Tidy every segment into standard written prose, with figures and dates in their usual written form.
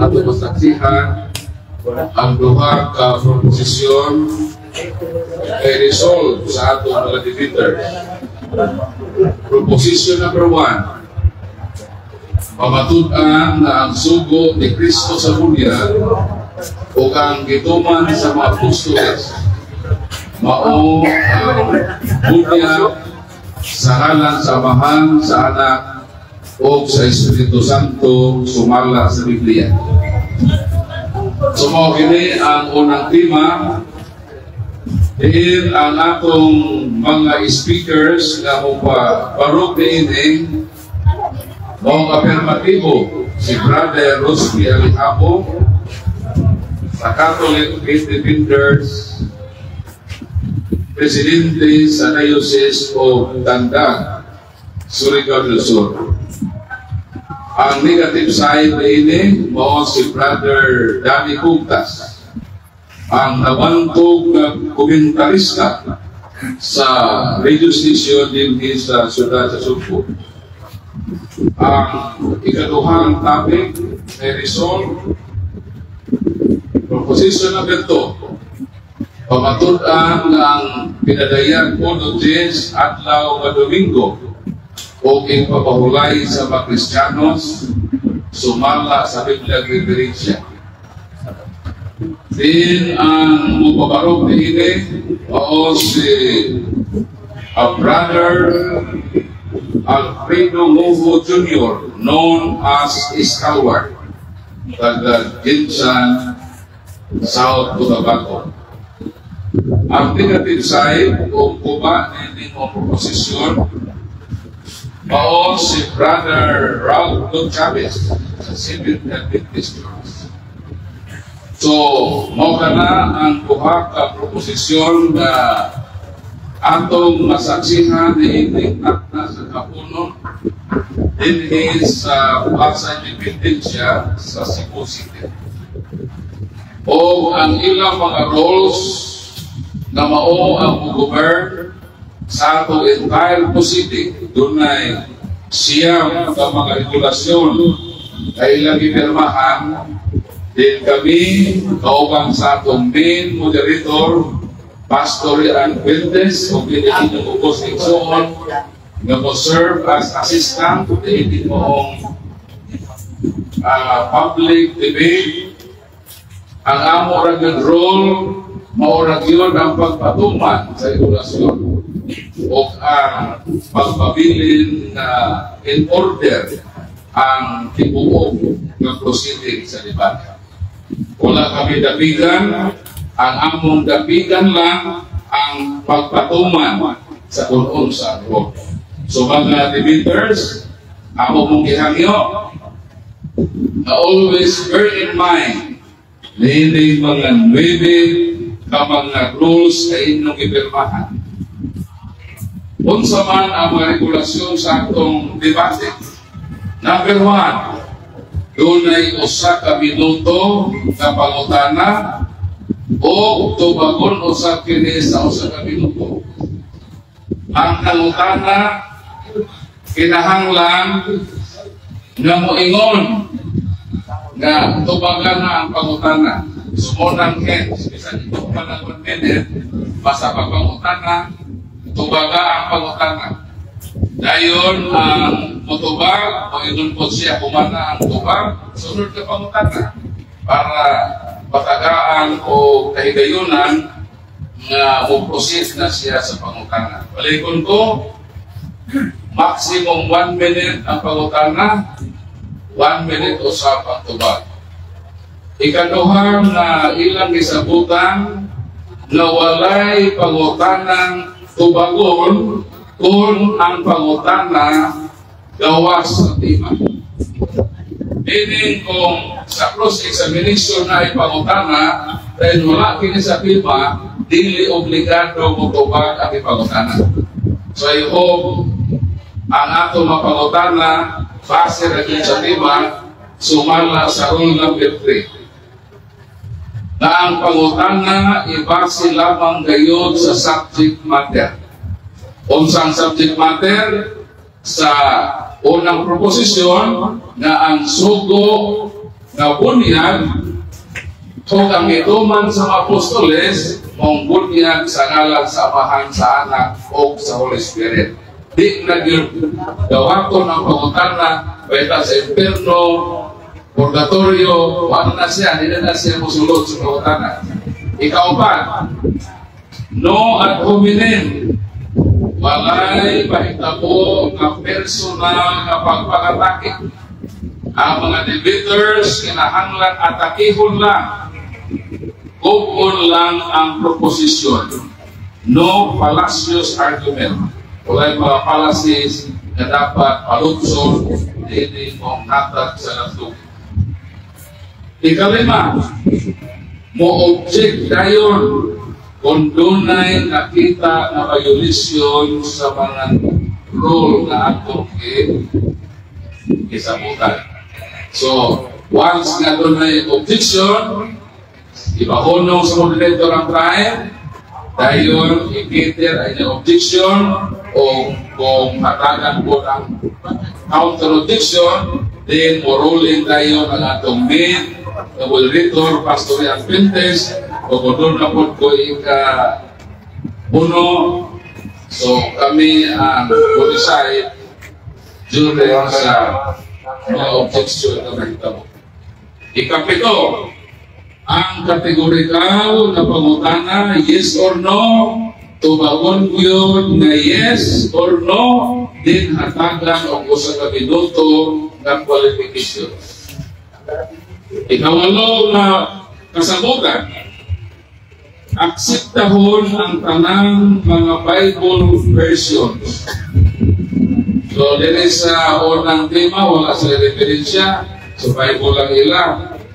Ato masaksihan ang duha ka proposisyon kay resolve sa atong mga debaters. Proposition number 1: Pamatud-an na ang sugo ni Kristo sa bunyag o ang gituman sa mga apostoles mao ang bunyag sa ngalan sa Amahan, sa Anak, o sa Espiritu Santo sumala sa Biblia. So mao kini ang unang tema. Diin ang atong mga speakers nga mopabarog niini, mao afirmatibo si Brother Rosby Alihabo sa Catholic Faith Defenders, Presidente sa Diocese of Tandag, Surigao del Sur. Ang negative side niini mao si Brother Danny Cugtas, ang nabantog na komentarista sa radio station din sa siyudad sa Sugbo. Ang ikaduhang topic ay resolve. Proposition number 2: Pamatud-an nga ang pinadayag Uno Diyes adlaw nga Domingo o ipapahulay sa mga Kristiyanos sumala sa Biblia referensya. Din ang mupabarog niini mao si a Brother Alfredo Movo Jr., known as Stalwart, taga Gensan, South Cotabato. Ang negative side o kuba nining mga proposisyon mao si Brother Ralph Chavez sa Seventh Adventist Church. So, mao kana ang duha ka proposisyon na atong masaksihan niining takna sa kapunon dinhi sa Plaza Independencia sa Cebu City. O ang ilang mga roles na mao ang govern sa atong entire proceeding, dunay 9 ka mga regulasyon na ilang gipirmahan din. Kami kauban sa atong main moderator, Pastor Ian Fuentes, o inyong ubos igsoon nga mo serve as assistant niini moong public debate. Ang amo ra gyud role mao ra gyud ang pagpatuman sa regulasyon o ang pagpabilin na in order ang tibuok ng proceeding sa debate. Wala kami dapigan, ang among dapigan lang ang pagpatuman sa kung unsa role. So mga debaters, amo mong gihangyo na always bear in mind niini mga nuwebe ka mga rules na inyong gipirmahan. Unsa man ang mga regulasyon sa atong debate? Number 1, dunay 1 ka minuto nga pangutana o tubagon usa kini sa 1 ka minuto. Ang nangutana kinahanglan nga moingon nga tubagan na ang pangutana. Sumunang hence, bisan ito pa ng 1 minute, basta pagpangutana, tubaga ang pangutana. Dayon ang mutubag, o ingon po siya kumana ang tubag, sunod ka pangutana para patagaan o kahigayunan nga mo proceed na siya sa pangutana. Balikon ko, maximum 1 minute ang pangutana, 1 minute usab ang tubag. Ikaduha na ilang gisabutan na walay pangutanang tubagon kung ang pangutana gawas sa tema. Meaning kung sa cross-examination na ipangutana, dahil wala kini sa tema, dili obligado mo tubag ang ipangutana. So I hope ang ato mapangutana base ra gyud sa tema sumala sa rule number 3 na ang pangutana ibase lamang gayud sa subject matter. Unsang subject matter? Sa unang proposisyon na ang sugo Nga bunyag ug ang gituman sa mga apostoles mong bunyag sa ngalan sa Amahan, sa Anak o sa Holy Spirit. Di na gyud dawaton ang pangutana baita sa impierno, purgatorio, wala na siya, hindi na siya musulod sa pangutana. Ikaupat, no ad hominem, walay mahitabo nga personal nga pagpangatake. Ang mga debaters kinahanglan atakihon lang, Kugon lang ang proposisyon. No fallacious argument. Walay mga fallacies na dapat palutson dili mo hatag sa landong. Ikalima, mo object dayon kung dunay nakita na violation sa mga rule na atong gisabutan. So, once nga dunay objection, ibahunong sa moderator ang time, dayon i-cater ay objection o kung hatagan po ng counter objection, then mo-ruling tayo ang atong main na moderator, Pastor Ian Fuentes, o kung doon na po ko ika uno, so kami ang decide during sa mga objection na mahitabo. Ikapito, ang kategorikal na pangutana, yes or no, tubagon yun nga yes or no, din hatagan og usa ka minuto nga qualification. Ikawalo nga kasabutan, akseptahon ang tanang mga Bible versions. So, dili sa unang tema, wala sa referensya. So, Bible lang ila.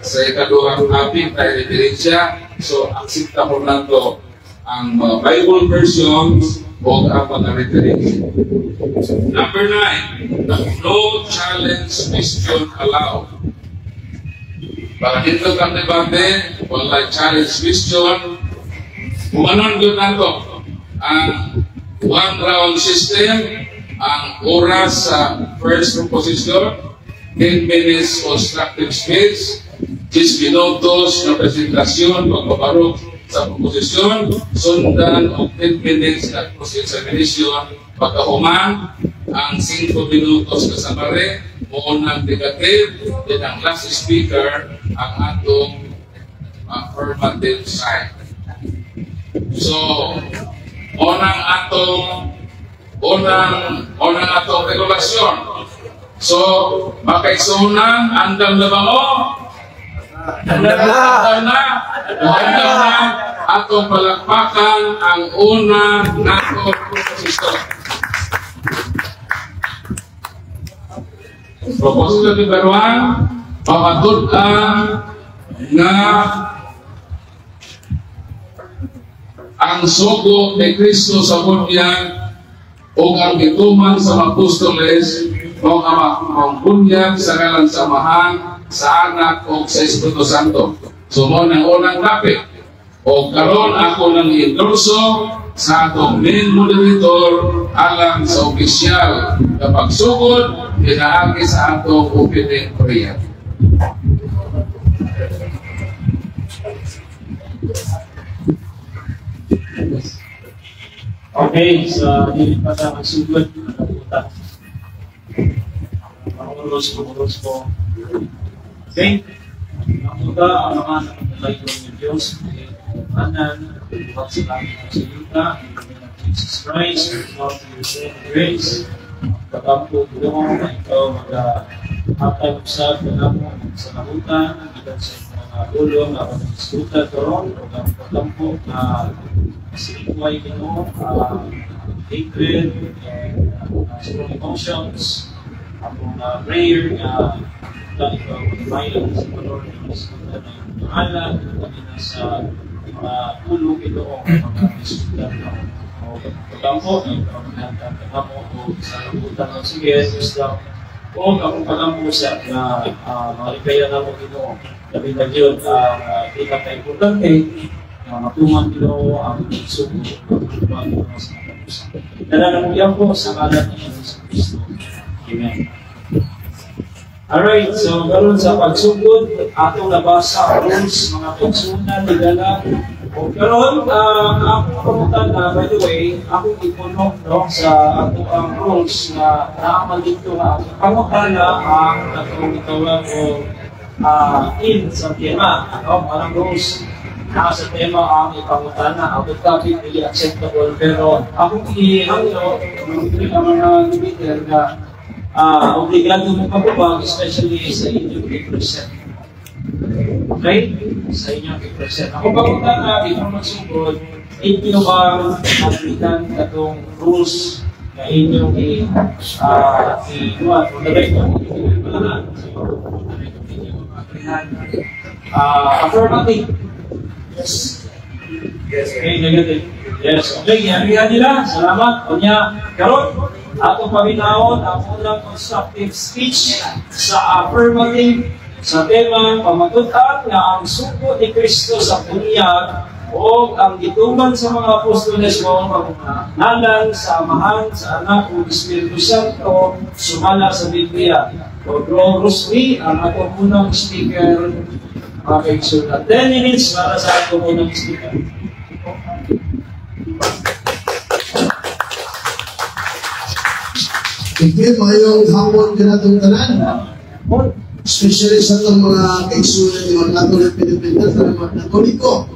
Sa ikaduhang topic, tayo referensya. So, akseptahon nato ang mga Bible versions o ang mga referensya. Number 9, no challenge question allowed. Para dito kang debate, wala challenge question. Humanon yun nato ang one round system, ang oras sa first proposition, 10 minutes constructive speech, 10 minutos na presentasyon, pagbabarok sa proposisyon, sundan og 10 minutes na cross-examination, pagkahuman, ang 5 minutos na summary, muunang negative, then ang last speaker, ang atong affirmative side. So, unang atong regulasyon. So, makaigsuonan, andam na ba mo? Andam na! Andam na! Andam na! Atong palakpakan ang una nato proposisyon. Proposisyon number 1, pamatud-an nga ang sugo ni Kristo sa bunyag o ang gituman sa mga apostoles o ang bunyag sa ngalan sa Amahan, sa Anak o sa Espiritu Santo. So mo nang unang topic. O karon ako nang endorso sa atong main moderator alang sa opisyal na pagsugod pinaagi sa atong opening prayer. Okay, sa dili pa ta magsugod, nakapunta. Pangulos ko. Okay, napunta ang mga nakatalayo ng Diyos, anan, buhat sa langit at sa yuta, in the name of Jesus Christ, we come to your throne of grace, katampo, Ginoo, na ikaw mag-hatag usab kanamo sa lahutan, gikan sa mga pulong, ako ng isgutan karon, ug ang katampo na sinikway Ginoo, hatred and strong emotions, akong prayer nga ikaw mag-mayo sa Lord, isgutan na yung pangalan, kami na sa mga pulong Ginoo, mga isgutan karon. O katampo, ikaw maghatag kanamo o sa lahutan once again, wisdom, o akong pagampo sa nga mga na mo Ginoo. Labi na gyud ang pinaka-importante nga matuman Ginoo ang sugo matuman Ginoo sa katapusan. Dala na mo po sa ngalan ni Jesus Kristo. Amen. Alright, so karon sa pagsugod, atong nabasa ang rules, mga kaigsuonan, higala. O karon, ang akong pangutana, by the way, akong ipuno, no, sa ato ang rules na naaman dito nga akong pangutana ang atong itawag o in sa tema, no, parang rules na sa tema ang ipangutana, out of topic, dili acceptable, pero akong ihangyo, ang mga debater nga obligado mo pagubag, especially sa inyong i-present. Okay? Sa inyong i-present. Ako pangutana, before magsugod, inyo bang agreehan katong rules na inyong i-kuha, o direct inyo? So, inyong agreehan. Affirmative. Yes. Yes. Okay, negative. Yes, okay, giagrihan nila. Salamat. Unya, karon atong paminawon ang unang constructive speech sa affirmative sa tema pamatud-an nga ang sugo ni Kristo sa bunyag o ang gituman sa mga apostoles mao ang ngalan sa Amahan, sa Anak ug Espiritu Santo sumala sa Biblia. O Bro Rusby, ang atong unang speaker, mga kaigsuonan. 10 minutes para sa atong unang speaker. Thank you. Mayong hapon kanatong tanan. Especially sa itong mga kaigsuonan ng mga Catholic Pilipinas, sa mga Katoliko,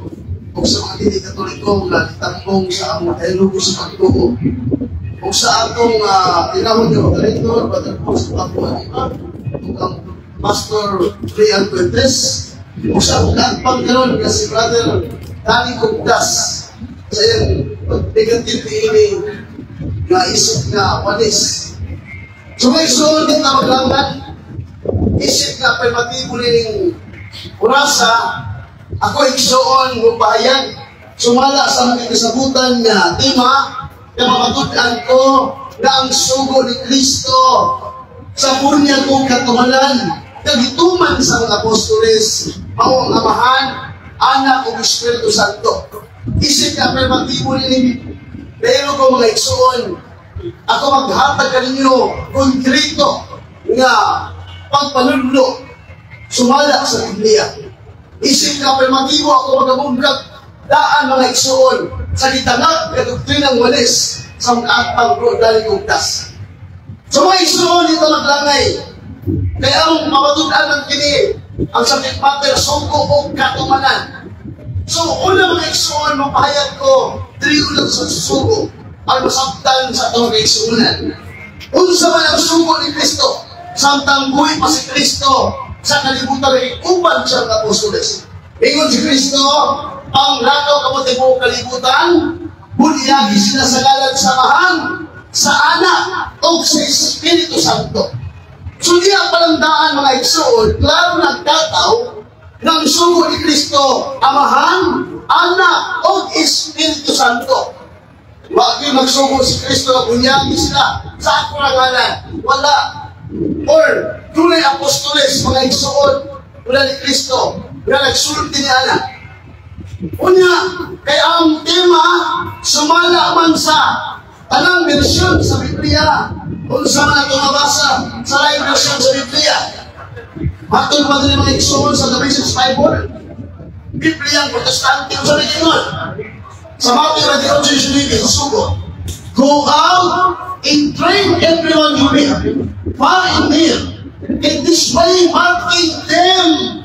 o sa mga dili Katoliko nga nitambong sa among dialogo sa pagtuo. O sa atong tinawag nga moderator, Brother Paul sa Papua Iba, ug ang Pastor Rian Fuentes, o sa akong kaatbang karon nga si Brother Danny Cugdas sa iyang negative ini nga isip nga walis. So may suod din na maglangan, isip nga affirmatibo ning orasa, ako igsuon mo pahayag, sumala sa mga kasabutan nga tema, nga mamatud-an ko na ang sugo ni Kristo sa bunyag kong katumanan, kagituman sa mga apostoles, mao ang Amahan, Anak ug Espiritu Santo. Isip nga affirmatibo ni pero ko mga igsuon, ako maghatag kaninyo konkreto nga pagpanudlo sumala sa Biblia. Isip nga affirmatibo ako magamugag daan mga igsuon sa gitangag nga doktrinang walis sa mga atpang Bro Danny Cugdas. So mga igsuon, ito maglangay. Kaya ang mamatud-an ng kini ang subject matter sugo o katumanan. So una mga igsuon, mapahayag ko diri lang sa sugo ang masabtan sa atong kaigsuonan. Unsa man ang sugo ni Kristo samtang buhi pa si Kristo sa kalibutan ay uban siya ng apostoles. Ingon si Kristo, ang lakaw kamo tibuok kalibutan, bunyagi sila sa ngalan sa Amahan, sa Anak, o sa Espiritu Santo. So di ang palandaan mga igsoon, klaro nagtataw ng sugo ni Kristo, Amahan, Anak, o Espiritu Santo. Wag yung magsugo si Kristo na bunyagi sila sa akong ngalan. Wala. Or, dunay apostoles, mga igsoon, wala ni Kristo, wala nagsulti ni Ana. Unya, kay ang tema, sumala man sa tanang bersyon sa Biblia, unsa man ato mabasa sa laing bersyon sa Biblia. Matod ba din mga igsoon sa The Message Bible? Biblia ang Protestante, unsa may ingon? Sa Matthew 28, sa sugo, "Go out and train everyone you meet, far and near, in this way marking them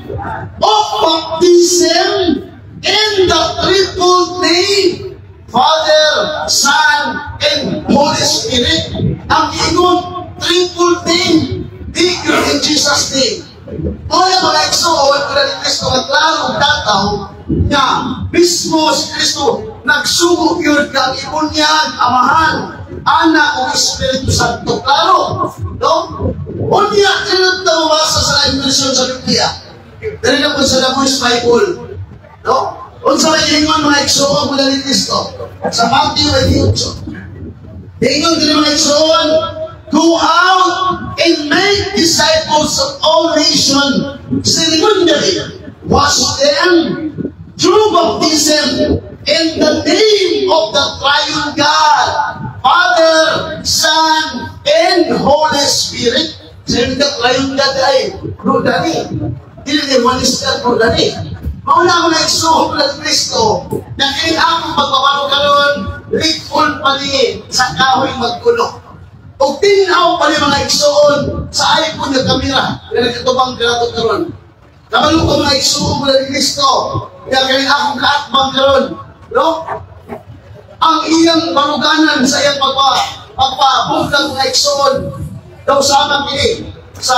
of baptism in the triple name, Father, Son, and Holy Spirit." Ang ingon, triple name, bigger in Jesus' name. Kaya mga igsoon, kung ni Kristo nga klarong dataw, nga mismo si Kristo nagsugo yun kang ibunyag, Amahan, Anak, o Espiritu Santo. Klaro, no? Unya, tinag na mabasa sa laing bersyon sa Biblia. Dali na po sa The Voice Bible. No? Unsa may ingon mga igsoon mula ni Kristo? Sa Matthew 28. Ingon din mga igsoon, "Go out and make disciples of all nations, ceremonially wash them through baptism in the name of the triune God, Father, Son, and Holy Spirit." Same God, triune God ay, bro Dani. Dili ni one is God, bro Dani. Mauna ako na igsuon ng Kristo, na kini akong pagpabalo karon, litful pa ni sa kahoy magkulo. O tinaw pa ni mga igsuon sa iPhone nga kamera na nagkatubang kanato karon. Kabalo ko, mga igsuon mo ng Kristo, nga kini akong kaatbang karon, no? Ang iyang baruganan sa iyang pagpabungkag, mga igsuon, daw sama kini sa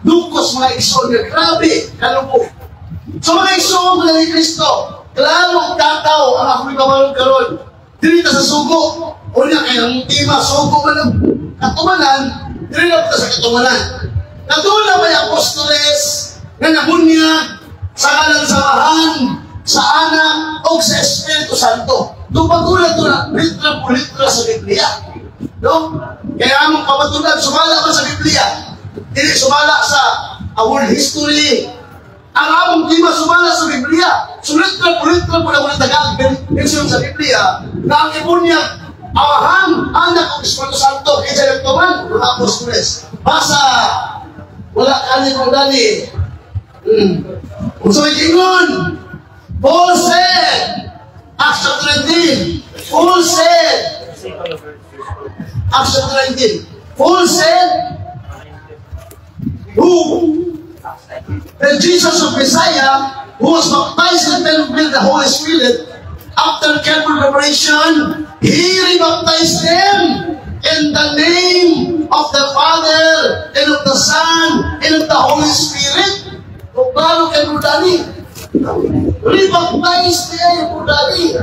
dukos, mga igsuon, nga grabe kalubog. So mga igsuon ni Kristo, klaro tataw ang akong ibabalog karon. Dili ta sa sugo. Una kay ang tema sugo man ang katumanan, dili na ta sa katumanan. Natuna may apostoles nga nabunyag sa ngalan sa Amahan, sa Anak, o sa Espiritu Santo. Tupag to na litra po litra sa Biblia. No? Kaya among pamatunan, sumala man sa Biblia. Dili sumala sa world history. Ang among tema sumala sa Biblia. So litra po na wala taga mention sa Biblia na ang ibunyag Amahan, Anak, o Espiritu Santo, kaya nagtuman, mga apostoles. Basa, wala kani kong dali. Kung sa may ingon, Paul said, Acts chapter 19, Paul said, Acts chapter 19, Paul said, who the Jesus of Messiah, who was baptized and with the Holy Spirit, after careful preparation, he rebaptized them in the name of the Father, and of the Son, and of the Holy Spirit. O klaro kay Brudani. Rebaptized niya yung Brudani.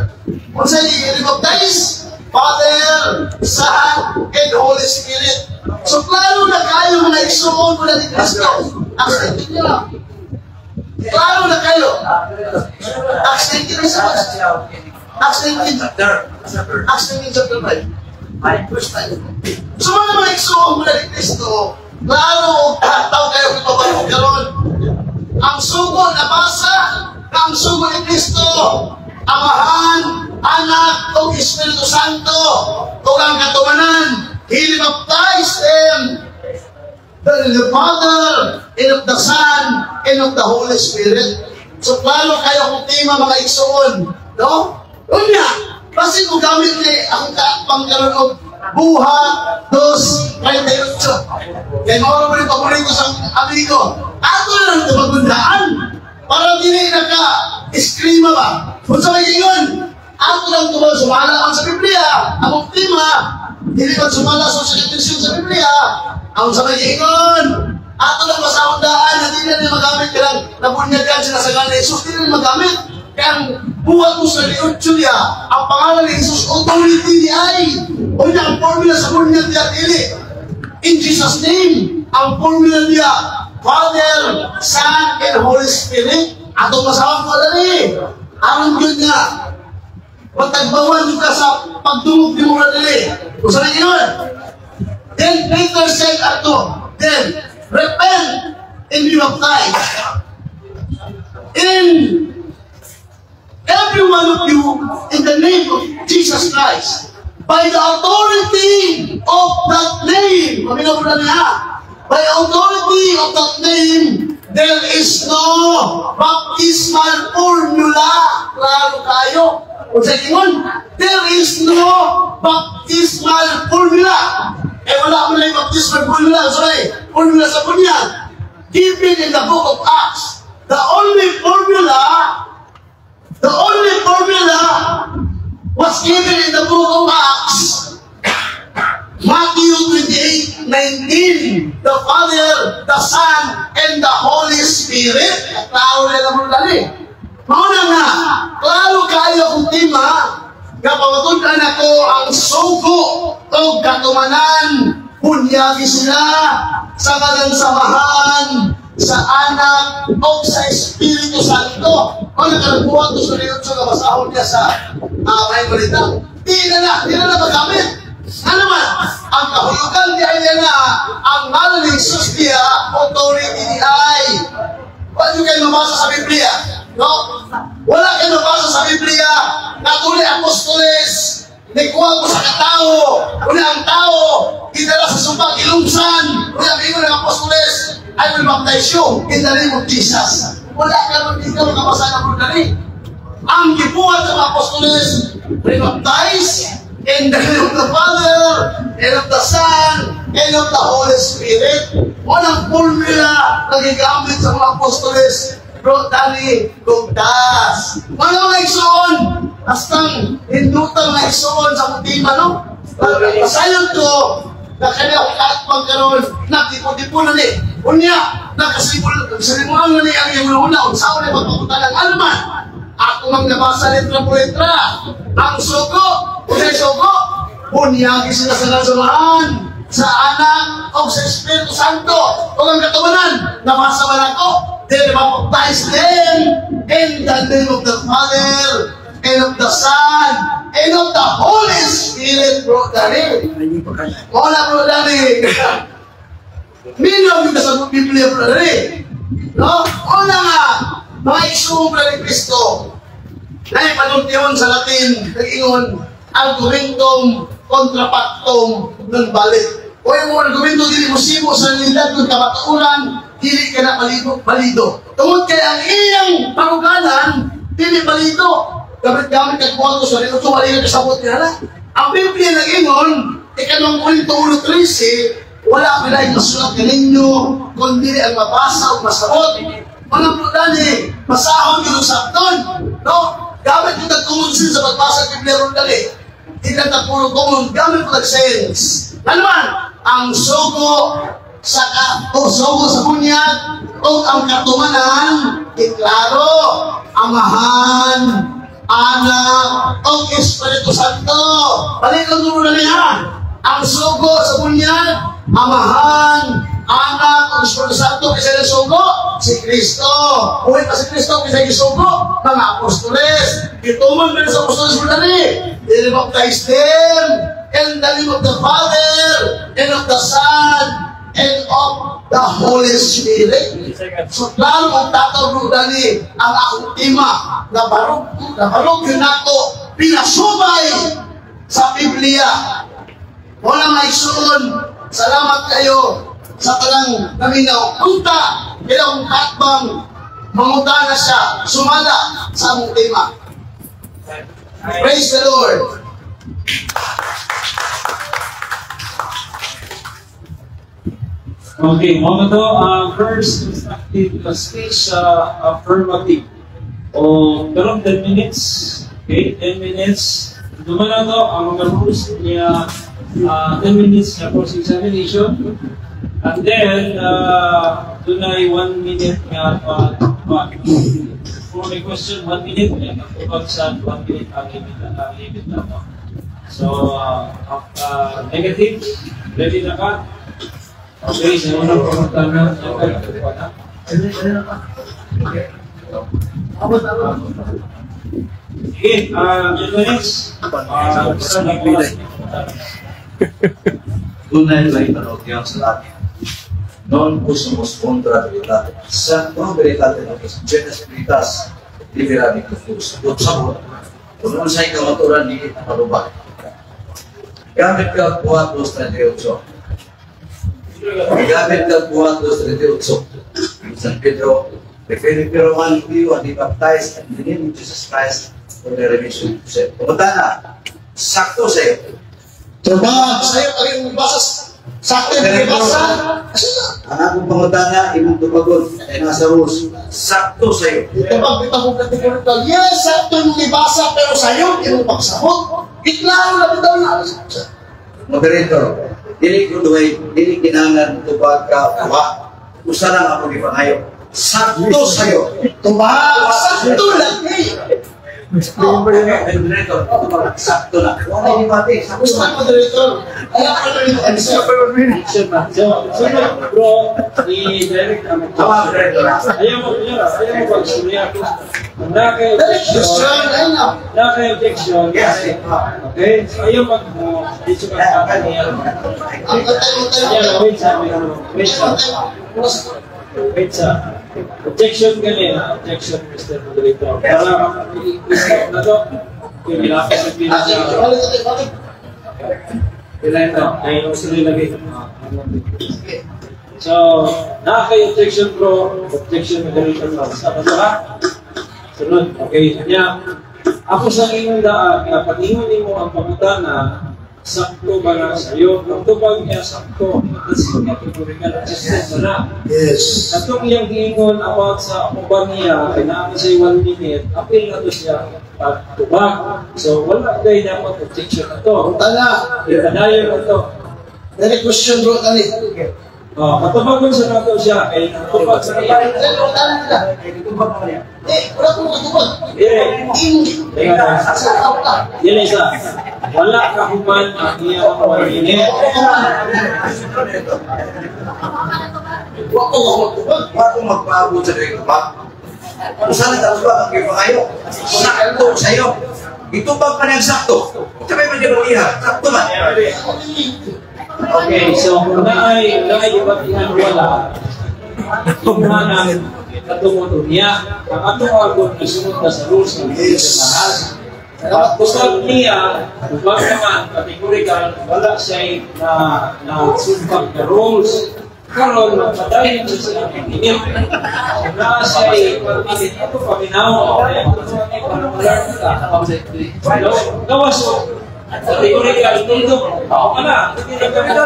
Kung sa rebaptize, Father, Son, and Holy Spirit. So klaro na kayo, mga igsuon mo na ni Kristo. Acts 19 niya. Klaro na kayo. Acts 19 na sa Acts 19. Acts 19 chapter 5. Verse 5. So mga igsuon mo na ni Kristo, klaro tao kayo kung paano karon. Ang sugo nabasa na ang sugo ni Kristo, Amahan, Anak, o Espiritu Santo, o ang katumanan, He baptized them the Father, and of the Son, and of the Holy Spirit. So, klaro kayo kung tema, mga igsuon. No? Unya, basin mo gamit ni akong kaakbang karon og Buhat 2:38. Kaya mao mo yung paborito sa amigo. Ato na lang ito magundaan. Para dili na ka eskrima ba? Kung sa may ingon, ato lang ito sumala ang sa Biblia. Among tema, dili man sumala sa sakripisyon sa Biblia. Ang sa may ingon, ato lang masahundaan na dili na magamit ka lang nabunyagan sila sa ngalan ni Jesus, dili na magamit. Kaya ang Buhat 2:38 niya, ang pangalan ni Jesus, authority ni ay. O niya, ang formula sa bunyag niya, dili. In Jesus' name, ang formula niya, Father, Son, and Holy Spirit. Atong masawang ko dali. Aron yun nga, matagbawan yung ka sa pagdungog ni mo na dali. Kung saan yun? Then Peter said unto them, "Repent and be baptized, in every one of you, in the name of Jesus Christ, by the authority of that name." Kami na niya. By authority of that name, there is no baptismal formula. Klaro kayo. Kung sa ingon, there is no baptismal formula. Eh wala mo na yung baptismal formula. Sorry, formula sa bunyag. Given in the book of Acts, the only formula was given in the book of Acts. Matthew 28:19, the Father, the Son, and the Holy Spirit. Klaro na naman dali. Mauna nga, klaro kayo kung tema, nga pamatud-an ako ang sugo o katumanan, bunyagi sila sa ngalan sa Amahan, sa Anak, o sa Espiritu Santo. O nakalagbuhat to sa liyot sa basahon niya sa may balita. Di na na magamit. Ano man, ang kahulugan niya niya na, ang ngalan ni Jesus niya, authority ni ay. Wala nyo kayo mabasa sa Biblia. No? Wala kayo mabasa sa Biblia na tuli apostoles Nikuha ko sa katao. Una ang tao, gidala sa suba, gilungsan. Una ang ingon ng apostoles, "I will baptize you in the name of Jesus." Wala ka ron dito makabasa na bro dali. Ang gibuhat sa mga apostoles, "Rebaptize in the name of the Father, and of the Son, and of the Holy Spirit." Walang formula na gigamit sa mga apostoles, bro Danny Gugdas. Mga igsoon, hastang hinduta mga igsoon sa mutima, no? Pasayon ko, na kanya akong kaatbang karon, nagtipo-tipo na ni. Unya, nakasibol, salimuan na ni ang iyang una, unsaon ni pagpapunta ng alman. Ako mang nabasa letra por letra. Ang sugo, unsay sugo? Bunyagi sila sa Amahan, sa Anak, o sa Espiritu Santo. O ang katumanan, nabasa man ako, they baptize them in the name of the Father, and of the Son, and of the Holy Spirit, bro Danny. Wala, bro Danny. Minaw yung sa Biblia, bro Danny. No? Una nga, mga igsoon ni Kristo, na ipanultihon sa Latin, nag-ingon, argumentum contra factum non valet. O yung mga argumento, dili mo sibo sa realidad kung kamatuoran, dili ka na balido, balido. Tungod kay ang iyang parugalan, dili balido. Gamit-gamit kag kuwato sa rin, wala ka kasabot niya na. Ang Biblia nag-ingon, ikalawang Korinto 1:13, wala pilay masulat kaninyo, kundi ang mabasa o masabot. Mga brudani, basahon yung sakton. No? Gamit yung common sense sa pagbasa ng Biblia ron dali. Hindi lang ta puro common, gamit mo sense. Ano man? Ang sugo sa ka, o sugo sa bunyag o ang katumanan, iklaro, Amahan, Anak, o Espiritu Santo. Balik ang dulo na niya. Ang sugo sa bunyag, Amahan, Anak, o Espiritu Santo, kasi ng sugo, si Kristo. Uwi pa si Kristo, kasi gisugo, mga apostoles. Ituman ba sa apostoles mo na rin? They baptize them in the name of the Father, and of the Son, and of the Holy Spirit. So, klaro ang tataw dani ang akong tema na barog yun nato pinasubay sa Biblia. Wala mga igsoon, salamat kayo sa talang naminaw. Unta, ilang katbang mangutana siya, sumala sa among tema. Praise the Lord. Okay, mga to, first constructive speech, affirmative. O, pero 10 minutes. Okay, 10 minutes. Duman na to, ang mga rules niya, 10 minutes na cross-examination. And then, dunay 1 minute nga, for my question, 1 minute, and ang sa 1 minute ang limit na to. So, negative, ready na ka? Okay, sa unang pangutana, sige, 10 minutes. Tunay lang ipanogyan sa Latin. Non possumus contra veritate, sed pro veritate nobis genus veritas libera di Christus. Sabot. Kung unsay kamaturan ni palubak. Gamit ka 4:38. Gamit ka 4:38. San Pedro, referring pero one you and be baptized in the name of Jesus Christ for the remission of sin. Pangutana, sakto sa'yo. Tubag sa'yo, ang iyong basa. Sakto yung basa. Ang akong pangutana, imong tubagon, ay nasa rules. Sakto sa'yo. Tubag, kita kong kategorikal. Yes, sakto yung ibasa, pero sa'yo, imong pagsabot. Iklaro na bitaw na. Moderator, dili ko duhay, dili kinahanglan tubag ka, wa. Usa lang ako gipangayo. Sakto sa'yo. Tubag, sakto lagi. Moderator, tubag, sakto na. Wala ni pati, sakto Gusto na. ko, moderator. Ayaw ko na yung answer. So, bro, i-direct namin. Tama, moderator. Ayaw mo, ayaw mo pag-istorya. Question, ayun na. Naka-objection. Yes. Okay? So, ayaw mag, dito ka sa akin. Ang katay mo. Wait sa, wait sa. Wait sa. Objection gali, ha? Objection, Mr. Moderator. Para i-stop na to. Gilapis sa pila Ah, sige, sa balik natin, balik. Pila ito. Ay, yung sila lagi. So, naa kay objection, bro, objection na ganito lang. Sa ba? Sunod, okay. Nya, ako sa ingon daan, nga pag-ingon nimo ang pangutana, sakto ba na sa'yo? Ang tubag niya sakto. That's categorical adjustment na. Yes. Katong iyang giingon about sa uban niya, kay naa siya 1 minute, apil na to siya pagtubag. So, wala kay dapat objection na to. Tala. Ipadayon na to. Direct question, bro, tali. Oh, katubagon sa nato siya kay natubag sa iya. Dali, tali nila. Eh, wala ko makatubag. Dire, In, teka, sa tao ka. Dili isa. Wala ka human ang iya ang 1 minute. Wa ko makatubag. Wa ko magpaabot sa diri ba? Usa na tapos ba ang kayo? Sakto sa'yo. Itubag pa niyang sakto. Sabay man niya baliha. Sakto man. Okay, so kung naay ibatihan wala, yung nang katungod niya, ang atong agon nasunod na sa rules ng lahat. Pagkusap niya, tubag naman, categorical, wala siya na na sumpag na rules. Karon magpadayon siya sa minute. Kung naa siya 1 minute, ato paminaw. Kaya ito ni para ma-learn ka. Gawas so, categorical, tuldok. Ana, hindi na kami.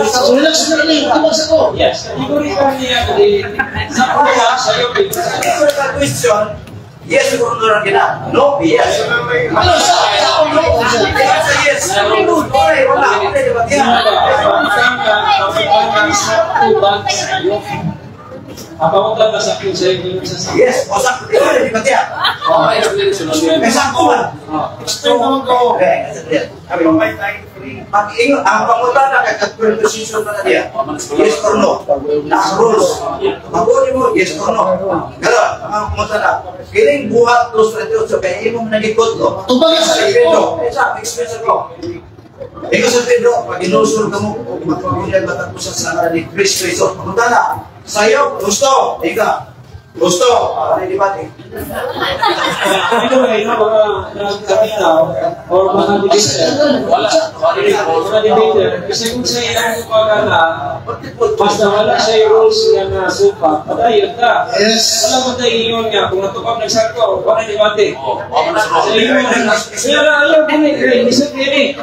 So, relax na rin, tubag sa ko. Yes, categorical niya, di, sa kuya, sa'yo, Categorical question, yes or no lang gina. No, yes. Ano, sa ako, no? Yes, yes. Wala, wala. Wala, di ba? Ang na sa akin sa'yo, yung sa Yes, o sakto. Di ba, di ba? May sakto man. Explain naman ko. Pag-ingon, ang pangutana kay categorical decision na niya. Yes or no. Na rules. Pag-uli mo, yes or no. Gano'n, ang pangutana. Kining buhat 2:38 kay imong nagikot no. Tubag sa Si Pedro, sa explain sa ko. Ikaw sa Pedro, pag inusol ka mo, o magpagunyag matapusan sa ngalan ni Kristo Jesus. Pangutana, sa'yo, gusto, ika, gusto, ano di ba? Anyway, no, mga nagkaminaw or mga debater, Wala. mga debater, kasi kung sa iyang kumbaga na, basta wala siya yung rules nga nasupa, padayon ka. Yes. Wala mo tayo ingon nga, kung natupag nagsakto, wala debate. Oh, wala Sa ingon, kaya na ayaw kini, kay lisod kini.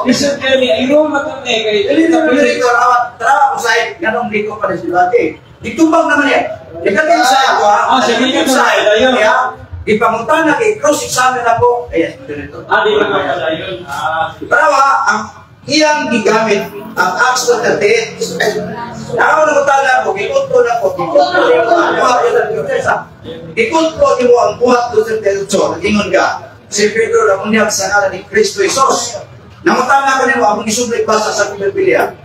Lisod kini, ayaw matang ni, kay Dili na moderator, awat, tara ko sa ganong di ko pa debate. Ditubag naman yan. Ikating sa ko ha. Ah, sige, Negative side. padayon. Kaya, ipangutana kay cross-examine ako. Ayan, moderator. Ah, di ba nga padayon? Ah, Tarawa, ang iyang gigamit ang Acts 38. Ako nangutana ko, gikunto na ko, gikunto nimo ang buhat 2:38. Gikunto nimo ang buhat 2:38. Nagingon ka, si Pedro namunyag sa ngalan ni Kristo Jesus. Nangutana ko nimo, akong gisubli basa sa Biblia.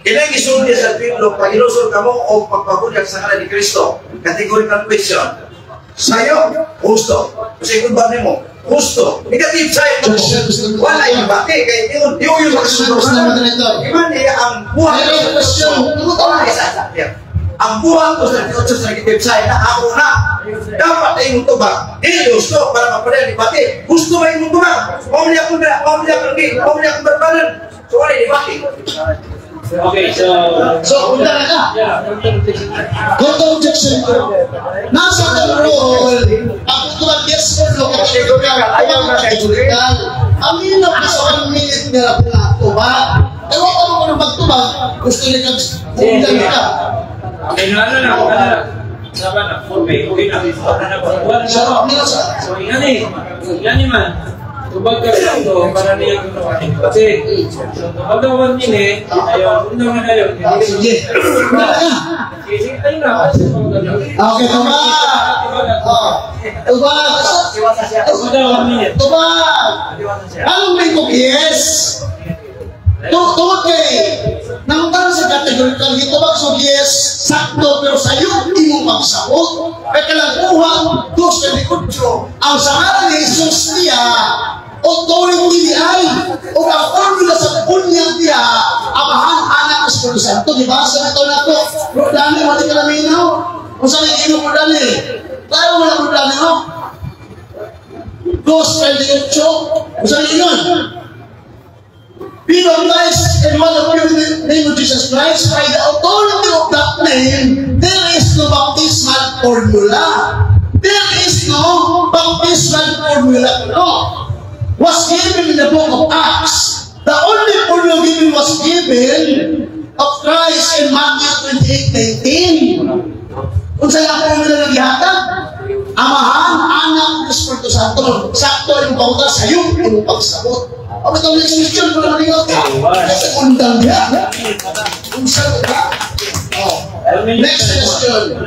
Kinang gisulti sa Pedro, pag inusol ka mo o pagpabunyag sa ngalan ni Kristo. Categorical question. Sa'yo, gusto. Kasi kung ba nimo, gusto. Negative side mo. Wala yung bati. Kaya yun, yun yung Objection, Mr. Moderator. Iman niya ang buhat. Direct question. Wala, isa, isa. Here. Ang buhat ko sa 38 sa negative side na ako na. Dapat ay imong tubag. Hindi gusto para mapadala ni bati. Gusto ba imong tubag? Mao niya akong mao niya akong mao niya akong barbaran. So wala ni bati. Okay, so... So, una na ka. Yeah, counter objection. Counter objection ko. Nasa ang rule, ang tubag yes or no, categorical, ayaw na categorical. Ang ilaw ka sa 1 minute nga pinatubag. Ewan ko mo magtubag, gusto niya kang undang ka. Okay, no, ano na, ano na. Sama na, okay, okay na. Wala na. So, ano sa... So, ingani, ingani man. Tubag ka sa ito, para niya kasi, so, tubag ka 1 minute, ayun, undang na yun. Sige. Una na ka. Sige, ayun na, kasi mga ganun. Okay, tubag. Oh. Tubag. Siwasa siya. Tubag ka 1 minute. Tubag. Siwasa siya. Anong may kong yes? Tungod kay nangutana sa categorical gitubag so yes, sakto pero sayo imong pagsaot. Kay kalang 2:38 ang sa ngalan ni Jesus niya authority ni ay o ang formula sa bunyag niya Amahan, Anak, Espiritu Santo. Di ba? Sa ito na to. Bro Dani, wala ka naminaw. Kung saan yung ino, Bro Dani? Tayo wala, Bro Dani, no? 2:38. 2.38. Unsa ingon? Be baptized in one of you in the name of Jesus Christ by the authority of that name. There is no baptismal formula. There is no baptismal formula. No. Was given in the book of Acts. The only formula given was given of Christ in Matthew 28:19. Unsa ang formula nga gihatag? Amahan, Anak, Espiritu Santo. Sakto yung pauta sa iyo, yung pagsabot. Ang itong next question ko na malingaw ka. Kasi undang niya. Unsa ka? Oh. Next question.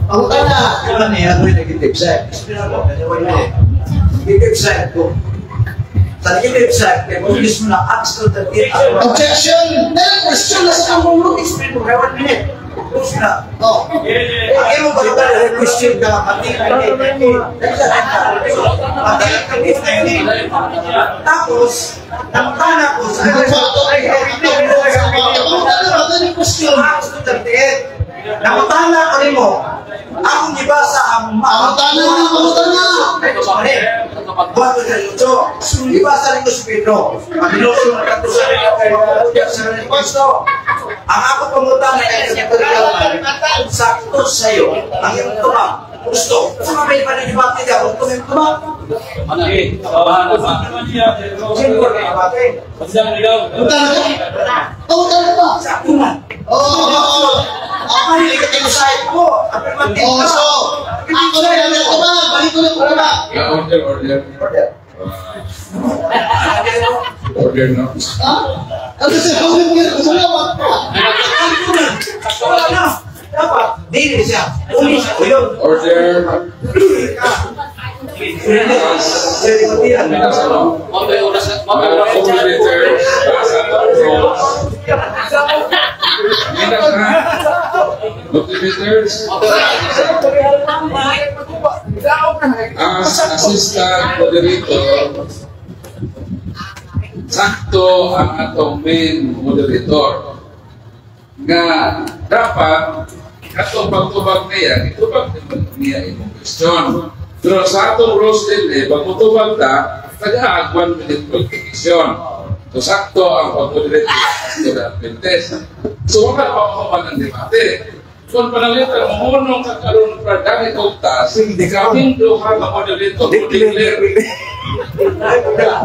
Pauta na. Ano niya, ako yung negative side. Negative side ko. Sa negative side, kaya kung mo na Acts 2:38. Objection! Dahil question na sa kamulo. Explain mo, kaya 1 minute. Close na. Oh. Ang imo ba ka question ka pati. Tapos, nangutana ko sa Pauta na, pauta na yung question. Acts 2:38. Nangutana ko nimo. Akong gibasa ang Pauta na, pauta na. Buhat ko sa Diyos. Ibasa rin ko si Pedro. Pamiloso na kato sa Kristo. Ang ako pangutana kay sakto sa'yo ang iyong tumang. Gusto. Sa mga may pananibati ka, kung tumang tumang. Sino ko na debate? Pauta na ka? Pauta na ba? Sakto man. Oh. Ang negative side ko. Affirmative Oh, ka. so, ako na lang ako ba? Balik ko lang ko ba? Yeah, order, order. Order. Order, no? Ha? Ano sa huli mo yun? Salamat ka. Wala na. Dapat, dili siya. Uli siya. Uyon. Order. Sa As, ano? Moderator, as rules. Minas na. Motivators. As assistant moderator, sakto ang atong main moderator nga dapat atong pagtubag niya, itubag niya imong question. Pero sa atong rules din eh, pag mutubag ta, tagaag 1 minute qualification. So sakto ang pag-moderate ni Pastor Adventist. So wala pa ako man ang debate. Kung panalitan mo hunong ka karon pa dahil og tas, kaming duha ka moderator mo declare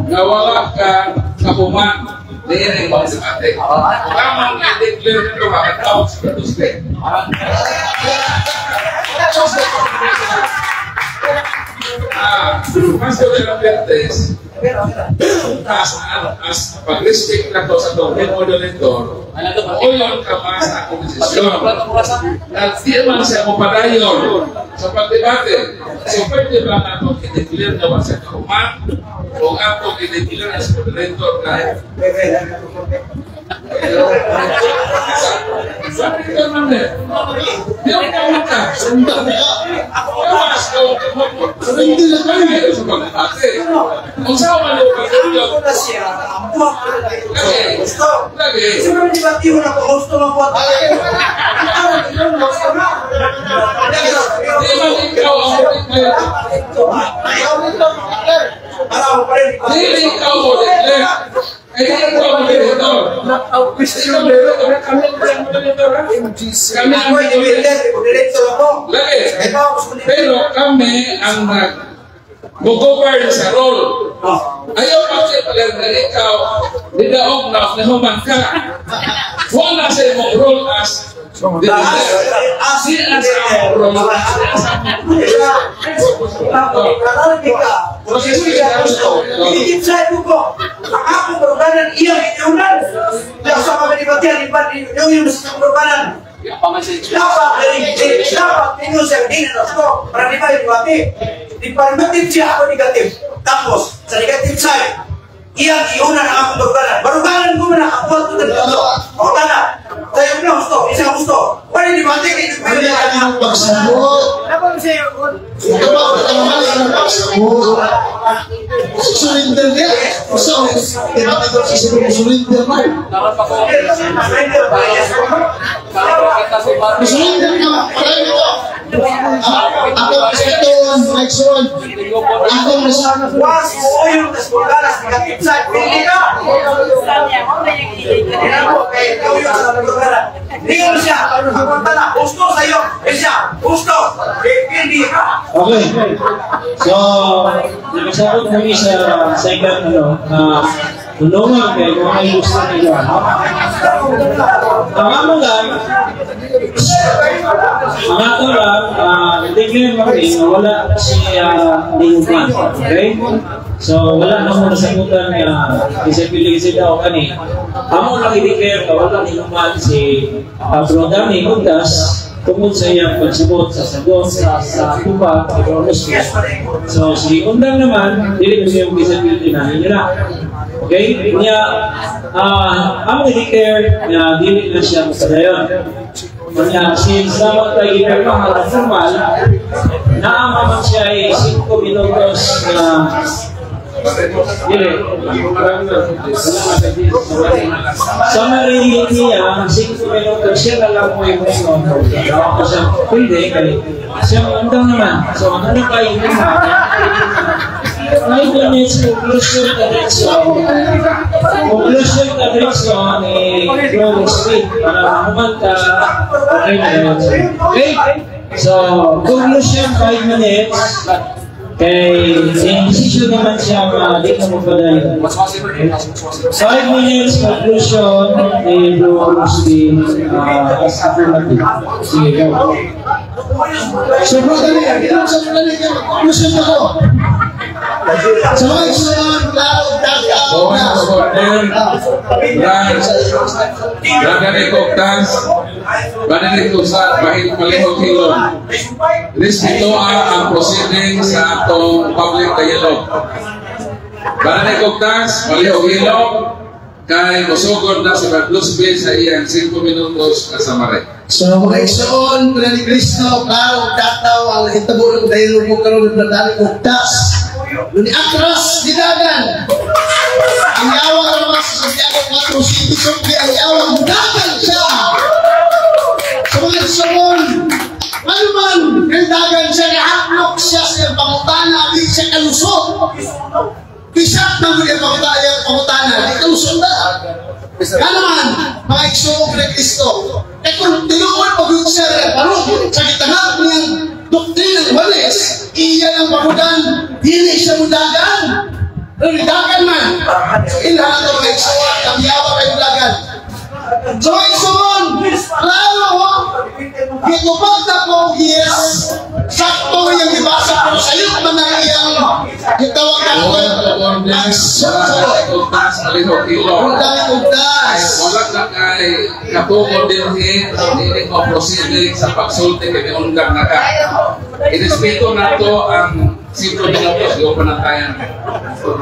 nga wala ka kahuman diin ang mga debate. Tamang i-declare nito makatawag sa Produste. Ah, Pastor Adventist, as pag-respect na to sa itong main moderator, uyon ka ba sa akong desisyon? At di man siya mo padayon sa pagdebate. So pwede ba na itong i-declare na wa sa kahuman o atong i-declare as moderator na Sabi ka man eh. Di ako naman ka. Sundang ka. Gawas ka o Surrender na kayo. Kayo sa pagdebate. Kung saan man yung pagdebate, Ako na siya. Ang buwak ko na Gusto. Lagi. Siguro di ba tiyo na ko gusto mabuhat. Gusto na. Di man ikaw ang declare. Para ako pa rin. Dili ikaw mo declare. Kaya ikaw ang moderator. Ikaw moderator. Kami ang moderator. Ha? Kami ang Ako ay moderator. Diretso ako. Lagi. Ito ako sa Pero kami ang nag govern sa role. Ayaw pag na ikaw, nidaog na nahuman ka. Wala sa imong role as defender. Si as ang role as Ko. Ang akong baruganan iyang iunan. Sa mga iban yung sa baruganan. Dapat dapat inyo siya din na gusto para di ba yung debate. Di affirmative siya, ako negative. Tapos sa negative side, iyang iunan ang akong baruganan. Baruganan ko man ang buhat ko dito. O tana. Sa iyo na gusto, isa gusto. Pwede di ba kay Mali ang iyong pagsabot. Ito ba, ang mali ang pagsabot. Surrender niya. So, diba ito sa surrender na. Surrender ka. Palayo mo. Ako respeto, Exxon. Ako respeto. Was uyong tas bugalas kapitsa pili ka. Mo kay uyong sa bugalas. Ningon siya, ang tala, gusto sa iyo, siya, gusto, pili ka. Okay. So, nakasabot kami sa second ano, tulungan kay kung ay gusto nila. No? Ang amo lang, ang ato lang, declare kami nga wala si lingkuhan. Okay? So, wala na mo nasagutan nga isa pili kasi daw kani. Amo lang i-declare nga wala lingkuhan si Bro Danny Ugtas tungkol sa iyang pagsabot sa sagot sa tupa kay Bro Rusty. So, si Undang naman, dili ko siyang disability na ninyo na. Okay? Niya, amo i-declare na dili na siya mapadayon. Kanya, since dapat tayo ginagawa ng formal, naama man siya ay 5 minutos na dili. Summary niya, 5 minutos, siya na lang mo yung ingon. Ako siya, pwede, kay siya undang naman. So, ang ano kayo yun na, 5 minutes conclusion diretso. Conclusion diretso ni Bro Street para mahuman ka, okay na yun. Okay? So, conclusion 5 minutes. Kay in decision naman siya nga di na magpadayon. 5 minutes conclusion ni Bro Rusty as affirmative. Sige, go. So bro, dali, sa dali, conclusion ako. Sa mga igsoon, klaro, tataw na. Brother Octas, Brother sa bahil palihog hilom. Respeto ang proceeding sa atong public dialogue. Brother Octas, palihog hilom, kay mosugod na si Brad Lusby sa iyang 5 minutos na samare. So mga igsoon, kuna ni Kristo, klaro, tataw ang hitabo ng dialogue mo karon ng Brother Octas. Nuni atras, didagan. Ang yawa naman sa Santiago 4 City, Sumpi, ang yawa, dagan siya. Sa mga igsoon, ano man, dagan siya, nahatlok siya sa iyang pangutana, di siya kalusot. Bisak na mo iyang pangutana, di kalusot na. Ano man, mga igsoon ni Kristo, eh kung tinuod pag siya, parang sa gitangak niyang doktrina ng Juanes, iya ang pagudan, dili siya mudagan. Pero dagan man, so ilhan ito mga igsoon, kamyawa kayo dagan. So mga igsoon, klaro, gitupag na po, yes, sakto yung ibasa, pero sa'yo man ang iyang gitawag na ito. Ugtas. Wala na kay katungod din hindi ko proceeding sa pagsulti kay undang na ka. Irespeto na to ang 5 minutos di pa na tayo. So,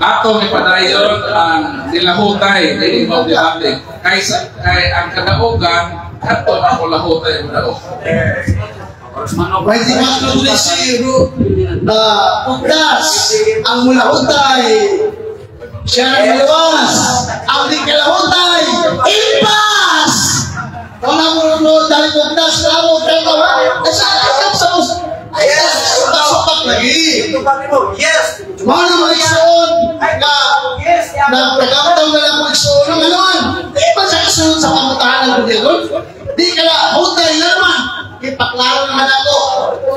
atong ipadayon ang nilahutay dili mo debate kay ang kadaogan kadto ang mulahutay ang daog. 24 Ugtas ang mulahutay siya ang maluwas ang di kalahutay impas wala mo mo dahil Ugtas klaro tatawa ay sa ay sa lagi Yes. Mao na mga igsoon nga na pagkamtaw na lang mga igsoon ng anuan di ba sa kasunod sa pangutahan ng gobyerno di ka na hutay na naman ipaklaro naman ako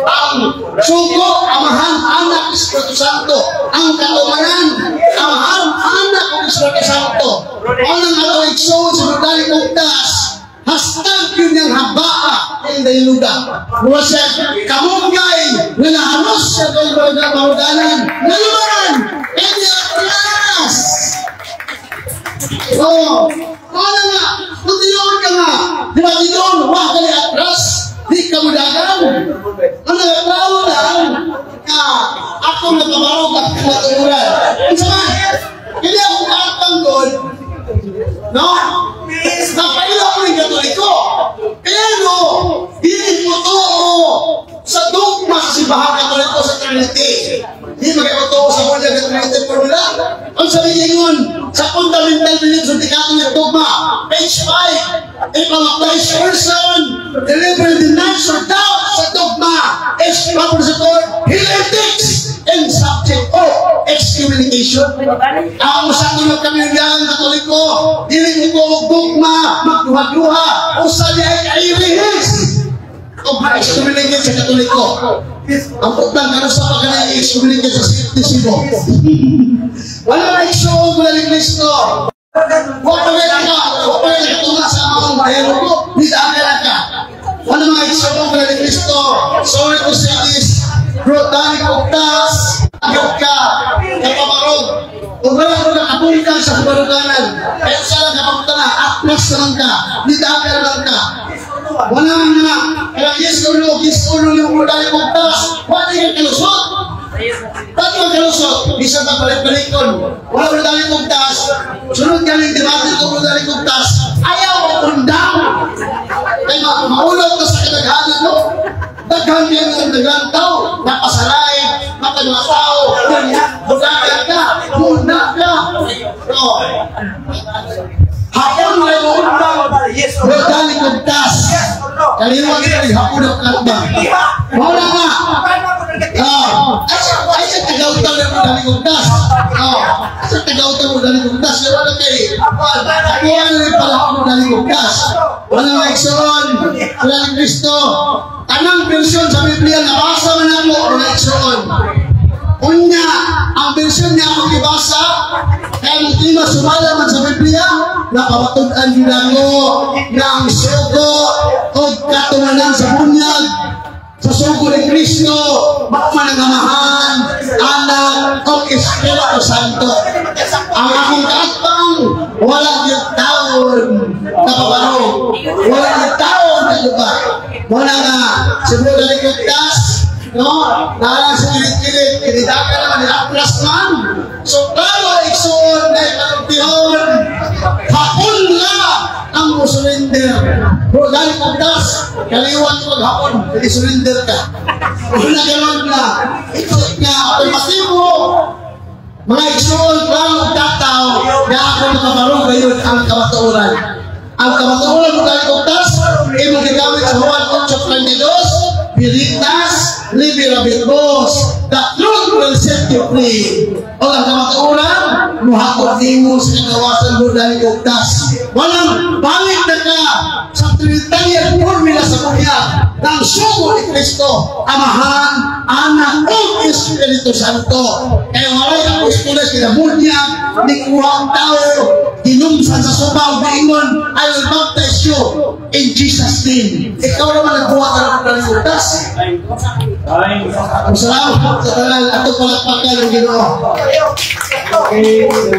ang sugo, Amahan, Anak, Espiritu Santo, ang katumanan, Amahan, Anak, ug Espiritu Santo. Mao nang atong igsoon sa Magdali Ugtas, hashtag yun yung habaa in the lugar. Mura siya kamunggay nga naharos siya kay mga mahudanan, nalumaran, in the atras. Oh, ano nga, kung tinuod ka nga, di ba tinuod, wah ka ni atras, di ka mudagan. Ang nagaklaro lang, nga ako nagkabarog at matuuran. Ang sama, hindi ako kaatang doon, no? Napaila ko ng Katoliko. Pero, hindi mo too sa dogma sa simbahan Katoliko sa Trinity. Hindi magkakotoo sa Holy Trinity formula. Ang sabi niya yun, Sa Fundamental Beliefs of the Catholic Dogma, page 5, if a baptized person deliberately denies or doubts sa dogma is properly called heretics and subject of excommunication. Ang usa nga kamilyang Katoliko, dili mo og dogma, magduha-duha, usa diay ka heretics o ma-excommunicate sa Katoliko. Ang putang kano sa pagkana excommunicate sa Cebu. Wala na igsuon mo ni Kristo. Wa pa ka, wa pa ka tunga sa among mahero ko, di ka. Wala mga igsuon mo ni Kristo. Sorry to say this, bro, Danny Cogtas, agad ka, kapabarog. Kung wala ko nakapungkang sa kabaruganan, kaya sa lang kapapunta na, atlas naman ka, nidaga naman ka. Wala nga, kaya yes or no yung bro Danny Cogtas, wala yung kalusot. Bakit ang kalusot? Bisa ka balik-balikon. Wala bro Danny Cogtas, sunod galing debate ito bro Danny Cogtas, ayaw undang. Kaya maulog ka sa kadaghanan, no? Daghan yan ng daghan tao, napasalay, mata mga tao, budagan ka, muna ka. No. Hapon mo ay undang, bro Danny Cogtas. Kaliwat ka rin, hapon ang kalba. Wala nga. Ay sa tagawtaw na mo Danny Cogtas. Sa tagawtaw mo Danny Cogtas. Wala kay, wala na pala mo Danny Cogtas. Wala nga igsoon, wala ni Kristo. Anang bersyon sa Biblia, nabasa man ako, wala igsoon. Unya, ang bersyon niya akong gibasa, kaya ang tema sumala man sa Biblia, napamatud-an yun ako na ang sugo o katunanan sa bunyag, sa sugo ni Kristo, man ang Amahan, Anak, o Espiritu Santo. Ang akong kaatbang, wala yung taon napabarog. Wala yung taon na lupa. Wala nga, si Brother Cogtas, no? Naalang sa kilit-kilit, kinidaka naman ni Atlas man. So, klaro, igsuon na ipanugtihon, hapon nga ang musurrender. Bro, dahil Cogtas, kaliwat mo maghapon, i-surrender ka. Una ganon na, ito nga, apelmatibo, mga igsuon, klaro tataw, na ako nakabarong gayon ang kamatuoran. Ang kamatuoran mo dahil Cogtas, imong gigamit sa Juan 8:22, Veritas libera vos. The truth will set you free. O ang kamatuoran, muhakot nimo sa kagawasan mo dahil Cogtas. Walang balik na ka sa Trinitarian formula sa bunyag ng sugo ni Kristo, Amahan, Anak, o Espiritu Santo. Kaya walay apostoles kinabunyag, ni kuha ang tao, hinumsan sa subaw, niingon, I will baptize you in Jesus' name. Ikaw naman nagbuhat ka ng ng Cogtas. Ang salamat sa tanan ato palakpakan ng Ginoo. Okay, so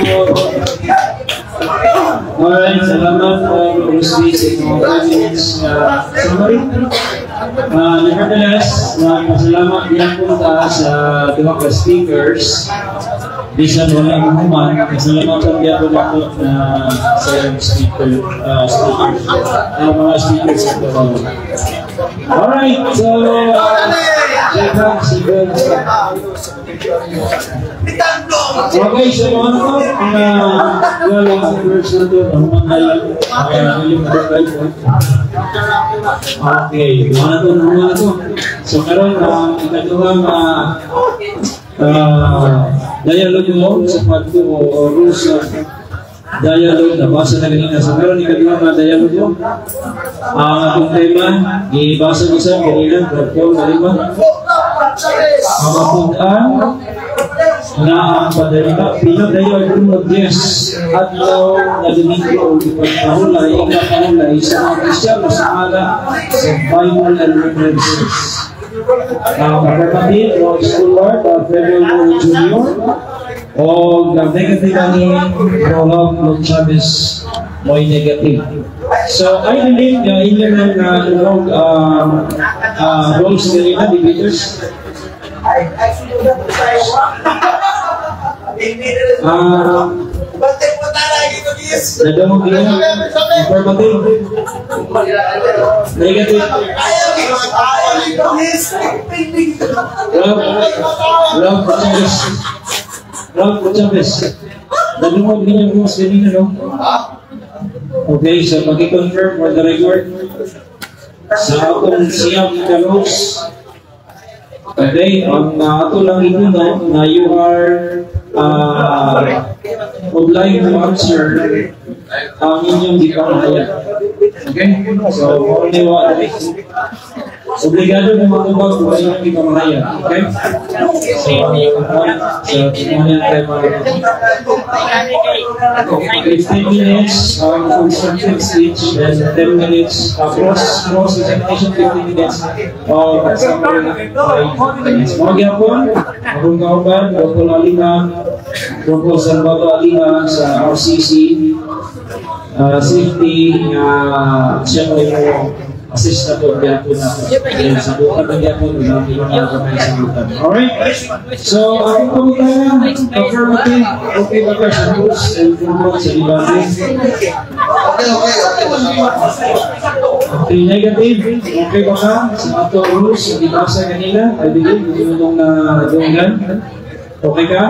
alright, salamat Rusty sa inyong 5 minutes summary. Nevertheless, pasalamat din ta sa duha ka speakers. Bisan wala mahuman, pasalamatan gyapon ako na sa inyong mga speakers sa Davao. Alright, so sige. Okay, so mga ano to, mga wala ang verse na to, ang mga okay, mga to, mga to. So karon ang ikaduha nga dialogue mo sa pagtuo o rules of dialogue, nabasa na kanina. So karon ikaduha nga dialogue mo. Ang atong tema, gibasa ko sa kanina, Dr. Malima. Ang mapud-an na ang padalima, pinadayo ng Diyos adlaw na Domingo o ipagpahulay, ipagpahulay sa mga Kristiyano sa mga sa Bible and references. Ang kapatid o scholar, Alfredo Moore Jr. o negative ang Rob Chavez mo'y negative. So, I believe na inyo na na roles kanina, debaters. Nadamog niya, affirmative, negative, Rob Chavez, Rob Chavez. Nadungog ninyo rules ganina, no? Okay, so pag-confirm for the record sa atong siyam ka rules. Okay, ang ato lang ikuno na you are obliged to answer ang inyong gipamahayag. Okay? So, mao ni wa dali. Obligado mo matubag kung inyong gipamahayag. Okay? So, ang point sa tinoyan tayo mga 15 minutes ang constructive speech and 10 minutes cross examination, 15 minutes of summary, 5 minutes. Mao gyapon akong kauban, Dr. Alima, Dr. Salvador Alima sa RCC safety nga siya mo yung assist na po gyapon na then sa bukan na gyapon na mga kamay sa bukan. Alright? So, akong pangutana, affirmative, okay ba ka sa rules and format sa debate? Okay. Okay, negative, okay ba ka sa ato rules sa gibasa kanina? I believe, yung nung na dunggan. Okay ka?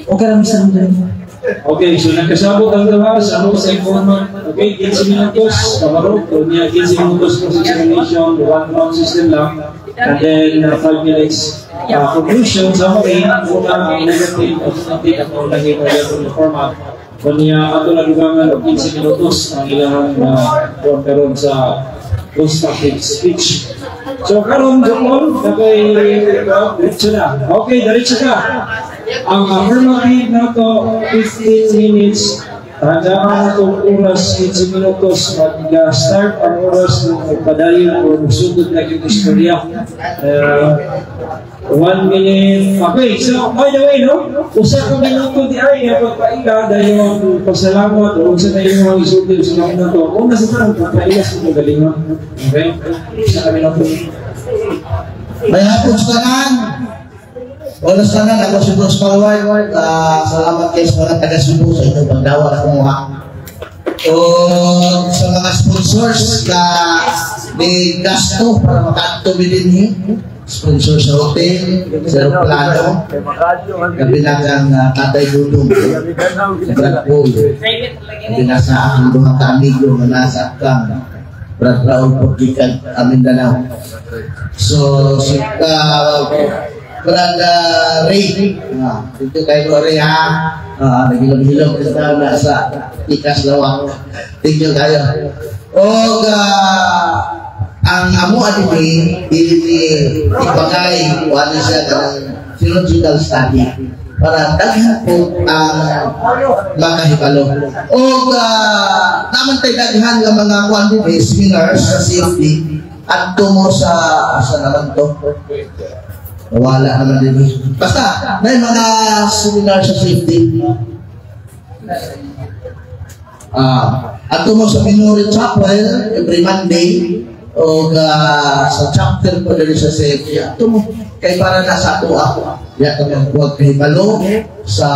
Okay lang, Mr. Moderator. Okay, so nagkasabot ang duha sa rules and format. Okay, 15 minutos, kabaro. So niya 15 minutos cross examination, one round system lang. And then 5 minutes conclusion, summary, una ang negative, alternative, at una yung yung format. Kung niya ato nadugangan og 15 minutos ang ilang karon sa constructive speech. So karon Jokol, nakay diretso na. Okay, diretso ka. Ang affirmative nato 15 minutes. Tandaan na itong oras, 15 minutos, mag-start ang oras ng magpadayon o magsugod na yung istorya. 1 minute. Okay, so by the way, no? Usa ka minuto di ay nga pagpaila dahil pasalamat o sa tayo mga isulti sa mga na to. Una sa tanong, pagpaila sa mga galingon. Okay? Usa ka minuto. May hapon sa tanan. Wala sa tanan, ako si Bruce Palway. Salamat kayo sa mga taga Cebu sa inyong pagdawa na kumuha. O sa mga sponsors na may gasto para makaadto mi dinhi. Sponsor sa hotel, sa aeroplano, gabi na kang Tatay Dudong, sa Brad Paul, gabi na sa akong duha ka amigo nga nasa kang Brad Raul Pagkikan, Mindanao. So, si Brad Ray, dito kayo Ray ha, nagilom-hilom ka na sa Tikas Lawak. Thank you kayo. O ang amo adini dili ni ipagay wala siya kanang theological study para daghan po ang makahibalo. O naman tay daghan nga mga kuan dinhi, seminars sa CFD, adto mo sa asa naman to? Wala naman din. Basta, may mga seminar sa safety. Adto mo sa Minori Chapel every Monday o sa chapter po diri sa safety. Adto mo kay para na sa ato ako. Ya ka maghuwag kahibalo sa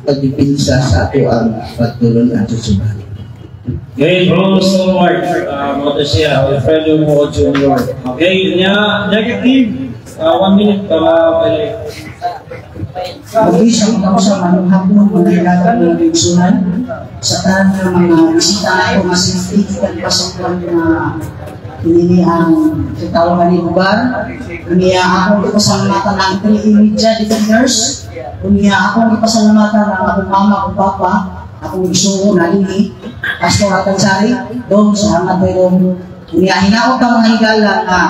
pagdipinsa sa ato ang pagtulon sa simbahan. Okay, bro, Stalwart, mo to siya, Alfredo Mo Jr. Okay, niya, negative, 1 minute para pwede. Magbisa ko sa manong hapon mga hilagang mga kaigsunan sa tanan ng mga bisita na ako nga safety kan pasukan nga ini ang tawag ni lugar. Unya akong gipasalamatan ang 3 media defenders. Unya akong gipasalamatan ang akong mama, akong papa, akong isuo na dinhi, Pastor Atansari dong, salamat kay dong. Unya hinaot ka mga higala nga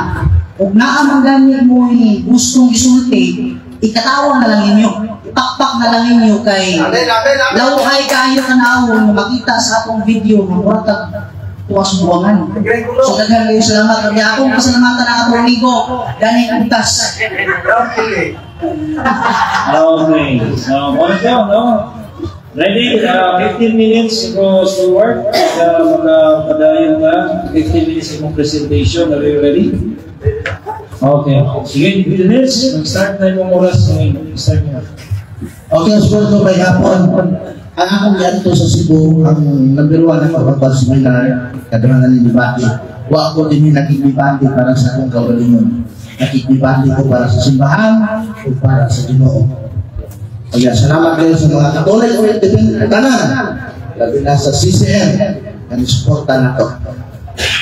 ug naa man gani mo gustong isulti, ikatawa na lang ninyo, ipakpak na lang ninyo kay laway kaayo tanawon nga makita sa atong video nga mura tag tuwas buwangan. So daghan kayo salamat. Kaya akong pasalamatan ang atong amigo Danny Untas. Okay, so, mo na no? Ready? 15 minutes, bro, Stalwart. Magpadayon ka. 15 minutes imong presentation. Are you ready? Okay. Sige, 15 minutes. Mag-start na imong oras ngayon. Start na. Okay, Osvaldo, may hapon. Ang akong giadto sa Cebu, ang number one ako ang seminar, kaduhangan ni debate. Wa ko din nakikdebate para sa akong kaugalingon. Nakikdebate ko para sa simbahan o para sa Ginoo. Kaya salamat kayo sa mga Catholic Independent tanan. Labi na sa CCM nga suporta nato.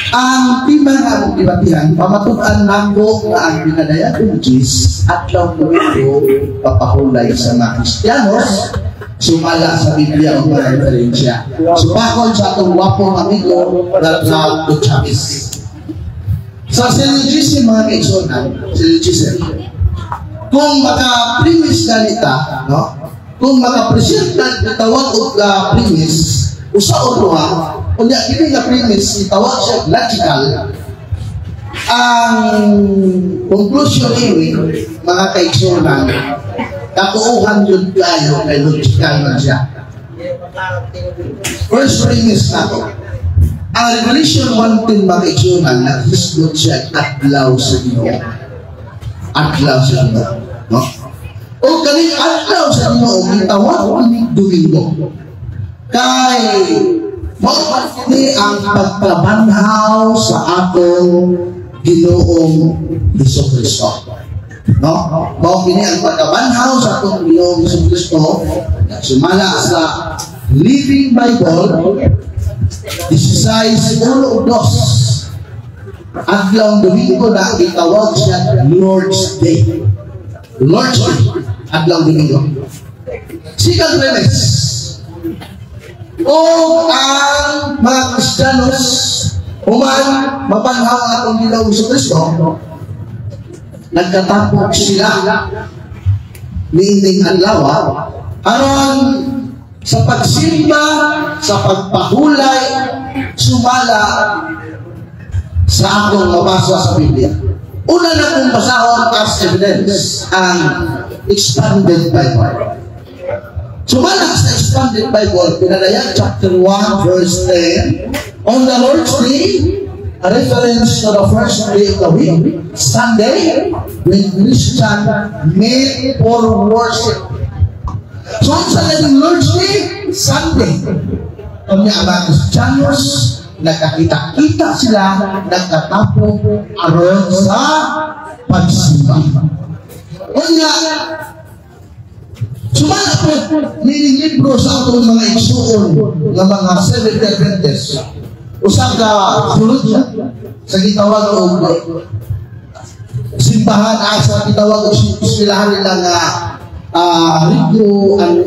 Ang tema nga among debatihan, pamatuan nako nga ang pinadayagon Diyes adlaw Domingo papahulay sa mga Kristiyanos sumala sa Biblia o mga referensya. Supakon sa atong gwapong amigo na Ralph Chavez. Sa syllogism, mga kaigsuonan, syllogism, kung maka-premise ganita, no? Kung maka-present na tawag og premise, usa o duha, unya kini nga premise itawag siya logical, ang conclusion ini, mga kaigsuonan, katuohan yun kayo kay logical man siya. First premise nato. Ang Revelation 1:10, mga kaigsuonan, naghisgot siya adlaw sa Ginoo. Adlaw sa Ginoo. No? O kaning adlaw sa Ginoo gitawag ni Domingo. Kay mao ni ang pagkabanhaw sa atong Ginoong Hesus Kristo. No? Mao kini ang pagkabanhaw sa atong Ginoong Hesus Kristo sumala sa Living Bible 16:12. Adlaw Domingo na gitawag siya Lord's Day. Lord's Day, adlaw Domingo. Second premise. O ang mga Kristiyanos human mapanhaw ang atong Ginoong Kristo, nagkatapok sila niining adlaw aron sa pagsimba, sa pagpahulay sumala sa atong mabasa sa Biblia. Una na kong basahon as evidence ang Expanded Bible. Sumala sa Expanded Bible, Pinadayag chapter 1, verse 10, "On the Lord's Day," a reference to the first day of the week, Sunday, when Christian meet for worship. So, sa naging Lord's Day? Sunday. Kami ang mga Kristiyanos, nagkakita-kita sila, nagkatapok aron sa pagsimba. Unya, sumala po, libro sa atong mga igsuon nga mga Seventh Adventist. Usa ka theologian sa gitawag og simbahan asa gitawag og eskwelahan nila nga Rio ang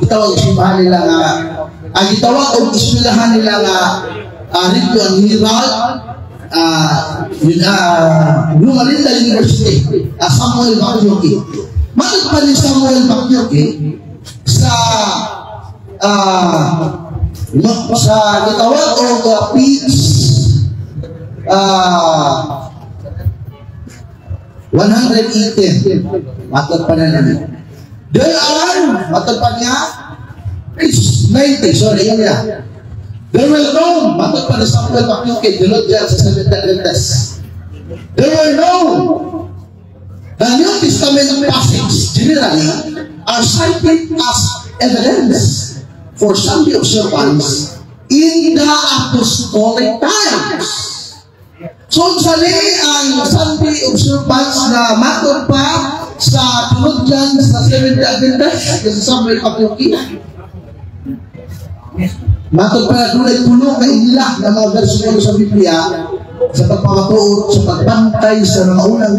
gitawag og simbahan nila nga ang gitawag og eskwelahan nila nga Review and Herald yun, Loma Linda University, Samuel Bacchiocchi. Matod pa ni Samuel Bacchiocchi sa sa gitawag og page 118, matod pa na namin. There are, matod pa niya, page 90, sorry, yun niya. There were known, matod pa ni Samuel Bacchiocchi, theologian sa Seventh Adventist. There were known. The New Testament passage generally are cited as evidence for Sunday observance in the apostolic times. So, sali ang Sunday observance na matod pa sa theologian sa Seventh Adventist, sa Samuel Bacchiocchi. Matod pa na dunay puno ka ila ng mga versikulo sa Biblia sa pagpamatuod, sa pagbantay sa mga unang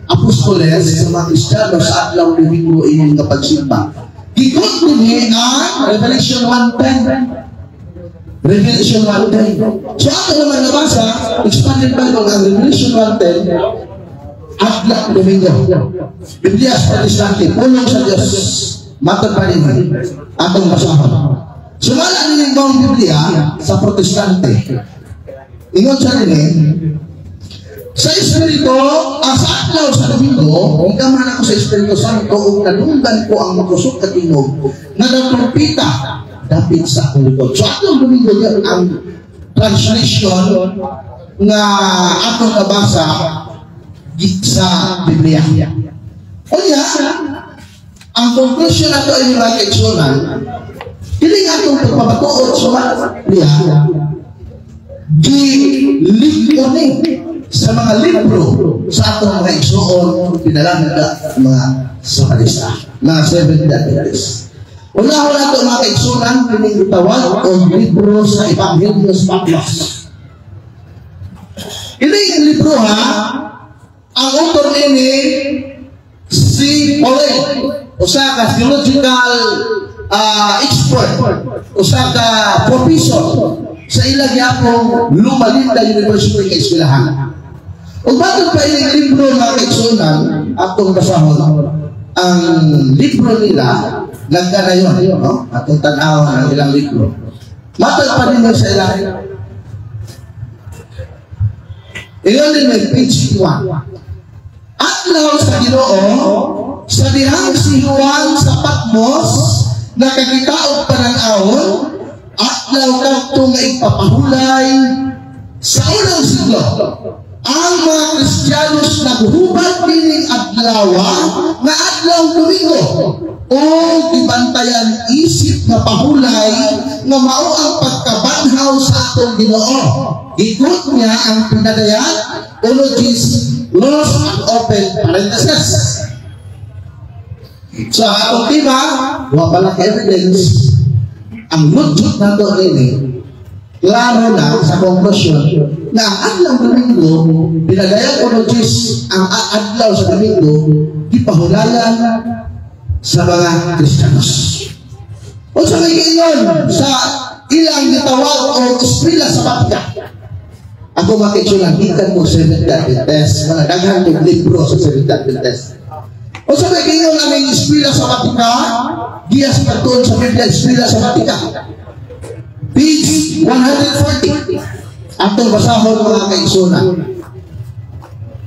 apostoles sa mga Kristiyano sa adlaw Domingo inyong nga pagsimba. Gikot dinhi ang Revelation 1:10. Revelation 1:10. So ato naman nabasa, Expanded Bible, ang Revelation 1:10, adlaw Domingo. Biblia sa Protestante, pulong sa Diyos. Matod pa din atong basahon. Sumala nining buong Biblia sa Protestante. Ingon sa nini, sa Espiritu, ang sa adlaw sa Domingo, gigamhan ako sa Espiritu Santo ug nadunggan ko ang makusog ka tingog nga nagtrompeta dapit sa akong likod. So adlaw Domingo yun ang translation nga atong nabasa sa Biblia. Unya, ang conclusion nato ay mga kaigsuonan, kini nga atong pagpamatuod sa Biblia, gilig-on ni sa mga libro sa atong mga igsuon pinalangga mga sabalista. Mga Seventh Adventist. Unahon nato, mga kaigsunan, kining gitawag og libro sa Ebanghelyo sa Patmos. Ini libro ha, ang author ini si Pauline, usa ka theological expert, usa ka professor sa ilang yapong Loma Linda University kay eskwelahan. Ug matod pa ining libro, mga kaigsunan, atong basahon ang libro nila, nagkanayon, no? Atong tan-awon ang ilang libro. Matod pa din sa ilang. Ingon din may page 1. Adlaw sa Ginoo, sa dihang si Juan sa Patmos nakakita og panan-awon, adlaw kadto nga ipapahulay sa unang siglo. Ang mga Kristiyanos naghubad nining adlawa nga adlaw Domingo o gibantayan isip nga pahulay nga mao ang pagkabanhaw sa atong Ginoo. Ikot niya ang pinadayag 1:10 close and open parenthesis. So ang atong tema, wa pala ka evidence, ang logic nato ini, klaro na sa conclusion na ang adlaw Domingo, pinadayag 1:10, ang adlaw sa Domingo, gipahulayan sa mga Kristiyanos. O sa may giingon sa ilang gitawag o eskwela sa Batika. Ako makitsunan, gikan mo Seventh Adventist, mga daghan kong libro sa Seventh Adventist. O sa may giingon aming eskwela sa Batika, giya sa pagtuon sa Biblia, eskwela sa Batika. Page 140. Atong basahon, mga kaigsunan.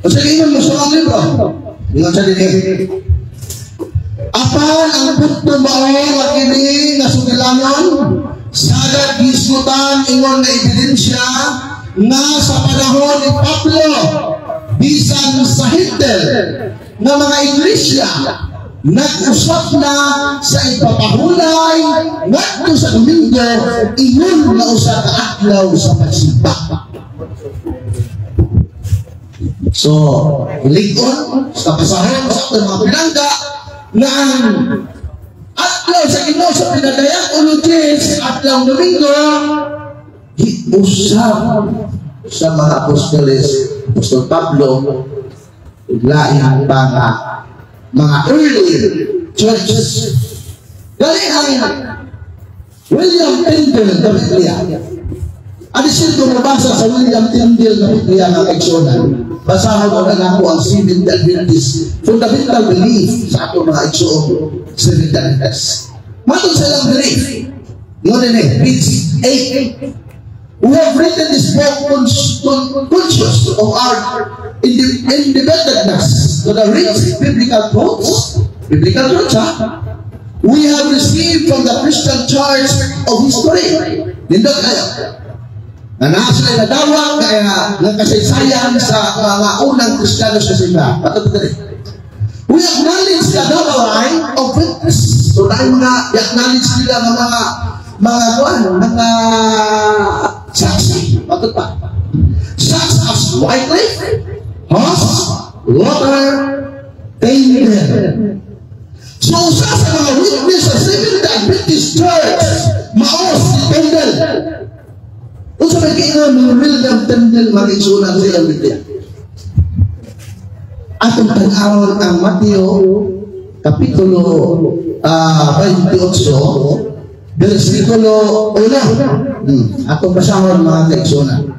O sa giingon mo sa mga libro, ingon sa dinhi. Apan ang punto mao nga kini nga sugilanon sagad gisgutan ingon nga ebidensya nga sa panahon ni Pablo bisan sa Hintil nga mga iglesia nag-usap na sa ipapahulay ngadto sa Domingo ingon nga usa ka adlaw sa pagsimba. So, lig-on sa pasahon sa atong mga pinangga na ang adlaw sa Ginoo sa pinadayag 1:10, adlaw Domingo, giusap sa mga apostoles, Apostol Pablo, ug lain pa nga mga early churches. Gali ang William Tyndale na Biblia. Ano siya mabasa sa William Tyndale na Biblia, mga kaigsunan? Basahon mo na lang po ang Seventh Adventist fundamental belief sa atong mga igsoon Seventh Adventist. Matod sa ilang belief, ngunit eh, page 8. We have written this book conscious of our indebtedness to the rich biblical truths, ha? We have received from the Christian Church of history. Nindot kayo. Na naa sila nadawat kaya ng kasaysayan sa mga unang Kristiyano sa simbahan. Patod ko rin. We acknowledge the double line of witness. So dahil mga acknowledge nila ng mga kuan, mga saksi. Patod pa. Such as Wycliffe, Huss, Luther, Tyndale. So usa sa mga witness sa Seventh Adventist Church, mao si Tyndale. Unsa may giingon ni William Tyndale, mga igsunan, sa iyang Biblia? Atong tan-awon ang Mateo Kapitulo 28, versikulo 1. Atong basahon, mga kaigsunan.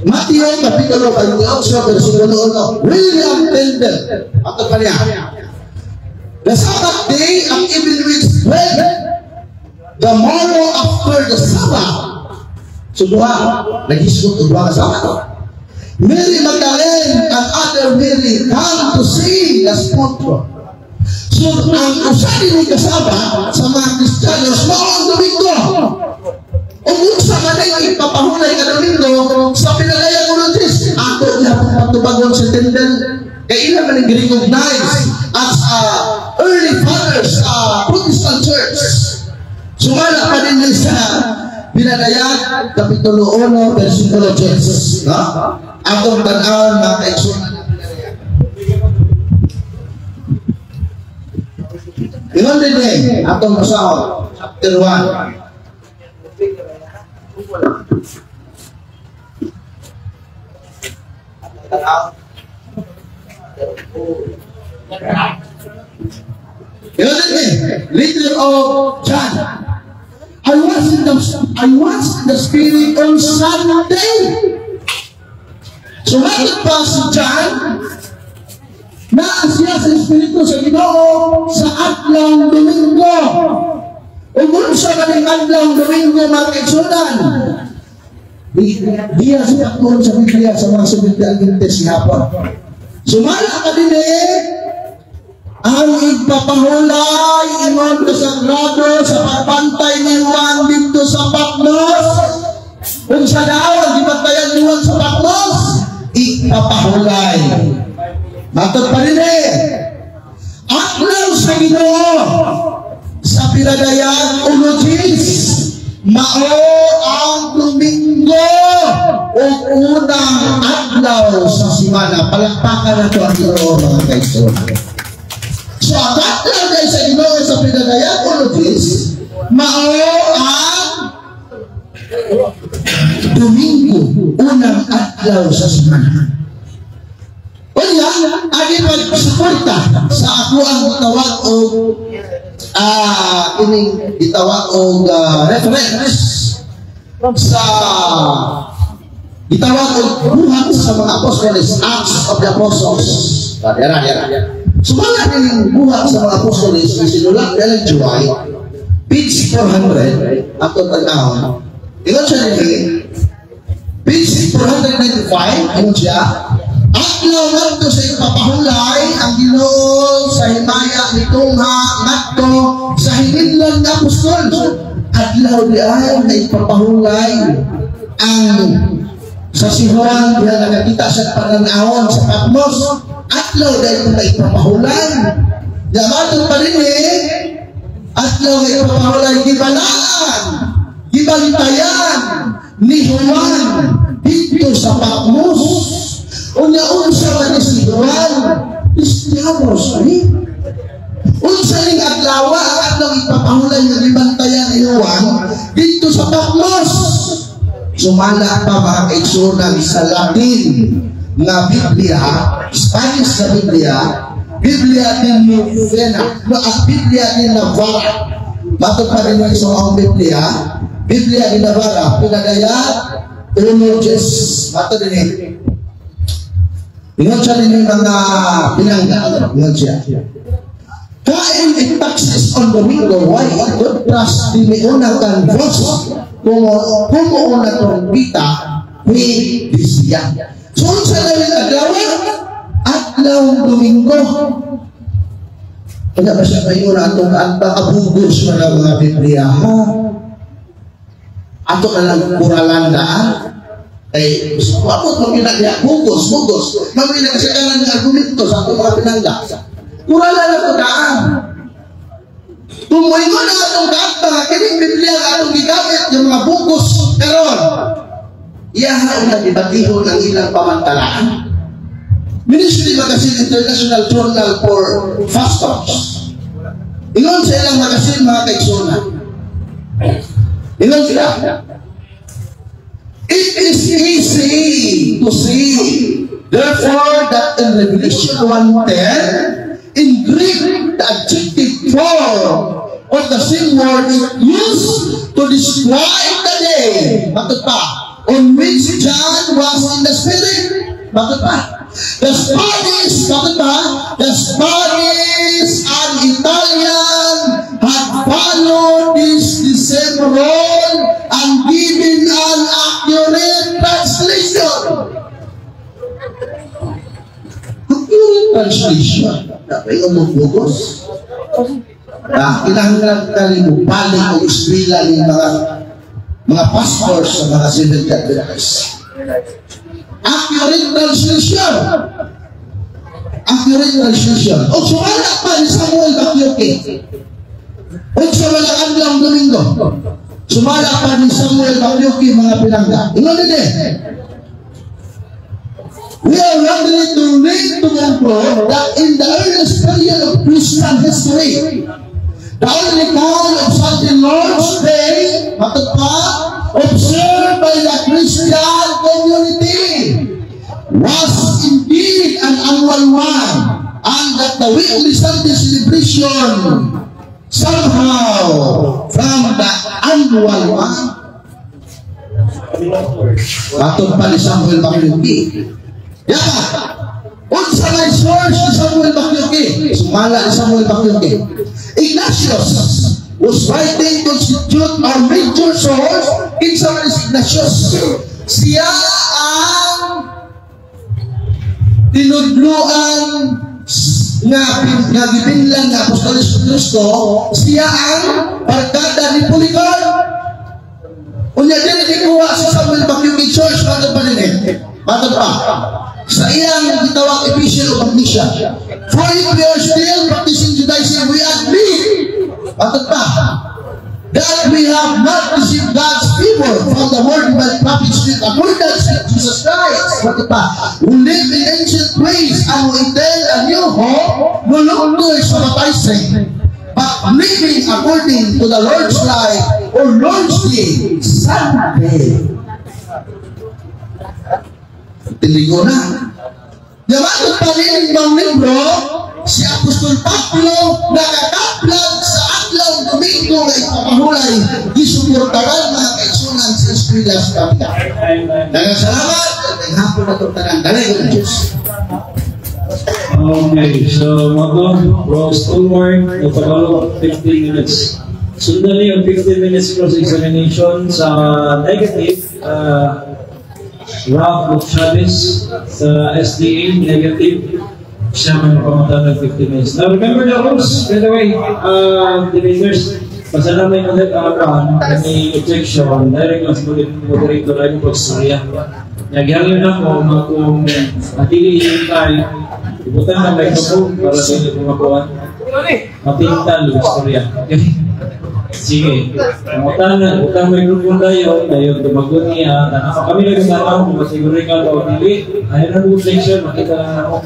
Mateo Kapitulo 28, versikulo 1. William Tyndale. Ato pa niya. The Sabbath day and even which bread the morrow after the Sabbath. So duha, naghisgot og duha ka Sabbath. Mary Magdalene and other Mary come to see the sepulchre. So ang usa ni kasaba sa mga Kristiyanos mao ang Domingo. Ug unsa man ay ipapahulay nga Domingo sa pinadayag 1:10? Ato niya patubagon sa Tyndale. Kay ila man recognize as early fathers sa Protestant Church. Sumala pa din sa Binadayag, Kapitulo 1, versikulo 10. No? Atong tan-awon, mga kaigsunan, ang Binadayag. Ingon din eh, atong basahon, chapter 1. Ingon din eh, leader of John. I was in the Spirit on Sunday. So bakit pa si John, naa siya sa Espiritu sa Ginoo sa adlaw Domingo? Ug unsa man ang adlaw Domingo, mga kaigsuonan? Diya sa pagtuon sa Biblia sa mga Seventh Adventist hapon. Sumala ka din eh, ang igpapahulay ingon kasagrado sa pagbantay ni Juan dito sa Patmos. Kung sa daw ang gibantayan ni Juan sa Patmos, igpapahulay. Matod pa rin eh, adlaw sa Ginoo sa Pinadayag 1:10, mao ang Domingo o unang adlaw sa simana. Palakpakan na ito ang Ginoo, mga kaigsuonan. So ang adlaw dahil sa Ginoo sa Pinadayag 1:10, mao ang Domingo, unang adlaw sa simana. Unya, agi pagsuporta sa ako ang gitawag og kining gitawag og reference sa gitawag og Buhat sa mga Apostoles, Acts of the Apostles. Yara, yara. Sumala ning Buhat sa mga Apostoles na sinulat ni Ellen G. White, page 400, ato tan-awon. Ingon siya dinhi, page 495, ingon siya, adlaw ngadto sa ipapahulay ang Ginoo sa himaya ni tungha ngadto sa hinidlan nga apostol. Adlaw di ay na ipapahulay ang sa si Juan diha nakakita sa pananawon sa Patmos. Adlaw dahil na ipapahulay. Yamatod pa rin eh, adlaw nga ipapahulay, gibalaan, gibantayan ni Juan dito sa Patmos. Unya, unsa man ni si Juan? Kristiyanos, eh? Unsa ning adlaw ang adlaw ipapahulay nga gibantayan ni Juan dito sa Patmos? Sumala pa, mga kaigsuonan, sa Latin nga Biblia, Spanish na Biblia, Biblia de Novena, no, ang Biblia de Navarra. Matod pa rin yung isang ang Biblia, Biblia de Navarra, Pinadayag 1:10. Matod din eh. Ingon siya din yung mga pinangga. Ingon siya. Kain taxes on Domingo, why in contrast di mi una kan voz como como una trompeta qui decía. So, unsa na yung adlaw? Adlaw Domingo. Kaya ba siya kayo na atong at bugos man ang mga Biblia, ha? Ato na lang kuralan daan. Eh, wabot mo ginagya, bugos, bugos. Mamina kasi ka ng argumento sa atong mga pinangga. Kuralan na ito daan. Kung mo na atong kaanta, kining Biblia nga atong gigamit yung mga bugos karon. Iyaha na gibatihon ang ilang pamantalaan. Ministry Magazine International Journal for Pastors. Ingon sa ilang magazine, mga kaigsuonan. Ingon sila, "It is easy to see, therefore, that in Revelation 1:10, in Greek, the adjective form of the same word is used to describe the day," matod pa, "on which John was in the Spirit." Matod pa, the Spanish, matod pa, the Spanish and Italian had followed this the same rule and given an accurate translation. Accurate translation. Dapat yung mabugos. Ah, kinahanglan ka rin mo balik o eskwela ng mga pastors sa mga Seventh Adventist. Accurate translation. Accurate translation. O sumala pa ni Samuel Bacchiocchi. O sa walang adlaw Domingo. Sumala pa ni Samuel Bacchiocchi, mga pinangga. Ingon din eh. "We are ready to read to conclude that in the earliest period of Christian history, The only kind of Sunday Lord's Day, matod pa, observed by the Christian community was indeed an annual one, and that the weekly Sunday celebration somehow from the annual one. Matod pa ni Samuel Makyuki. Yeah. Unsa may source ni Samuel Makyuki? Sumala ni Samuel Makyuki. Ignatius was writing constitute our major source. Kinsa man si Ignatius? Siya ang tinudluan nga gibinlan nga apostolis Kristo, siya ang barkada ni Polycarp. Unya din gikuha si Samuel Makyuki Church, matod pa din eh. Matod pa. Sa iyang gitawag Epistle of Magnesia. "For if we are still practicing Judaism, we admit," matod pa, "that we have not received God's favor from the word by prophets in accordance with Jesus Christ." Matod pa, "Who live in ancient ways and who entail a new hope, no longer sabbatizing, but living according to the Lord's life or Lord's Day, Sunday." Tindi ko na. Yamatod pa rin ng libro, si Apostol Pablo nakakaplag sa adlaw Domingo nga ipapahulay, gisuportaran, mga kaigsuonan, sa Eskwela sa Kapila. Daghang salamat at hapon na itong tanan. Dali ko ng Diyos. Okay, so mga bro Stalwart, Tagalog, 15 minutes. Sundan niyo yung 15 minutes cross-examination sa negative, Ralph Chavez sa SDA, negative, siya may makamunta ng 15 minutes. Now remember the rules, by the way, debaters, basta na may may objection, direct lang sa moderator ay mo pagstorya. Nagyangin ako nga kung madili yung time, ibutan ng microphone para dili ko makuha. Mapintal yung istorya. Okay? Sige. Ang utang na, utang microphone dayon, dayon tumagon niya. Tanaw kami lang tanaw kung masiguro ka o dili. Ayaw na objection, makita lang ako.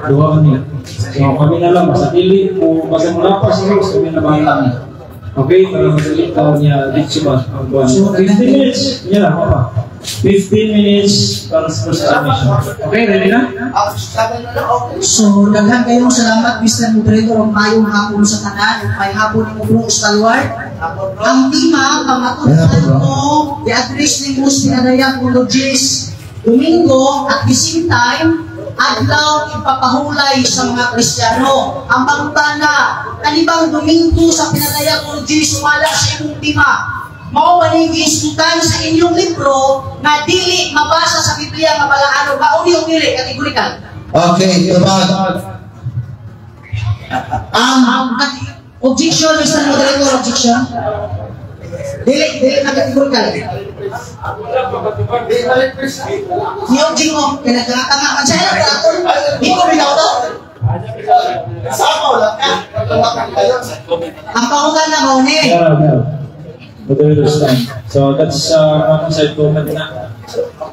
Duha man niya. So kami na lang, basta dili mo, basta mula pa sa rules, kami na bahala niya. Okay, para madali tawag niya, dito ba? Ang buwan. 15 minutes. Yan lang, pa. 15 minutes para sa first submission. Okay, ready na? So, daghan kayong salamat, Mr. Moderator, ug maayong hapon sa tanan, ug may hapon nimo, bro Stalwart. Ang tema, pamatud-an mo, i-address nimo sa pinadayag uno Diyes, Domingo, at the same time, adlaw ipapahulay sa mga Kristiyano. Ang pangutana, kanibang Domingo sa pinadayag uno Diyes sumala sa imong tema? Mao ba ning giisgutan sa inyong libro nga dili mabasa sa Biblia nga balaano? Mao ni o dili kategorikal? Okay, tubag. Ang Objection, Mr. Moderator, objection. Dili, dili na kategorikal. Ni object mo, kaya nagkakatanga man siya, hindi ko bitaw to. Ang pangutana mo ni, Yeah. Moderator's time. So that's side comment na.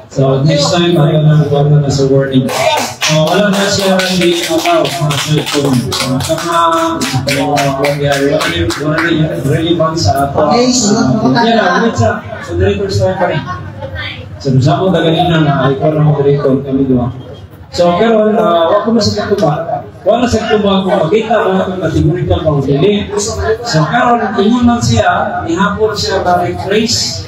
So next time, ayaw na buwan na sa warning. So wala na siya hindi mataw mga side comment. So saka wala na relevant sa ato. Okay, sunod na Yeah, wait sa moderator's time pa rin. So sa mo ganina na ikaw ang moderator kami duha. So karon wa ko sa tuba. Wala sa tuba kung makita mo kung kategorikal ba o dili. So karon ingon man siya, nihapon siya ba rephrase.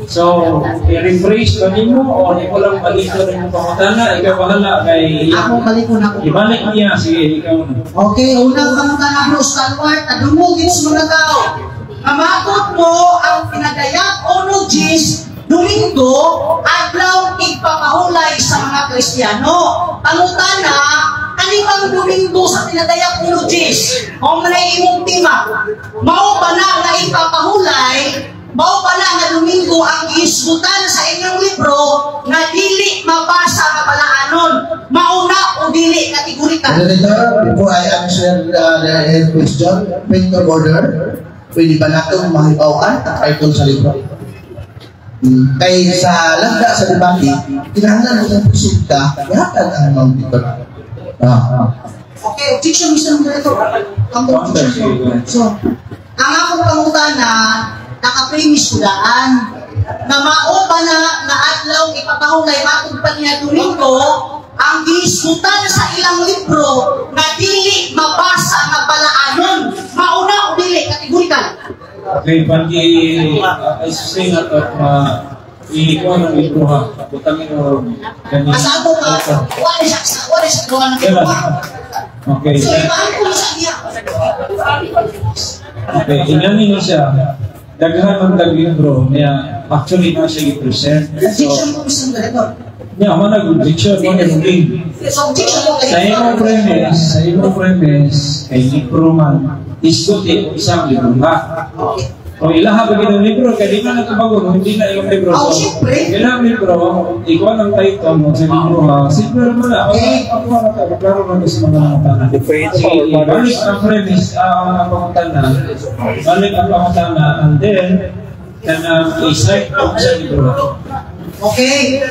So, i-rephrase ba nimo o ikaw lang balik ko rin mo pangutana, ikaw bahala kay Ako balik ko na ako. Ibalik niya, sige, ikaw na. Okay, unang pangutana, bro Stalwart, adungogin sa mga tao. Kamatod mo ang pinadayag uno Diyes, Domingo, adlaw igpapahulay sa mga Kristiyano. Pangutana, kanibang Domingo sa pinadayag uno Diyes? Mao man ay imong tema. Mao ba na nga ipapahulay? Mao ba na nga Domingo ang giisgutan sa inyong libro nga dili mabasa nga balaanon? Mao na o dili kategorikal? Moderator, before I answer the question, point of order, pwede ba natin mahibawan ang title sa libro? Kay sa langga sa debate, kinahanglan mo ng resulta, ihatag ang mga libro. Okay, objection, Mr. Moderator. Counter objection. So, Ang akong pangutana, naka-premise ko daan. Nga mao ba na nga adlaw ipapahulay matod pa niya Domingo, ang gihisgutan sa ilang libro nga dili mabasa nga balaanon. Mauna o dili, kategorikal? Okay, pagi explain na to, ma ikuha ng libro ha. Butangin mo kani. Asa ako ka, wala siya gawa ng Diba? libro. Okay. So, ibaan ko sa niya. Okay, ingani mo siya. Daghan ang dag libro niya, actually na siya i-present. So, Objection ko sa ganito. Niya, mo nag-objection, mo nag-ruling. So, objection ko Sa imong premise, kay libro man, isgot isang libro ha. O ilaha ba ang libro, kay di na natubagon, hindi na iyong libro. Oh, So, siyempre. ilang libro, ikaw ang title mo sa libro ha. Simple naman na. Okay. Ako na ka, klaro na sa mga nangutana. Sige, balik ang premise, ang pangutana. Balik ang pangutana, and then, kanang i-cite mo sa libro. Okay.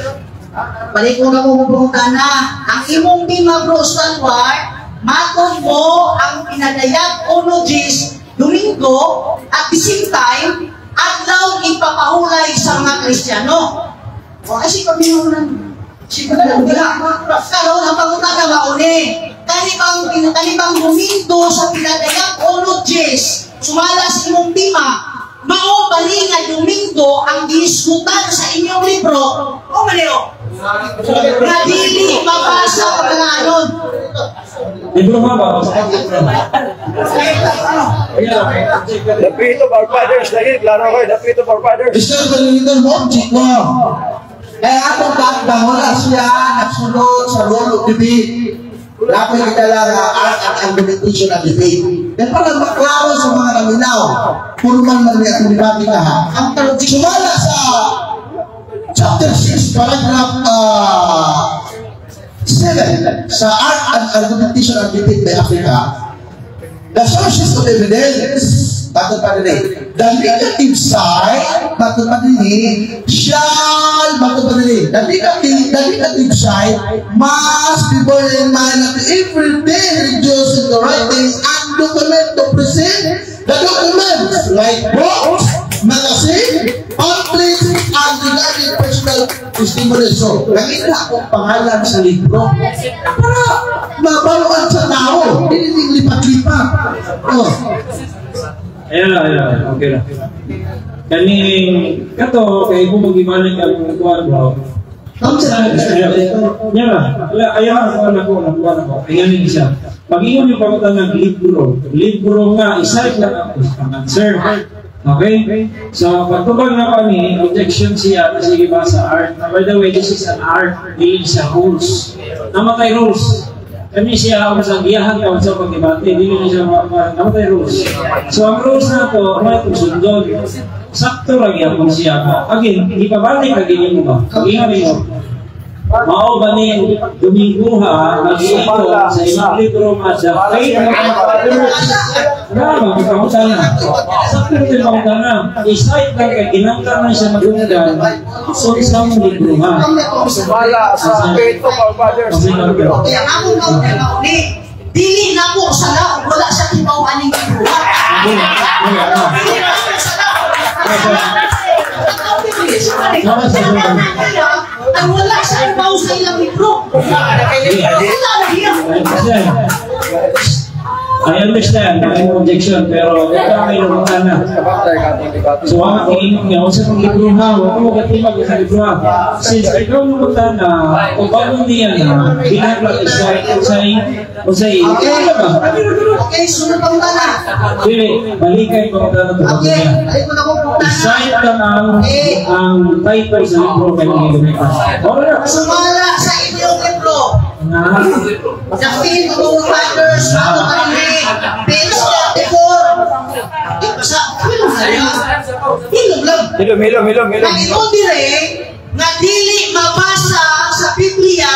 Balik ko na mo pangutana. Ang imong tema, Bro Stanwar, matod mo ang pinadayag uno diyes Domingo at the same time, adlaw ipapahulay sa mga Kristiyano. O kasi kami nang karon ang pangutana mauni. Kani bang Domingo sa pinadayag uno diyes, sumala sa imong tema, mao bali nga Domingo ang gihisgutan sa inyong libro o maleo? Nga dili mabasa ang pangaanon. Libro ha ba? Sa libro. The faith of our fathers, lagi, klaro ko, the faith of our fathers. Mr. Valerian mo, object mo. Kaya atong background, wala siya nagsunod sa rule of debate. Dapat kita lang art and argumentation and debate. Then para maklaro sa mga naminaw, formal man niya itong debate na ha. Ang Sumala sa chapter 6, paragraph 7 sa Art and Argumentation and Debate by Africa, the sources of evidence, matod pa din the negative side, matod pa din shall, matod pa din the negative side must be borne in mind that everything reduced in the writing and document to present the documents like books, magazine, pamphlets, and regarding personal testimony. So, nakita akong pangalan sa libro para mabaluan sa tao. Hindi lipat-lipat. Oh. Ayan lang, ayan lang. Okay lang. Kaning kato kay mo magibalik ang kuan bro. Nya ba? Wala ayaw ako na ko na kuan ako. Ayan ni siya. Pag ingon yung pangutan ng libro, libro nga isa lang ang ang answer. Okay? So, pagtubag na kami, objection siya, kasi iba sa art. By the way, this is an art, dili sa rules. Namatay rules. Kami siya ako sa giyahan ka sa pagdebate, dili na siya namatay rules. So, ang rules na to, may itong sundon. Sakto lang yan kung siya. Again, ipabalik ka ganyan mo ba? Pag-ingon mo, mao ba ni Domingo ha, mag-iito sa imong libro nga The Faith of Our Fathers. Wala ba, pangutana. Sakto rin yung pangutana. I-cite lang kay ginangkan man siya madunggan. So, isang libro ha. Sumala sa faith of our fathers. Okay, ang among pangutana mauni. Dili na po sa laot, wala sa tibaw aning libro. Dili na po sa laot. Ang wala sa ibaw sa ilang libro. Wala na hiya. I understand. I understand ang objection, pero ito ang may na. So, ang iinom niya, kung sa pang libro ha, huwag mo katimag sa libro ha. Since ikaw nung na, kung bago niya na, binaglag isa, usay, usay, okay ba? Okay, sunod pangutana. Dili, balik kay pangutana to. Okay, balik ko na ko pangutana. I-cite lang ang title sa libro kay mga gamitan. Okay. Sumala sa inyong libro. Nga, The Faith of Our Fathers, ano ka rin, page 34. Di ba sa, hilom na yan. Hilom lang. Hilom, hilom, hilom, hilom. Ang imo dire, nga dili mabasa sa Biblia,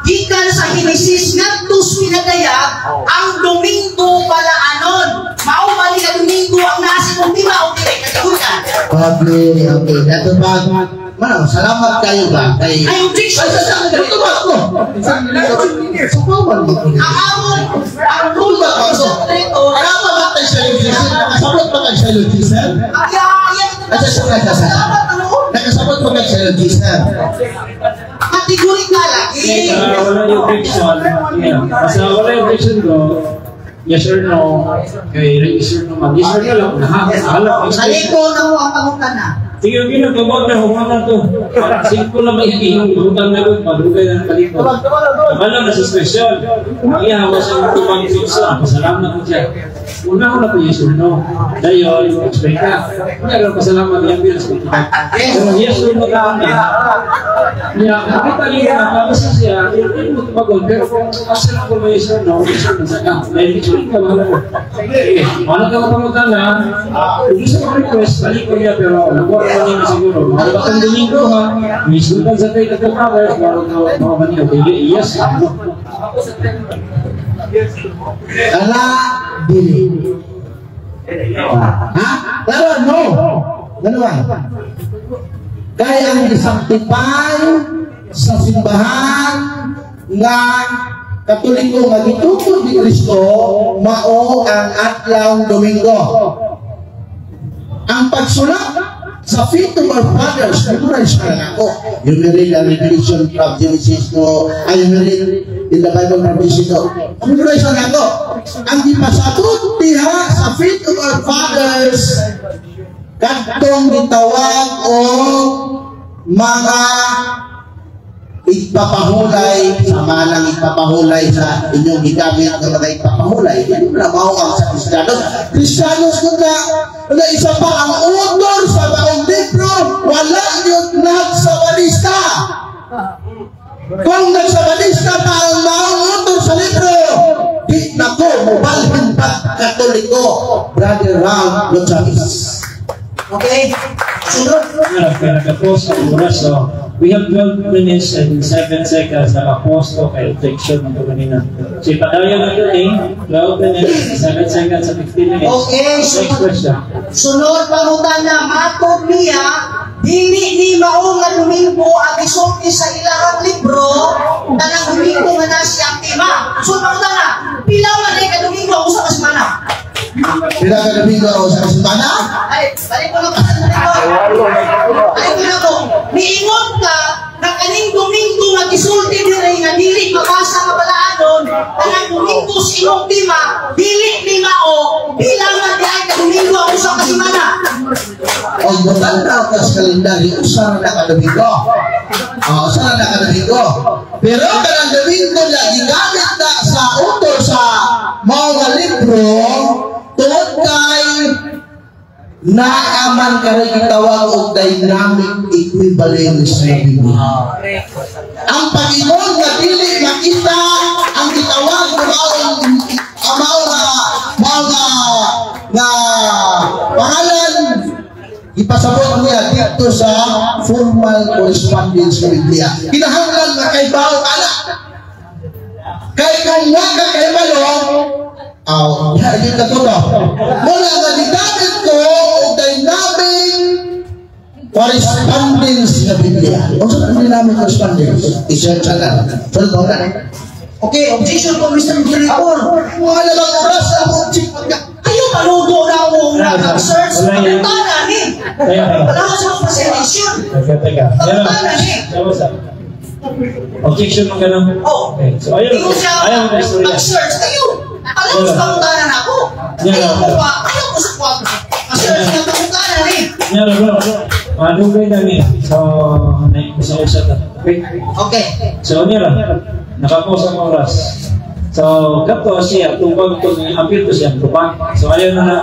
gikan sa Henesis ngadto sa Pinadayag, ang Domingo balaanon. Mao man ni nga Domingo ang nasa kung di ba o dili katunan. Okay, okay. Dato ba? Mano, salamat kayo ba? Kay Ay, objection sa Ito ba ako? Sukawan mo. Ang among ang rule Ba sa ako? rito, Tama ba tayo sa objection? Nakasabot ba kayo syllogism? Yeah. Asa sa sa sa? Salamat, ano? Nakasabot pa kag syllogism? Kategorika lagi. Wala yung objection. Yeah. Basta wala yung objection ko, yes or no, kay yes or no man. Yes or no lang, ha? Alam, Saliko na mo ang pangutana. Sige, okay na, tubag na, huwag na to. Simple lang may ihong, butang na doon, madugay na ng kalikot. Kabalo na sa question. Ang iya, hawas ang tubag sa pasalamat ko siya. Una ko na po yes or no. Dayon, explain ka. Wala lang pasalamat, yan bilang sa tubag. Pero yes or no ka na. Niya, makita niyo na, tapos na siya, hindi mo tubagon. Pero kung asa lang ko may yes or no sa ka. Dahil explain ka, mahal mo. Sige, mahal ka mapangutana. Kung gusto mo request, balik ko niya, pero nakuha ko niya siguro. Mahal ba kang Domingo ha? May sultan sa faith of the fathers, mahal ka mga maniyo. Yes, ano? Ala, dili. Ha? Pero no. Ano ba? Kaya ang gisanctify sa simbahan nga Katoliko nga gitukod ni Kristo mao ang adlaw Domingo. Ang pagsulat sa Faith of Our Fathers, memorize ka lang ako. You may read the Revelation from Genesis to, ay, you may read in the Bible from Genesis to. Memorize lang ako. Ang gipasabot diha sa Faith of Our Fathers, kadtong gitawag o mga igpapahulay sa manang igpapahulay sa inyong gigamit ng mga igpapahulay. Hindi mo na mao ang sa Kristiyanos. Kristiyanos ko na, na isa pa ang author sa maong libro, wala yun nagsabalista. Kung nagsabalista pa ang maong author sa libro, di na ko mobalhin pa Katoliko, Brother Ram Lochavez. Okay? Sunod. Nga, kaya nagka-post ang oras. So, we have 12 minutes and 7 seconds. Naka-post ko kay objection mo kanina. So, ipadayon na yun eh. 12 minutes, 7 seconds sa 15 minutes. Okay, Next sunod. Question. Sunod pangutana, matod niya, dili ni mao nga Domingo ang isulti sa ilahang libro, tanang Domingo nga na siyang tema. Sunod pangutana, pila man ka Domingo ang usa ka semana? Pila ka Domingo sa semana? Ay, balik ko lang kasi balik ko. Balik ko na ko. Niingon ka na kaning Domingo nga gisulti diri nga dili mabasa nga balaanon, kanang Domingo sa imong tema, dili ni mao, pila man diay ka Domingo ang usa ka semana? O mutan-aw ka sa kalendaryo, usa na ka Domingo. O, usa na ka Domingo. Pero kanang Domingo na gigamit na sa author sa mga libro, tungod kay naaman ka rin gitawag og dynamic equivalence sa Biblia. Ang pag-ingon nga dili makita ang gitawag nga maong ang mao nga nga pangalan, ipasabot niya dito sa formal correspondence sa Biblia. Kinahanglan nga kay bao ka na. Kay kung wa ka kay malo, aw, di ka to. Muna nga gigamit ko og dynamic correspondence sa Biblia. Unsa man dynamic correspondence? I-search na. Sunod na. Okay, objection po, Mr. Moderator. Wala lang oras ang object. Ayaw malugo na ako nag-search. Wala yan. Pangutana ni. Teka, Wala ko sa presentation. Teka, teka. Yan. Pangutana ni. Tapos, objection mo ganun. Oh. Okay. So, ayun. Ingon siya, Ayaw mo istorya. mag-search kayo. Alam mo sa pangutana na ako. Ayaw ko pa, ayaw ko sa kwag. Ma-search ng pangutana ni. Yan, bro. Madugay na ni. So, naikusa-usa ta. Okay? Okay. So, niya lang. Nakapost ang oras. So, kato siya, tubag to, ni appeal to siya, tubag. So, ayaw na na,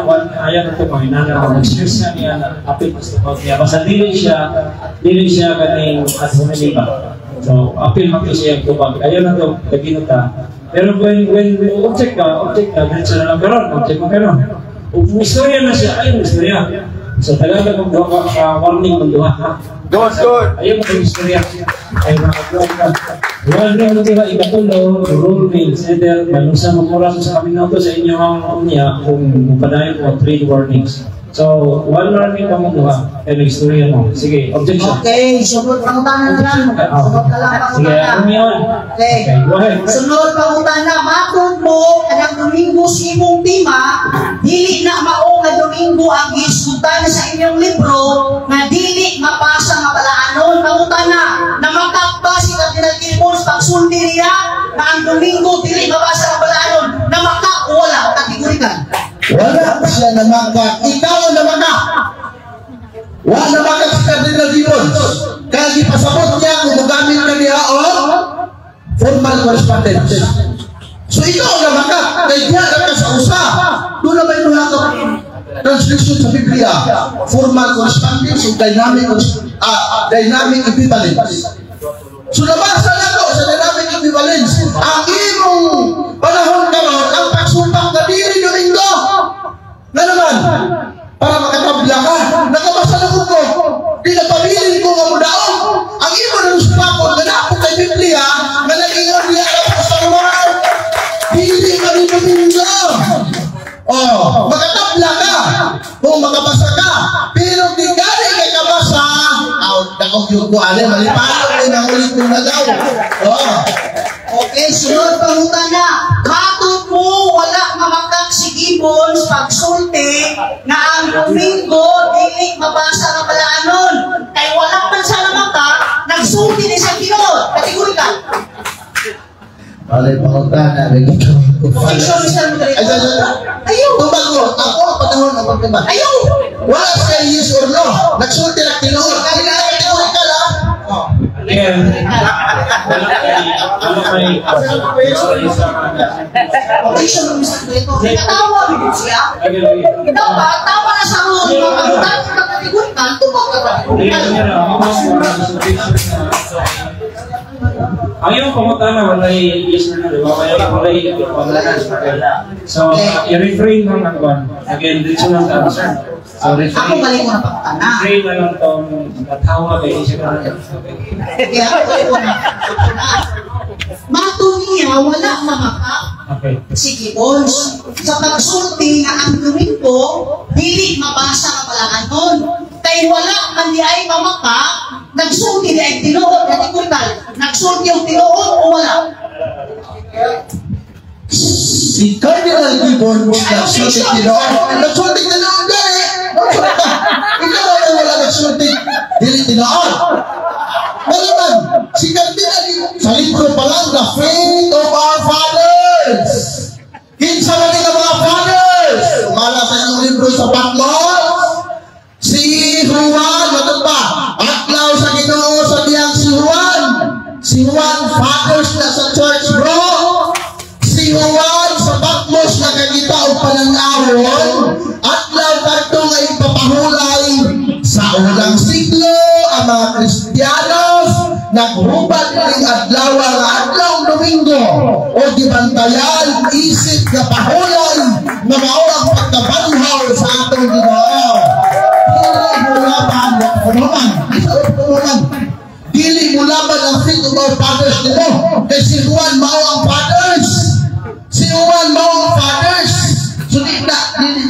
ayaw na ito, panginana ko. Nag-search na niya, na appeal to sa tubag niya. Basta dili siya kaning ad hominem ba. So, appeal man to siya tubag. Ayaw na to, kaginuta. Pero when object ka, diretso na lang karon, object mo karon. Ug istorya na siya, ayaw istorya. So, Tagalog mong duha ka, warning mong duha, ha? Good, good. Ayaw mo istorya. Ay, mga duha ka. Warning mo diba, ikatulo, rule means, either, manusa mo oras sa kami na sa inyong unya, kung padayon mo, three warnings. So, one learning pa mo duha. Kaya nag-istorya mo. Sige, objection. Okay, sunod pangutana na lang. Sunod na lang Sige, pangutana. ano yun? Okay. Okay, go ahead. Sunod pangutana, matod mo kanang Domingo sa imong tema, dili na mao nga Domingo ang gihisgutan sa inyong libro nga dili mapasa nga balaanon. Pangutana, namakak ba si Cardinal Gibbons pagsulti niya na ang Domingo dili mabasa nga balaanon? Namakak o wala? Kategorikal. Wala siya namakak. Ikaw ang namakak. Wala namakak si Cardinal Gibbons. Kaya gipasabot niya kung mogamit ka niya o formal correspondence. So ikaw ang namakak. Kaya diya ka sa usa. Doon na may duha ka translation sa Biblia. Formal correspondence o dynamic equivalence. So nabasa na ko sa dynamic equivalence. Ang imong panahon karon, ang pagsupak na dili Domingo. Na naman, para makatabla ka, nakabasa na ko ko. Di na pabilin ko nga mudaog. Ang imo na supakon, nga napo kay Biblia, nga nag-ingon niya ang sa Mark. Dili ka rin Domingo. Oh, makatabla ka kung makabasa ka. Pero di gani kay kabasa, out na ko yung ko ani malipalong ni nang ulit mo na daw. Oh. Okay, sunod pangutana. Matod mo, wala mamakak si Gibbons pagsulti na ang Domingo dili mabasa nga balaanon. Kay wala man siya namakak, nagsulti ni sa Ginoo. Kategorikal. Balay pangutana, lagi ko. Objection, Mr. Ay, Moderator. ay, ay. Ayaw! Tubag ko, ako ang panahon ang pagkaba. Ayaw! Wala siya yes or no. Nagsulti lang tinuod. Hindi na kategorikal ah. Oh. Again, wala kay Objection, Mr. Moderator. Katawa mo siya. Again, again. Dapat, tama na sa mga pangutana ka kategorikal, tubag ka kategorikal. Ang iyong pangutana, walay yes or no, di ba? Walay, walay, wala. So, i-refrain lang ang kwan. Again, dito lang ta, sir. So, refrain. Ako balik mo na pangutana. Refrain na lang tong natawa kay siya ka. Okay. Kaya ako balik mo na pangutana. Matod niya, wala mamakak si Gibbons sa pagsulti nga ang Domingo dili mabasa nga balaanon. Kay wala man di ay mamaka, nagsulti di ay tinuod. Kategorikal, nagsulti yung tinuod o wala? Si Cardinal Gibbons nagsulti tinuod. Nagsulti tinuod gani. Nagsulti. Ikaw ang wala nagsulti. Dili tinuod. Ano man, si Cardinal Gibbons, sa libro pa lang, The Faith of Our Fathers. Kinsa man nga mga fathers? Umala sa inyong libro sa Patmos. Si Juan, matod ba? Adlaw sa Ginoo sa diyang si Juan. Si Juan, fathers na sa church, bro. Si Juan sa Patmos nakakita og pananawon. Adlaw kadto nga ipapahulay sa unang siglo ang mga Kristiyanos naghubad ning adlaw nga adlaw Domingo o gibantayan isip nga pahulay nga mao ang pagkabanhaw sa atong Ginoo. Dili mo laban kuno man. Kuno man. Dili mo laban ang faith of our fathers nimo. Kay si Juan mao ang fathers. Si Juan mao ang fathers. So di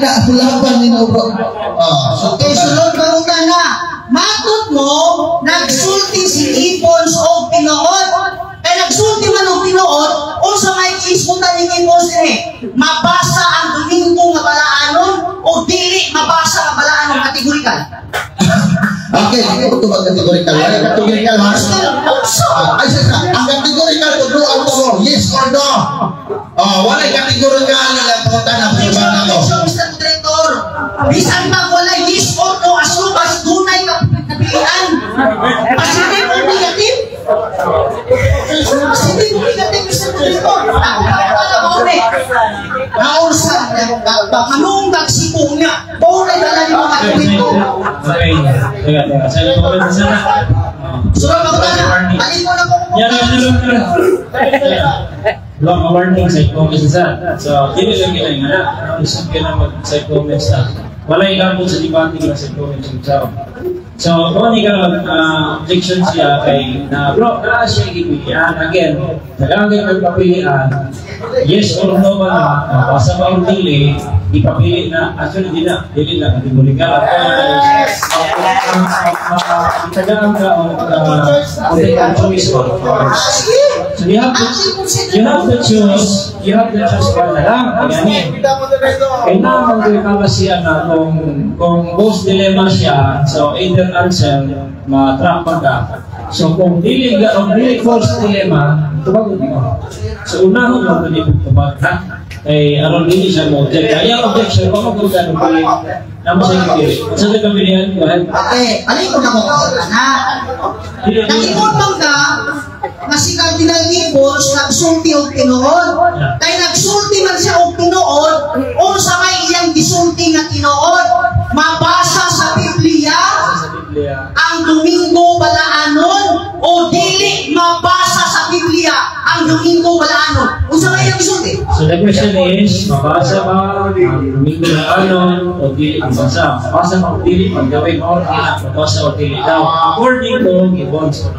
na laban nimo, bro. Ah, so Okay, sunod pangutana. Matod mo, nagsulti si Gibbons og tinuod. Kay nagsulti man og tinuod, unsa may giisgutan ni Gibbons dinhi? Mabasa ang Domingo nga balaanon o dili mabasa ang balaanon, kategorikal? Okay, di ko tubag categorical. Wala categorical ha. Unsa? Ah, ay, sir, ang categorical tudloan ko mo, yes or no. Oh, wala categorical nga pangutana sa na ko. Objection, Mr. Moderator. Bisan pa wala yes or no, as long as dunay ka napilian. Positive or negative? Positive or negative, Mr. Moderator? Wala mo ni. Naunsa, manunggag si niya. Mao na dala ni mga kwento. Okay. Teka, teka. Sa iyo, comment sana. Sunod pangutana. Alin mo na ko Yan, yan, yan, yan. Long warning sa comments sa. So, dili lang kita nga na. Isang ka na mag sa comments na. Wala ilabot sa debate nga sa comments sa. So, kung ni ka objection siya kay na bro, naa siya gipilian. Again, daghang kay pagpapilian. Yes or no ba na, mabasa ba or dili, Ipapili na, actually di na, dili na categorical. Itagaan ka o choice ba? Sige. So you have to choose one na lang. Kaya kailangan ko siya na kung both dilemma siya, so either answer, ma-trap pa ka. So kung dili false dilemma, tubag mo. So unahon mo dili tubag ha. Kay aron dili siya mo object. Kaya objection ko mo kung ano namo sa dili. Sa ka pilihan, go ahead. Okay, alin ko na mo na. Dili. Nag-ingon man ka nga si Cardinal Gibbons nagsulti og tinuod. Kay nagsulti man siya og tinuod, unsa may iyang gisulti nga tinuod? Mabasa sa Biblia Sa Biblia. Ang Domingo Balaanon o dili mabasa sa Biblia ang Domingo Balaanon? Unsa may iyang gisulti? So the question is, mabasa ba ang Domingo Balaanon o dili mabasa? Mabasa ba o dili? Maggawin mo, mabasa o dili daw. According to Gibbons.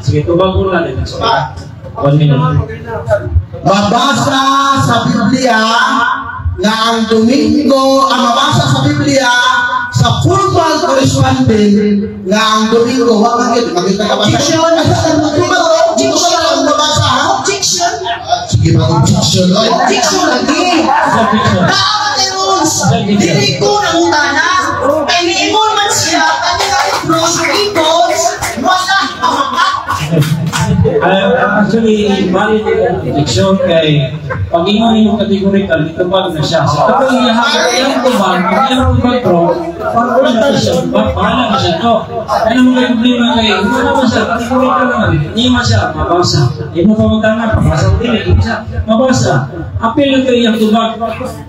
Sige, tubag ko lang. 1 minute. Mabasa sa Biblia nga ang Domingo, ang mabasa sa Biblia sa formal corresponding nga ang Domingo, wa man gyud makita ka ba? Objection. Objection. Mabasa, ha? Objection. Sige, mag objection, oy. Objection lagi. Objection. Naa kay rules. Dili ko nangutana. Kay niingon man siya kanila Bros Gibbons wala mamaka. Actually, valid ang objection kay pag ingon nimo categorical, itubag na siya. So, kapag iyang tubag bro, parang na siya, bahala na siya. No, ano mo kay problema kay, hindi naman siya, categorical naman. Hindi man siya, mabasa. Hindi mo pamutana, mabasa o dili, hindi siya, mabasa. Apil lang kay iyang tubag.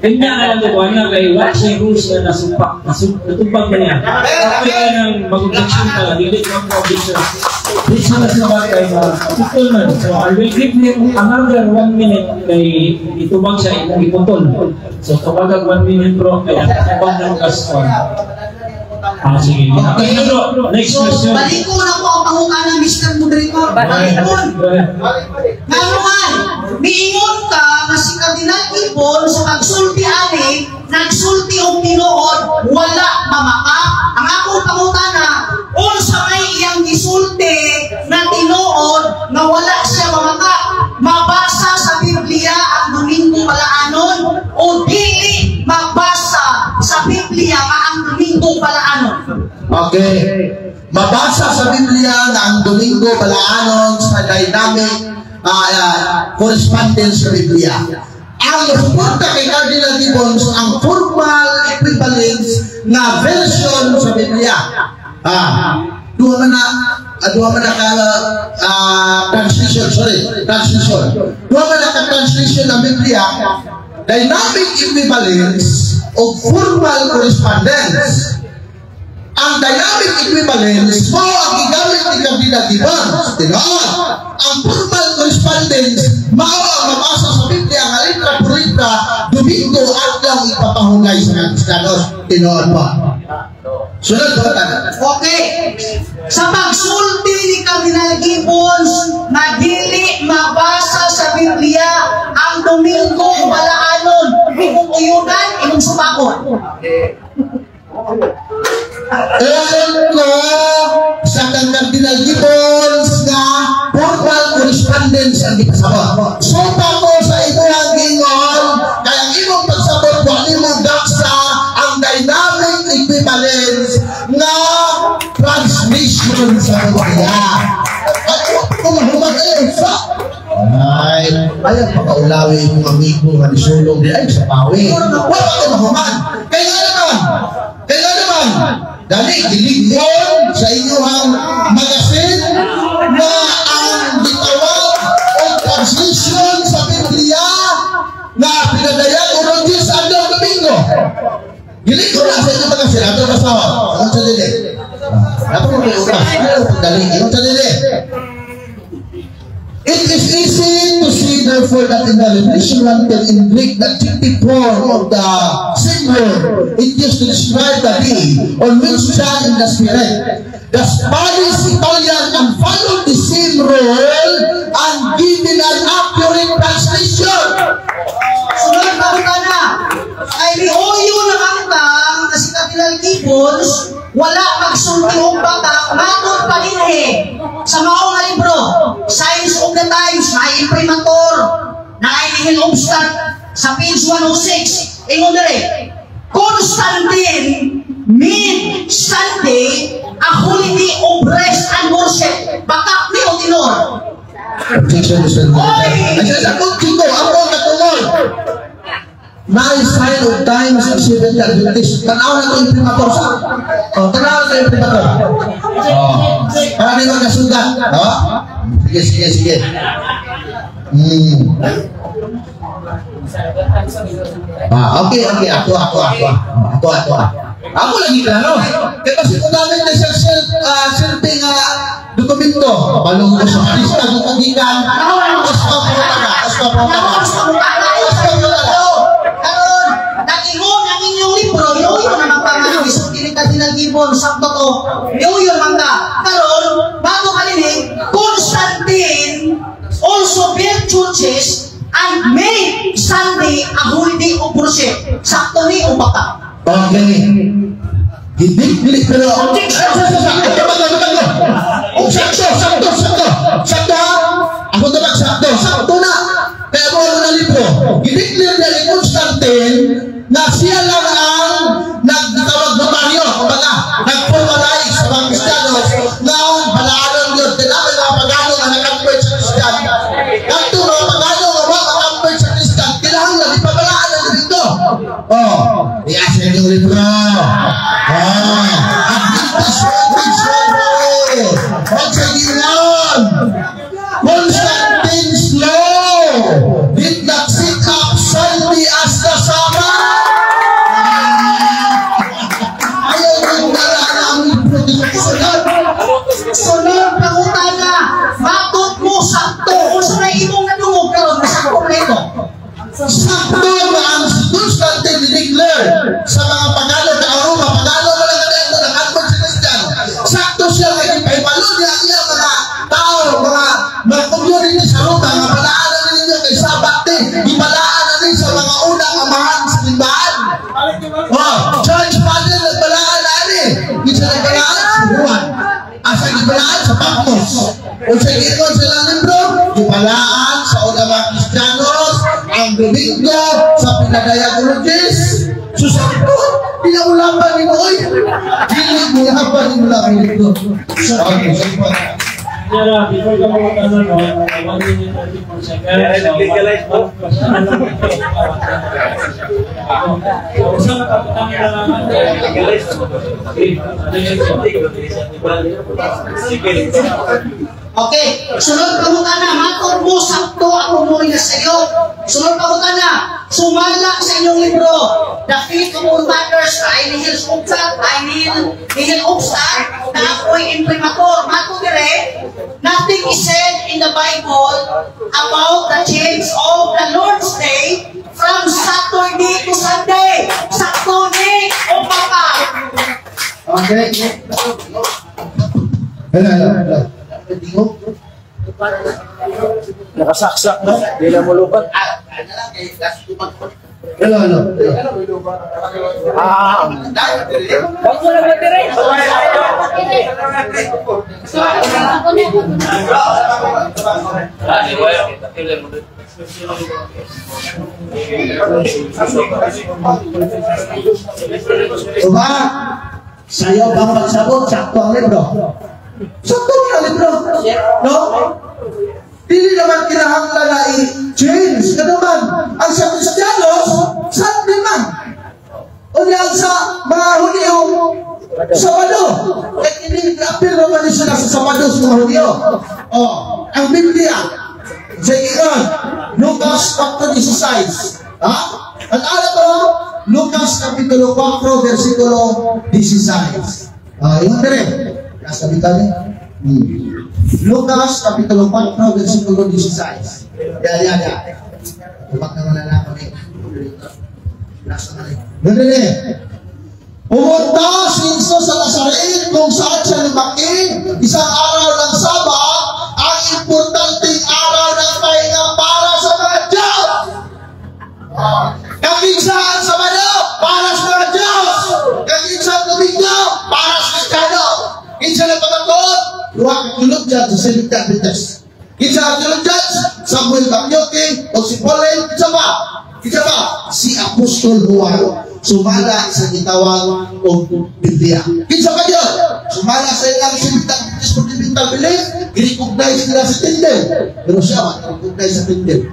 Kanya na lang tuwa niya kay wala siya rules na nasumpak, natubag na niya. Okay ka nang mag-objection ka, dili ka mag-objection. Di siya nasubag kay maputol man. So I will give him another 1 minute kay itubag siya imong iputol. So tubagag 1 minute, bro, kaya tubag ng gaston. Ah, sige. Okay na, bro. Next So, question. baliko na ko ang pangutana, Mr. Moderator. Balikon. Go ahead. Ngano man, miingon ka nga si Cardinal Gibbons sa pagsulti ani, nagsulti og tinuod, wala mamaka. Ang akong pangutana, unsa may iyang gisulti na tinuod nga wala siya mamaka? Mabasa sa Biblia ang Domingo Balaanon o dili mabasa sa Biblia nga ang Domingo Balaanon? Okay. Mabasa sa Biblia na ang Domingo Balaanon sa dynamic correspondence sa Biblia. Ang suporta kay Cardinal Gibbons ang formal equivalence nga version sa Biblia. Duha man na ka translation, sorry, translation. Duha man na ka translation ng Biblia, dynamic equivalence o formal correspondence. Ang dynamic equivalence mo ang gigamit ni Cardinal Gibbons. Tinuod. Ang formal correspondence mao ang mabasa sa Biblia nga litra por litra, Domingo adlaw ipapahulay sa mga Kristiyanos. Tinuod mo. Sunod ba tanan? Okay. Sa pagsulti ni Cardinal Gibbons na dili mabasa sa Biblia ang Domingo Balaanon, imong uyunan, imong supakon? Ayon ko sa kang Cardinal Gibbons nga formal correspondence ang gipasabot. Supa ko sa imuhang gingon kay ang imong pagsabot wa nimo daksa ang dynamic equivalence nga translation sa Biblia. Ay, wa ko mahuman eh, sa ay, ayaw pakaulawi imong amigo nga nisulong di ay sa pawi. Wa pa ko mahuman. Kay nga naman, kay nga naman, dali, giligmon sa inyong magazine na ang gitawag o translation sa Biblia na pinadayag o Diyos adlaw Domingo. Giligmon na sa inyong magazine. Ato basawa. Anong sa dili? Dapat mo kayo oras. Ano pagdali? Anong sa dili? It is easy to see, therefore, that in the Revelation 1 in Greek, the adjective form of the same word it used to describe the day on which John in the Spirit. The Spanish, Italian, and followed the same rule and given an accurate translation. Sunod na na. Ay Gibbons wala magsulti og baka matod pa dinhi sa mao nga libro, Signs of the Times, na imprimatur na nihil obstat sa page 106. Ingon dire, Constantine made Sunday a holiday of rest and worship. Baka ni o tinuod? Objection, Mr. Ay, sa kung ko, ako ang katungod. Naay Sign of Times of Seventh Adventist. Tanaw na ito imprimatur sa. Oh, tanaw na ito imprimatur. Oh. Para di magkasugat. Oh? Sige, sige, sige. Ah, okay. Ako, ako, ako. Ako, ako, ako. Ako lagi klaro. Kaya kasi kung namin na siya silbi nga dokumento, kabalo ko sa lista kung kagikan, Os pa po talaga, os pa po talaga. Os pa po talaga. Karon, nag-ingon ang inyong libro, yoyo naman pa nga, isulti ni Cardinal Gibbons, sakto to, yoyo naman ka. Karon, bago kalinig, Constantine also built churches and made Sunday a holiday of worship. Sakto ni o baka? Okay. Hindi, dili, pero Objection! Oh, sakto, sakto, sakto. Sakto ha? Ako tabak sakto. Sakto na. Kaya mo ano na libro. Gideclare niya ni Constantine na siya lang ang nagtawag notaryo. Kumbaga, nag-formalize sa mga Kristiyanos na balaanan yun. Kailangan mga pagano nga na-convert sa Kristiyan. Kanto mga pagano nga wa ma-convert sa Kristiyan, kinahanglan ipabalaan na dito. Oh, iasa yung libro. Oh, Adventist World Road. Huwag sa gilan. Constantine's law did not set up Sunday as the Sabbath. Ayaw yung dala na ang libro dito. Sunod. Sunod pangutana, matod mo sakto unsa may imong nadungog karon sa kompleto? Sakto nga ang Constantine declare sa mga pagano na Roma, pagano mo lang ang ito, nag-convert sa Christian. Sakto siya nga ipahibalo niya ang iyang mga tao, mga community sa Roma, nga balaanan ninyo kay Sabat ni, ibalaan ni sa mga unang amahan sa simbahan. Oh, Church Father nagbalaan na ani. Di siya nagbalaan sa Juan. Asa gibalaan sa Patmos. O sa giingon sa ilang libro, gibalaan sa unang mga Kristiyanos ang Domingo sa Pinadayagologis. So sakto, pinaulapan ni Moy. Dili mo laban ni mula libro. Okay, sige. Kunyara, before ka magtanong, no, 1 minute 34 seconds. So, one question na lang. So, isang kapitang na lang. Okay, Okay, sunod pangutana, matod mo sakto ako mo sa iyo. Sunod pangutana, sumala sa inyong libro, The Faith of All Matters, ay nihil obstat, ay nihil obstat, na ako'y imprimatur. Matod dire, nothing is said in the Bible about the change of the Lord's Day from Saturday to Sunday. Sakto ni o baka? Okay. Hello, hello, hello. Nakasaksak na. Di na mulubat. Hello, hello. Ah. Wag mo lang matire. Diba? Sa'yo bang pagsabot? Sakto ang libro. Sakto ang libro. No? Dili naman kinahanglan na i-change. Kano man, ang sa Kristiyanos, Sunday man. O ang sa mga Hudyo, Sabado. Eh, hindi appeal naman sila sa Sabado sa mga Hudyo. O, ang Biblia, sa ingon, Lucas 4:16. Ha? Ang alam ko, Lucas Kapitulo 4, versikulo 16. Ah, yun dire. Nasa bitali. Lucas Kapitulo 4, versikulo 16. Ya, ya, ya. Tumak naman na kami. Nasa na rin. Dire. Pumunta si Jesus sa Nazaret kung saan siya lumaki. Isang araw ng Sabat, ang importanteng araw ng pahinga para sa mga Diyos. Kakinsa ang Sabado para sa mga Diyos. Kakinsa ang Domingo Domingo para sa Kristiyano. Kinsa na pagkatuon? Duha ka theologian sa Seventh Adventist. Kinsa ang theologians? Samuel Bacchiocchi o si Pauline. Kinsa pa? Kinsa pa? Si Apostol Juan. Sumala sa gitawag og Biblia. Kinsa pa yun? Sumala sa ilang Seventh Adventist fundamental belief, gi-recognize nila si Tyndale. Pero siya, recognize sa Tyndale.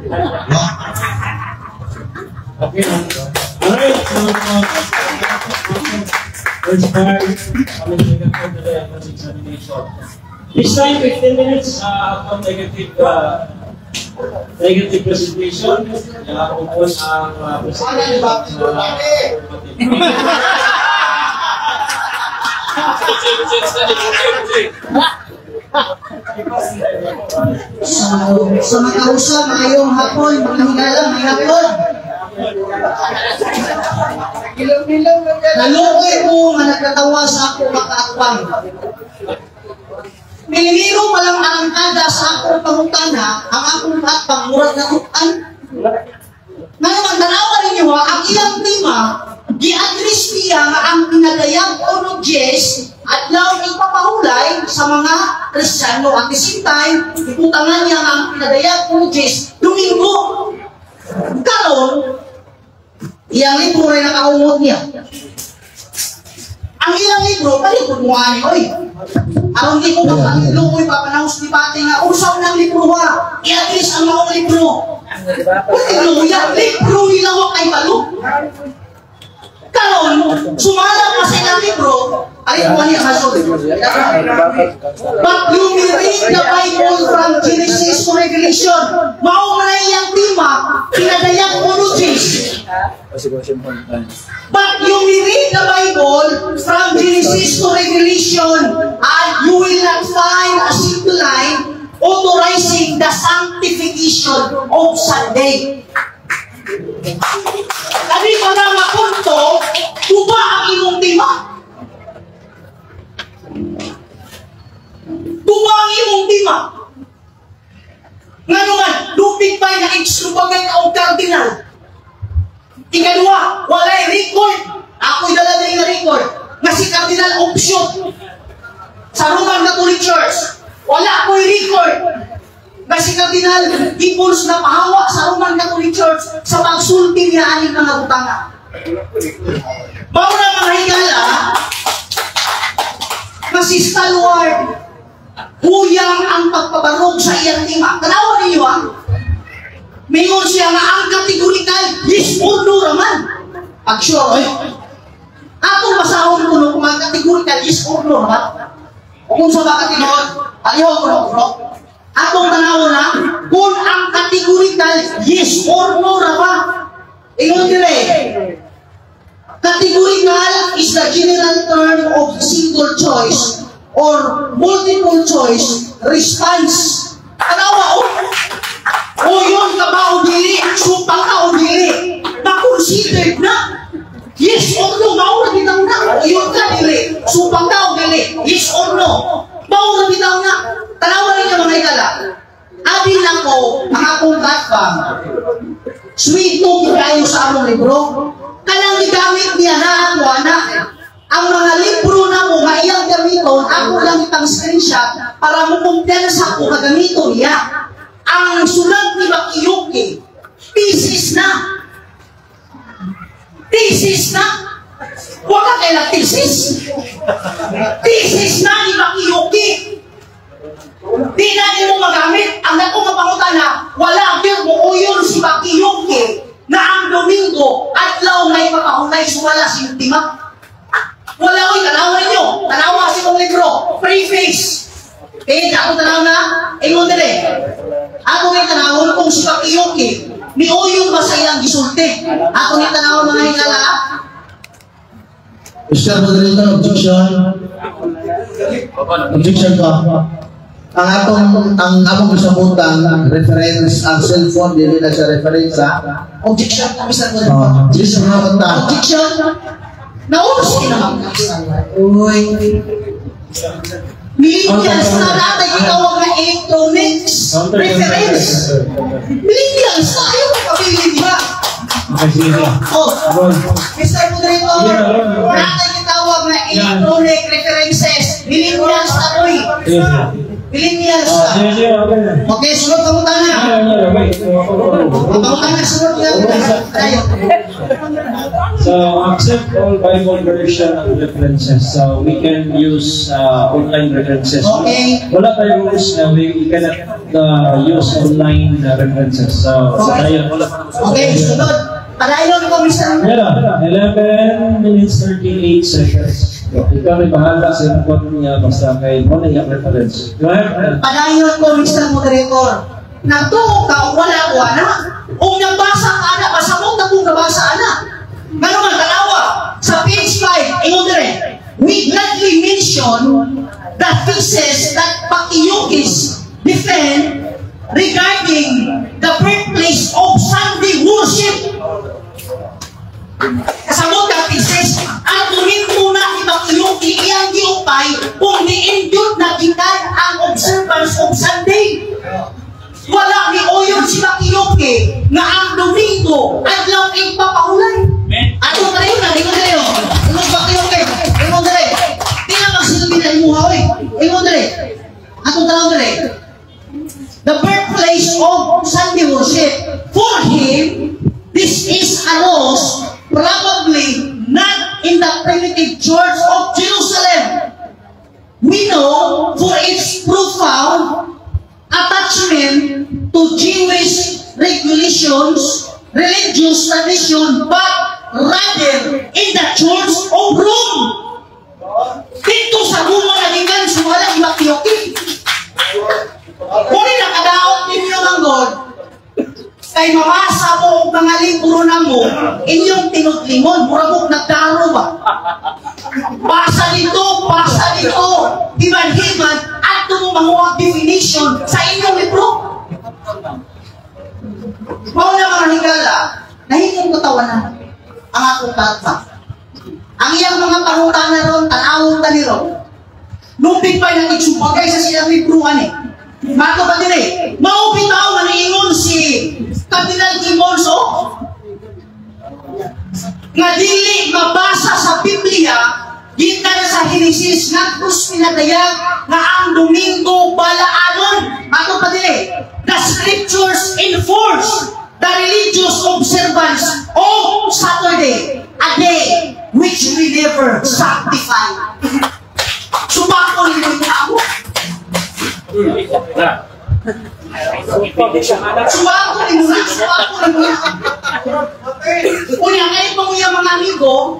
No? Okay. Alright, so, first part, kami negative examination. This time, 15 minutes, akong negative presentation. Ako po ang presentation sa affirmative. So, sa mga kausa, maayong hapon, mga higala, may hapon. Naluoy mo nga nagkatawa sa ako makaatwang. Minimiro pa lang arangkada sa akong pangutana, ang akong kaatbang murag na tutan. Nga naman, tanawa ninyo ha, ang iyang tema, gi-address niya nga ang pinadayag o Diyos adlaw ipapahulay sa mga Kristiyano. At the same time, iputangan niya ang pinadayag o Diyos Domingo. Karon, iyang libro rin nakaumot niya. Ang iyang libro, palikod mo ani, oy. Aron di mo mapangluoy, papanahos ni Pati nga, usaw ng libro ha. I-address ang maong libro. Uy, luya, libro nila wa kay balo. Karon, sumala pa sa ilang libro, ay mo niya hasod. But you may read the Bible from Genesis to Revelation. Mao na iyang tema, pinadayag mo no Diyos. But you may read the Bible from Genesis to Revelation and you will not find a single line authorizing the sanctification of Sunday. Kani pa nga nga punto, tuba ang imong tema. Tuba ang imong tema. Nga naman, lupit pa'y na extravagant o cardinal. Ikaduha, walay record. Ako'y dala din nga record. Nga si Cardinal Option sa Roman Catholic Church. Wala ko'y record. Nga si Cardinal Gibbons na pahawa sa Roman Catholic Church sa pagsulti niya aning mga butanga. Mao na mga higala, nga si Stalwart, huyang ang pagpabarog sa iyang tema. Tanawa ninyo ha? Mingon siya nga ang kategorikal, yes or no raman. Pag sure, oy. Atong basahon ko no, kung ang kategorikal, yes or no raman. O kung sa baka tinuod, aliho ko no, bro. Atong tanawon na, kung ang kategorikal, yes or no raman. Ingon dire, categorical is the general term of single choice or multiple choice response. Tanawa, oh. O yun ka ba o dili? Supang ka o dili? Na-considered na. Yes or no, maura bitaw na. O yun ka dili? Supang ka o dili? Yes or no? Maura bitaw na. Tanawa rin yung mga ikala. Abi na ko, ang akong katbang. Sweet to kayo sa among libro. Kanang gigamit niya na ako, anak. Ang mga libro na mo nga iyang gamiton, ako lang itang screenshot para mo kumpiyansa ko kagamiton niya. Ang sulat ni Bacchiocchi, thesis na. Thesis na. Huwag ka kailang thesis. Thesis na ni Bacchiocchi. Di na nimo magamit. Ang dako nga pangutana, wala gyud mo uyon si Bacchiocchi na ang Domingo adlaw ngay mapahunay sumala si tema. Wala ko'y tanawa ninyo. Tanawa si mong libro. Preface. Eh, ako tanaw na, ingon dire. Ako may tanawon kung si Bacchiocchi, ni uyon ba sa iyang gisulti? Ako ni tanawon mga hingala. Mr. Moderator, objection. Objection ko. Ang among gisabutan reference ang cellphone dili na siya reference ha. Objection na Mr. Moderator. Oh, dili siya mga Objection. Naubos kinamang. Uy. Millennials na natin itawag na electronics reference. Millennials na ayaw mo pabili, di ba? Okay, sige. Oh, Mr. Moderator, natin itawag gitawag nga electronic references. Millennials ta, oy. Millennials Ah, ta. sige, sige, okay na. Okay, sunod pangutana. Ano, wait. Ang pangutana, sunod nga. Tayo. So, accept all Bible version and references. So, we can use online references. Okay. Wala tayong rules na we cannot use online references. So, tayo. Okay, sunod. Padayon ko, Mr. Meron, 11 minutes 38 seconds. Ikaw may bahala sa imong niya basta kay mo na iyang reference. Go ahead. Padayon ko, Mr. Moderator. Nagtuo ka o wala ko, ana? Kung nabasa ka, ana, pasabot na kung nabasa, ana. Ngano man, tanawa, sa page 5, ingon dire, "We gladly mention the thesis that Bachiochi's defend regarding the birthplace of Sunday worship." Kasabot ka thesis, argumento na ni Bachiochi iyang giupay kung niindot na gikan ang observance of Sunday. Wala ni uyon si Bachiochi nga ang Domingo adlaw igpapahulay. Ato pa rin na, ingon dire. Ingon Bachiochi, ingon dire. Di na magsilbi na imuha oy. Ingon dire. Atong tanaw dire. The birthplace of Sunday worship. For him, this is arose probably not in the primitive church of Jerusalem. We know for its profound attachment to Jewish regulations, religious tradition, but rather in the church of Rome. Dito sa Roma nagikan sumala ni Bachiochi. Kung nakadaot ninyo manggod, kay mamasa mo og mga libro na mo, inyong tinutlingon, mura mo nagdaro ba? Basa dito, himan-himan, at mo manguha definition sa inyong libro. Mao na, mga higala, nahimong katawanan ang akong tata. Ang iyang mga pangutana ron, tanawon ta ni ron. Lupit pa nang itsubagay sa silang libro ani. Mato pa dire, mao bitaw nga niingon si Cardinal Gibbons oh, nga dili mabasa sa Biblia gikan sa Genesis ngadto pinadayag nga ang Domingo balaanon. Mato pa dire, the scriptures enforce the religious observance of Saturday, a day which we never sanctify. Subako ninyo ako. Subako ninyo na, subako ninyo na. Unya, kay pa mga amigo,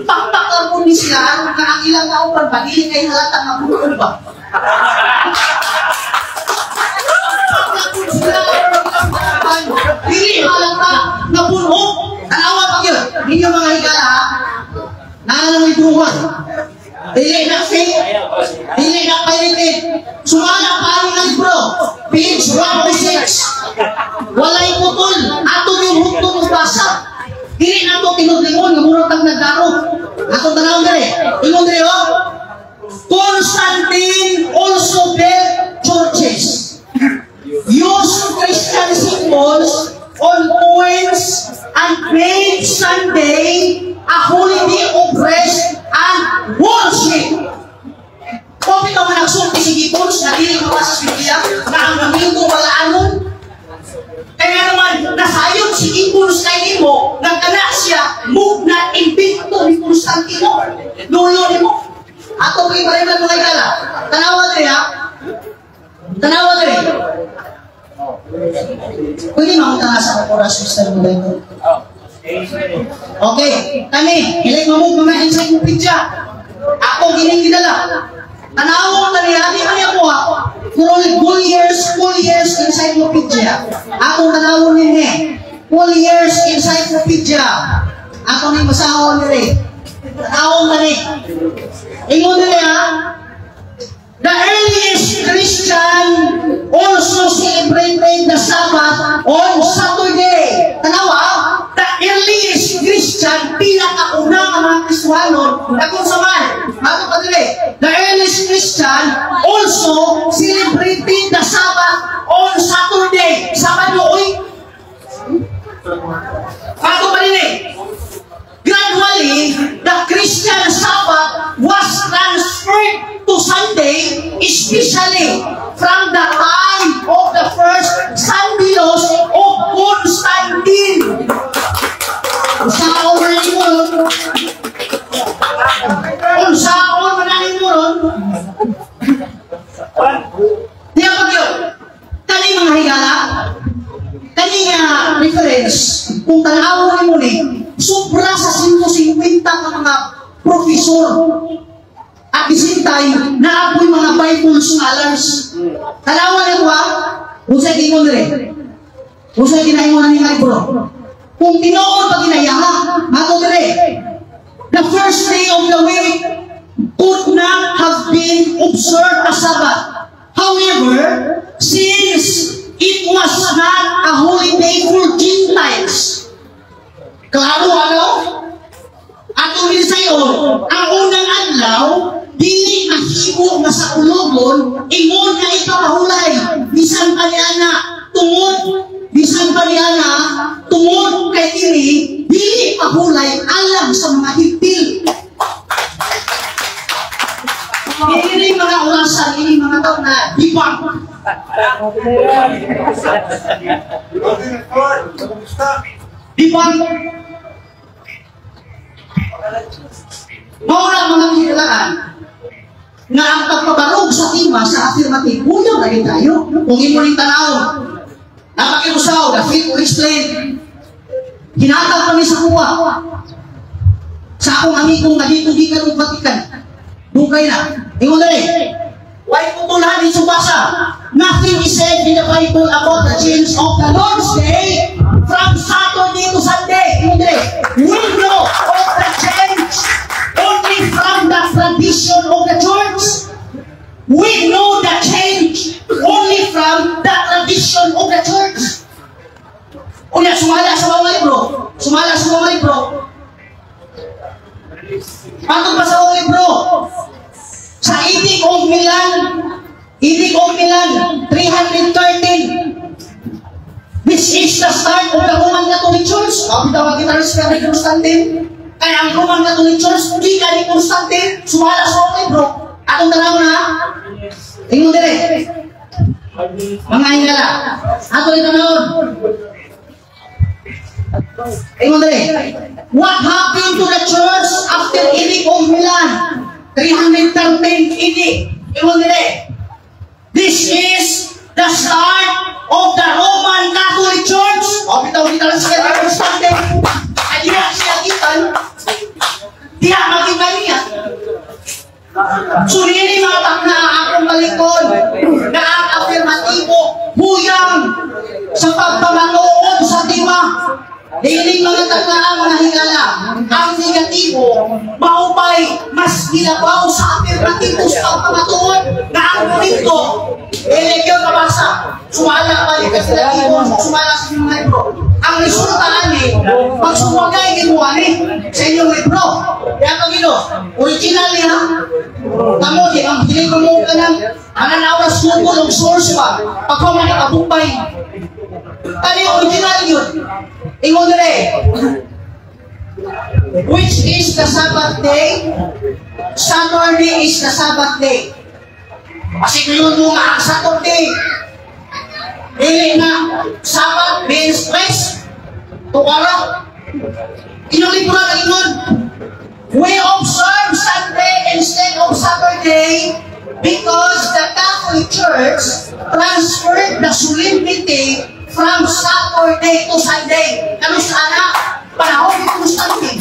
pakpak lang po ni sila, nga ang ilang kauban pa, dili kay halata nga buo ba? Pakpak lang po sila, dili halata nga puno. Tanawa pa yun, ninyo mga higala ha, Naanang libruhan. Dili na fake, dili na pirated. Sumala pa ang libro, page 106. Walay putol, ato yung hugtong basa. Dili na to tinudlingon, nga murag tag nagdaro. Ato tanaw dire. Ingon dire oh. Constantine also built churches. Used Christian symbols on coins and made Sunday a holiday of rest and worship. Kung ikaw man nagsulti si Gibbons na dili mo sa Biblia na ang Domingo wala anon. Kaya naman, nasayod si Gibbons kay nimo, nagkana siya, mugna invento ni Constantino. Lulo nimo. Ato kay pareman mga igala. Tanawa diri ha. Tanawa diri. Pwede mamunta nga sa oras, Mr. Moderator. Okay, kani, hiling mo mga encyclopedia. Ako gining gidala. Tanawa ka niya, di man niya kuha. Collier's Encyclopedia. Ako tanawon ninyo. Collier's Encyclopedia. Ako ni masahon diri. Tanawon ka ni. Ingon diri ha. The earliest Christian also celebrated the Sabbath on Saturday. Tanawa, the earliest Christian, pinakauna nga mga Kristuhanon, na kung saman, mato pa dili, the earliest Christian also celebrated the Sabbath on Saturday. Sabado, oy. Mato pa dili. Gradually, the Christian Sabbath Especially from the time of the first Sunday laws of Constantine. Unsaon man nimo ron? Unsaon man nimo ron? Diya ba yun? Kani, mga higala, kani nga reference, kung tanawon nimo ni, sobra sa 150 ka mga profesor. At the same time, naa poy mga Bible scholars. Tanawan nito ha, kung sa gingon dire, kung sa ginaingon ni nga libro. Kung tinuod pa ginaya ha, mato dire, the first day of the week could not have been observed as Sabbath. However, since it was not a holy day for Gentiles, klaro ano? Ato rin sa'yo, ang unang adlaw, dili mahimo nga sa ulogon, ingon nga ipapahulay, bisan pa niya na, tungod kay kini, dili pahulay alang sa mga Hentil. Ini mga orasan, ini mga tao na debunk. Debunk. Mao na, mga kahigalaan, nga ang pagpabarog sa tema sa affirmative, kulang na rin tayo. Kung imo ning tanawon, napakiusaw, the fit to explain. Hinatag kami sa kuwa. Sa akong amigo nga dito gikan og Vatican. Dugay na. Ingon dali. Why ko tulahan ni basa? Nothing is said in the Bible about the change of the Lord's Day from Saturday to Sunday. Ingon dali. We know of the change only from the tradition of the church. We know the change only from the tradition of the church. Unya, sumala sa mga libro. Sumala sa mga libro. Patong pa sa mga libro. Sa Edict of Milan, Edict of Milan, 313. This is the start of the Roman Catholic Church. Kapit tawag kita rin ni Constantine. Kaya ang Roman Catholic Church, di ka ni Constantine, sumala sa mga libro. Atong tanaw na, tingnan dire. Mga hingala, ato rin tanawon. Ingon dire. What happened to the church after Edict of Milan? 313 AD. Ingon dire. This is the start of the Roman Catholic Church. O, bitaw kita lang siya ni Constantine. Ay, diha siya gikan. Diha magikan niya. So, nini mga takna akong balikon na ang afirmatibo huyang sa pagpamatuod sa tema. Dili, mga takna, ang mga hingala, ang negatibo, maupay mas nilabaw sa afirmatibo sa pagpamatuod na ang momento. Dili kayo mabasa. Sumala pa ni negatibo, sumala sa inyong libro. Ang resulta ani, pagsuwagay ni mo ani sa inyong libro. Kaya pag ino, original niya, kamo di ang dili ko mo kanang mananawas Google og source pa. Pagka nakabupay. Kani original yun. Ingon dire. Which is the Sabbath day? Saturday is the Sabbath day. Kasi ngayon mo nga ang Saturday. Dili na Sabbath means rest. Tukara. Inyong libro na ingon. We observe Sunday instead of Saturday because the Catholic Church transferred the solemnity from Saturday to Sunday. Ano sana? Panahon ni Constantine.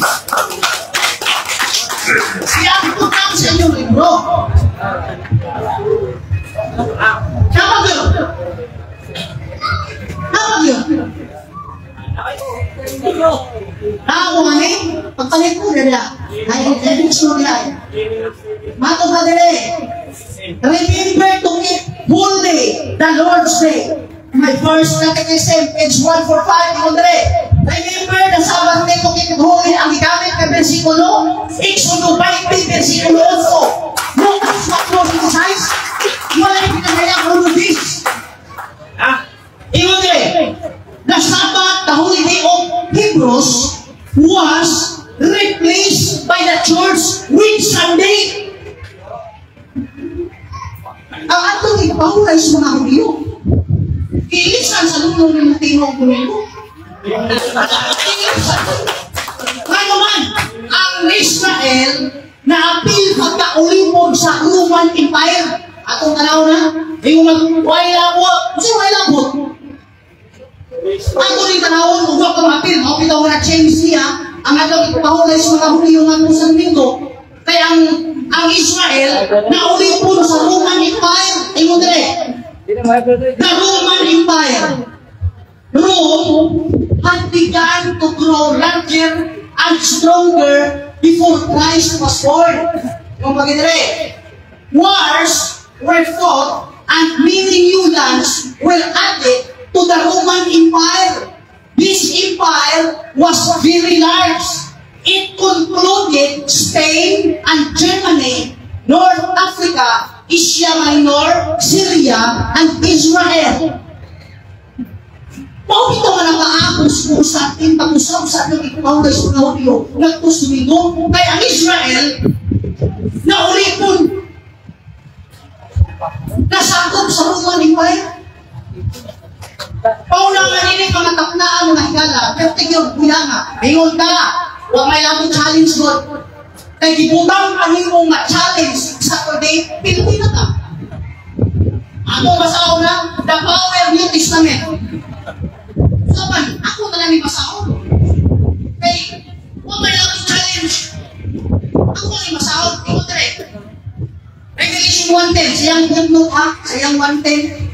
Siya ang putang sa inyong libro. Kapag yun? Kapag yun? Ako nga ni, pagpalit ko nila, ay introduction nila. Mato ka dili. Remember to keep holy the Lord's Day. My first catechism, page 145, ingon diri. Remember the Sabbath day to keep it holy. Ang gigamit na bersikulo, Exodo 20, versikulo 8. Lucas 4, 26. Wala yung pinagayang uno this. Ah, ingon diri. The Sabbath, the holy day of Hebrews, was replaced by the church with Sunday. Ang ato ipapahulay sa mga Hudyo. Kiilisan sa lunong ng tingog Domingo. Kiilisan. Ngayon man, ang Israel naapil pagkaulipon sa Roman Empire. Atong tanaw na, yung mag-way labot. Kasi way labot. Ato rin tanawon, kung ka mapil, mao bitaw nga na-change niya, ang adlaw ipahulay sa mga Hudyo nga sa Domingo. Kaya ang Israel naulipon sa Roman Empire. Ingon dire. The Roman Empire. Rome had begun to grow larger and stronger before Christ was born. Yung pagidire. Wars were fought and many new lands were added to the Roman Empire. This empire was very large. It included Spain and Germany, North Africa, Asia Minor, Syria, and Israel. Mao bitaw nga nakaapos ko sa ating pag-usap sa atong ipahulay sa mga Hudyo ngadto sa Domingo kay ang Israel naulipon, nasakop sa Roman Empire. Pauna nga ini mga tapnaan, mga higala, pero tingnan kuya nga, ingon ka, wa may labot challenge God. Kay gibutang ang imong nga challenge Saturday, pilti na ka. Ako basahon na, The Power New Testament. So man, ako na lang ni basahon. Kay, wa may labot challenge. Ako ni basahon, ingon dire. Revelation 1:10, siyang footnote ha, siyang 1:10.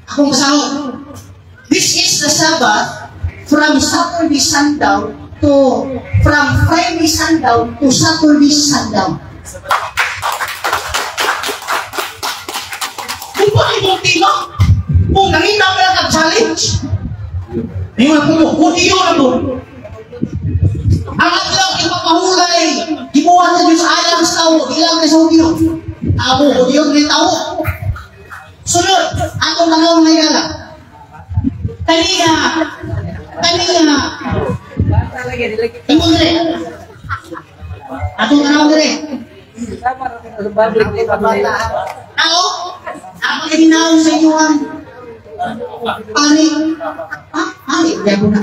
Akong basahon. This is the Sabbath from Saturday sundown to from Friday sundown to Saturday sundown. Kung ba imong tema, kung nangita ka lang challenge, ingon ko, kung iyo na po. Ang adlaw ipapahulay, gibuhat sa Diyos alang sa tao, ilang kay sa Hudyo. Tao, Hudyo, ni tao. Sunod, atong tanaw mga higala. Kaniya, kaniya, ingon dire. Atong tanaw dire. Ako, ako ginaw sa inyo ang pari. Ha? Pari, yago na.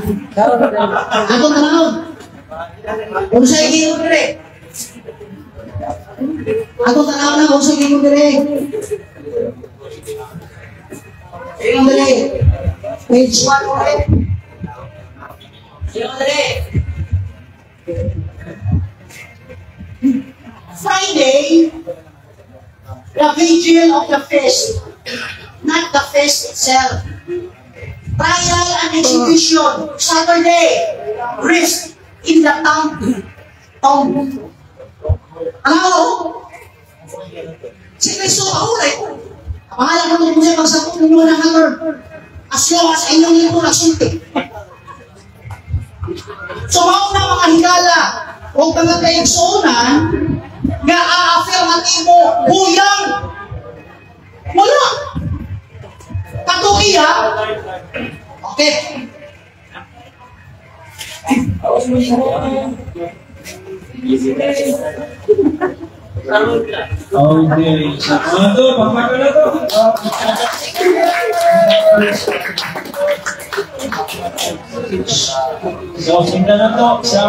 Atong tanaw. Kung sa inyo dire. Atong tanaw na kung sa inyo dire. Ingon dire. Page 1 ulit. Ingon dire. Friday, the vigil of the feast, not the feast itself. Trial and execution, Saturday, rest in the tomb. Tomb. Ano? Si Kristo kahulay. Pangalan mo kung siya magsakot ninyo ng hammer. As long as inyong lingkod nagsulti. So mao na mga higala o mga kaigsuonan nga a-affirmatibo huyang. Wala. Katuiya. Okay. Okay, sa mga to, pagpaka na to. So, sinda na to sa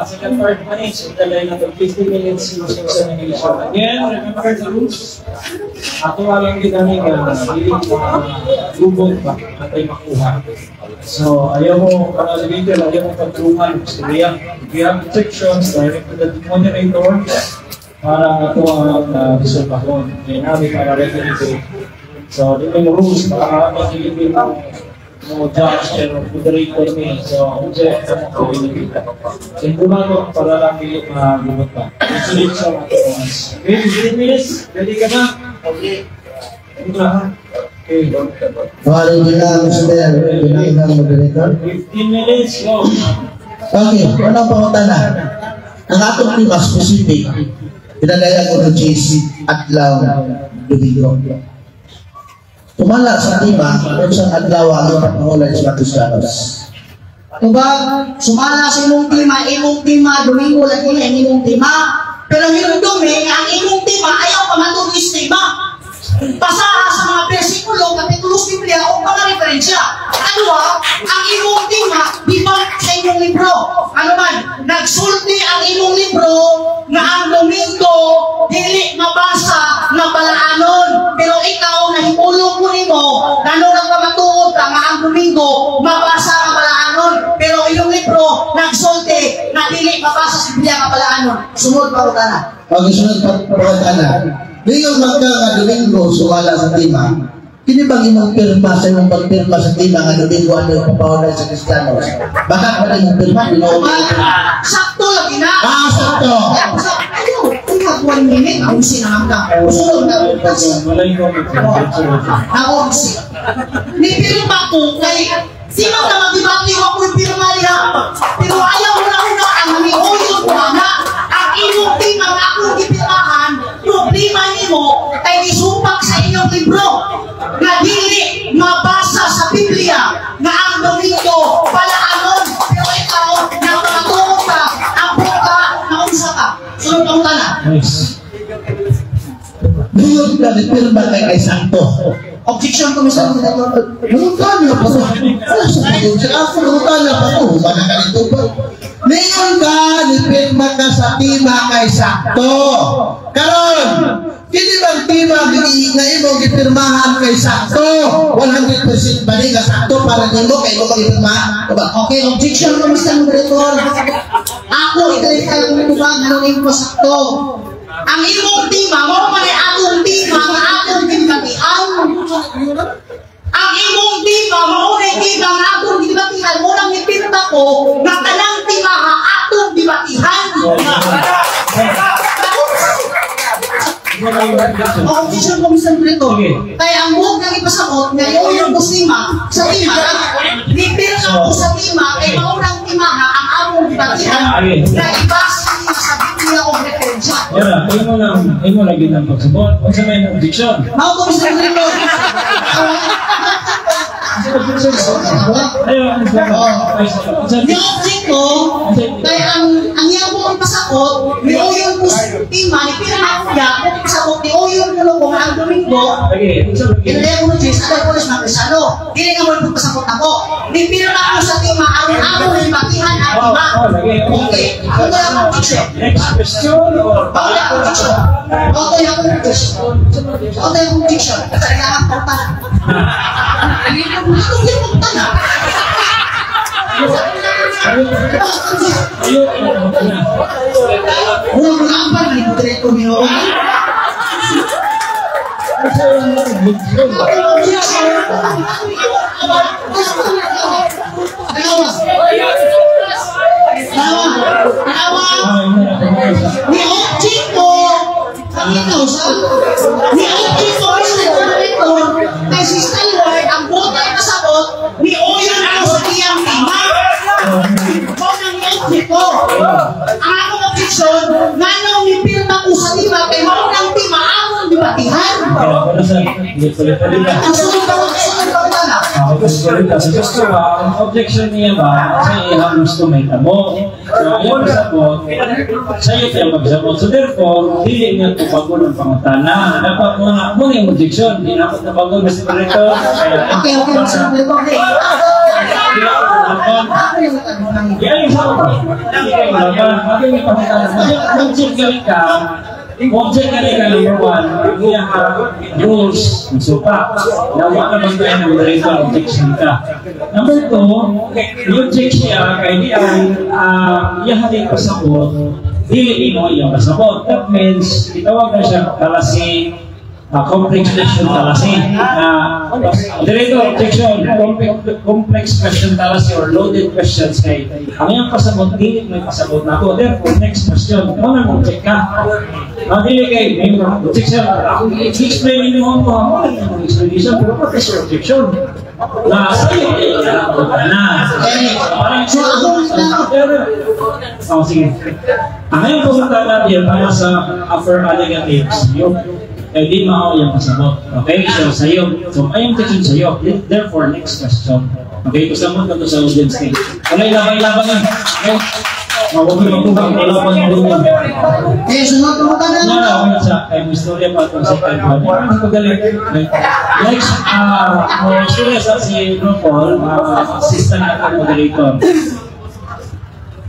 second part pa ni, sinda lang na to, 50 minutes yung examination. Again, remember the rules. Ato alang kita ni nga, dili lubog pa, atay makuha. So, ayaw mo, para sa video, ayaw mo pagtulungan. So, we have instructions direct to the moderator para ito ang resolve. Kaya namin para referee. So, di may rules para mag-ilibin mo judge and moderator ni. So, kung siya ito mo kita. So, hindi mo para lang dili magumot pa. Sulit sa mga oras. Okay, 15 minutes. Ready ka na? Okay. Okay. Alhamdulillah, Mr. Binang moderator. 15 minutes, go. Okay, unang pangutana. Ang atong tema specific, pinadaya ko ng JC Adlaw Domingo. Tumala sa tema, kung sa adlaw ang ipapahulay sa Kristiyanos. Tubag, sumala sa imong tema, Domingo lagi ang imong tema. Pero hinumdumi, ang imong tema, ayaw pa matuloy sa tema. Basaha sa mga bersikulo, kapitulo sa Biblia o mga referensya. Ano, ang imong tima, di ba sa imong libro? Ano man, nagsulti ang imong libro nga ang Domingo dili mabasa nga balaanon. Pero ikaw, nahimulong ko nimo, ngano nagpamatuod ka nga ang Domingo mabasa nga balaanon. Pero iyong libro nagsulti na dili mabasa sa Biblia nga balaanon. Sunod pa na. Ang sunod pa pangutana. Ningon man ka nga Domingo sumala sa tima. Kini bang imong pirma sa imong pagpirma sa tima nga Domingo ano yung papawalan sa Kristiyanos? Bakit ba imong pirma? Ginoo? Sakto lagi na. Ah, sakto. Ayaw, tingnan 1 minute, ang naman ka. Sunod na. Walay ko. Ako, ni pirma ko kay di man ka magdibati wa ko'y pirma niya. Pero ayaw na una ang miuyon ko na ang imong tima nga akong gipirmahan, problema nimo kay gisupak sa inyong libro nga dili mabasa sa Biblia nga ang Domingo palaanon, pero ikaw nagpamatuod ka, ampo ka, naunsa ka. Sunod ang tana. Nice. Ningon ka ni pirma kay sakto. Objection ko, Mr. Moderator. Nangutana pa to. Ano sa pagod siya? Ako nangutana pa to. Baka ka nito ba? Ningon ka, ni pirma ka sa tima kay sakto. Karon, kini bang tima nga imong gipirmahan kay sakto? 100% ba ni nga sakto para nimo kay imo gipirma? Diba? Okay, objection ko, Mr. Moderator. Ako, i-clarify ko nito ba, anong imo sakto? Ang imong tima, mao man ay atong tima nga atong gibatian. Ang imong tima, mao na tima nga atong gibatian, mo nang ipinta ko nga kanang tima ha atong gibatihan. Objection ko, Mr. Moderator. Kaya ang buhok ng ipasabot, ngayon yung kusima sa tima, nipirma ko sa tima, kay maunang tima ha, ang among gibatihan, na ibase niya sa Biblia o referensya. Yara, imo lang, imo lagi ng pagsabot. Unsa may objection? Mao ko, Mr. Moderator. Ayo, unsa Ni object ko, kay ang iyang buong pasakot, ni uyon ko sa tima, ni pirma ko niya, kung pasakot, ni uyon ko ko nga ang Domingo, Lagi, unsa lagi? Kinalaya ko ng Diyos, alam ko na siya Kristiano. Dili nga mo yung pasakot ako. Ni pirma ko sa tima, ang among libatihan ang tima. Oh, lagi. Okay, ako na ang objection. Next question or Ako na ang objection. Ako na ang objection. Ako na ang objection. Kailangan pagtana. Ako yung pagtana. Ayo, Mura mo lang pa, manipulator niyo. Unsa ang objection? Dalawa. Dalawa. Dalawa. Ni object ko, ikaw sa ni object ko, Mr. Moderator, kay si Stalwart, ang buta kasabot, ni Oyon ako sa iyang tima. Mao nang ni object ko. Ang akong objection, nganong ni pirma ko sa tima, kay mao nang tima, among dibatihan. Ang sunod pa, sunod pa na. Sa gusto ba, ang objection niya ba, sa iyang gusto may tamo. So, ayaw pasabot, sa iyo tayo magsabot. So, therefore, dili nga tubagon ang pangutana. Dapat mo na, mo yung objection, di na ako tubagon, Mr. Moderator. Okay, okay, Mr. Moderator, okay. Yan yung sabot. Hindi kayo laban. Bakit may pangutana? Object galing ka, object galing ka, number one, ang rules ng supa. Nawa na ba tayo ng moderator, objection ka. Number two, i-object siya kay di ang iyahaling pasabot, dili imo iyang pasabot. That means, itawag na siya kalasi, complex question fallacy. Moderator, objection, complex question fallacy or loaded questions kay ang iyang pasabot, dili may pasabot na ako. Therefore, next question, mo na object ka. Dili kay, may objection, ako i-explain ninyo mo, ako lang yung explanation, pero what is your objection? Na sa'yo, na. So, ako Oh, sige. Ang ngayon pumunta natin para sa affirm negatives, yung eh, di mao yung pasabot. Okay? So, sa'yo. So, may objection sa'yo. Therefore, next question. Okay? Gusto mo na sa audience ni. Wala ilabay-labay. Okay? Huwag mo magtubang, wala pa ng ruling. Eh, sunod pangutana. No, no, wait sa kay mo istorya pa itong second one. Ang pagaling. Next, mo istorya sa si Bro Paul, assistant na moderator.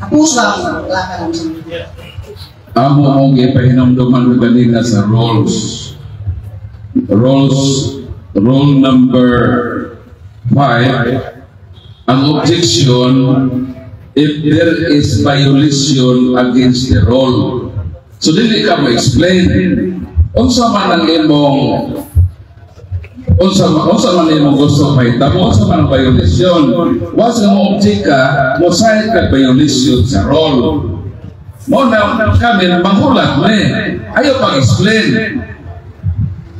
Tapos lang. Wala ka lang sa Amo mong ipahinumduman ko ganina sa rules. Rules, rule number 5, ang objection if there is violation against the rule. So dili ka mo-explain. Unsa man imong gusto mahitabo, unsa man ang violation? Once nga mo object ka, mo cite ka violation sa rule. Mo na kami manghulat me. Ayaw pag-explain.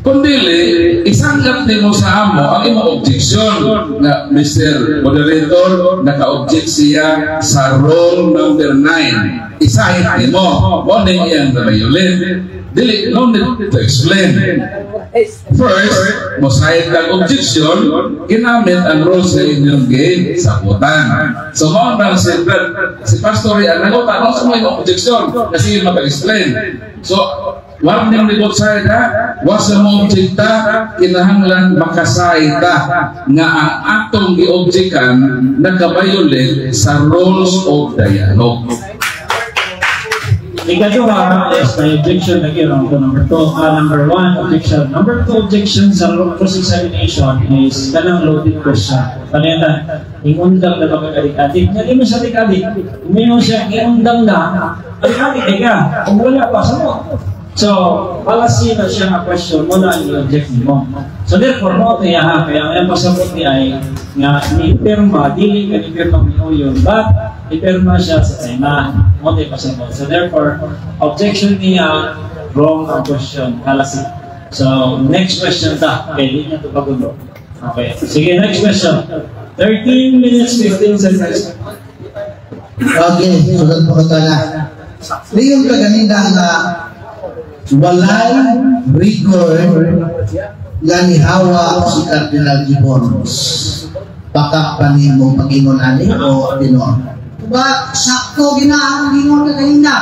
Kung dili, isanggap nimo sa amo ang imong objection na, "Mr. Moderator, naka-object siya sa rule number 9." I-cite nimo. Mo ning iyang na-violate. Dili, no need to explain. First, mo cite kag objection, ginamit ang rules sa inyong game sabutan. So mo na si Brad, si Pastor yan, nangutan, ano sa mga objection? Kasi yun mag-explain. So, warning ni both side ha, wasa mo objekta, kinahanglan maka-cite ta nga ang atong gi-objectan naka-violate sa rules of dialogue. Ikaduha is may objection na yun. Number two, number one, objection. Number two objection sa cross-examination is kanang loaded question. Kanina, ingundang na ba kag adik-adik? Nga di mo siya adik-adik. Uminom siya, ingundang na, adik-adik ka. Kung wala pa, sa mo. So, fallacy na siya nga question mo na ang i-object mo. So therefore, mo niya ha, kaya ang pasabot ni ay nga ni pirma, dili ka ni pirma ni Uyon, but ipirma siya sa tema. Mo ni pasabot. So therefore, objection niya, wrong ang question, fallacy. So, next question ta. Okay, di niya ito pagulo. Okay. Sige, next question. 13 minutes, 15 seconds. Okay, sunod po ka na. Ngayon ka ganina nga walay record nga nihawa si Cardinal Gibbons. Baka pa nimo pag-ingon ani o tinuod? Ba, sakto gina ang gingon ka kanina.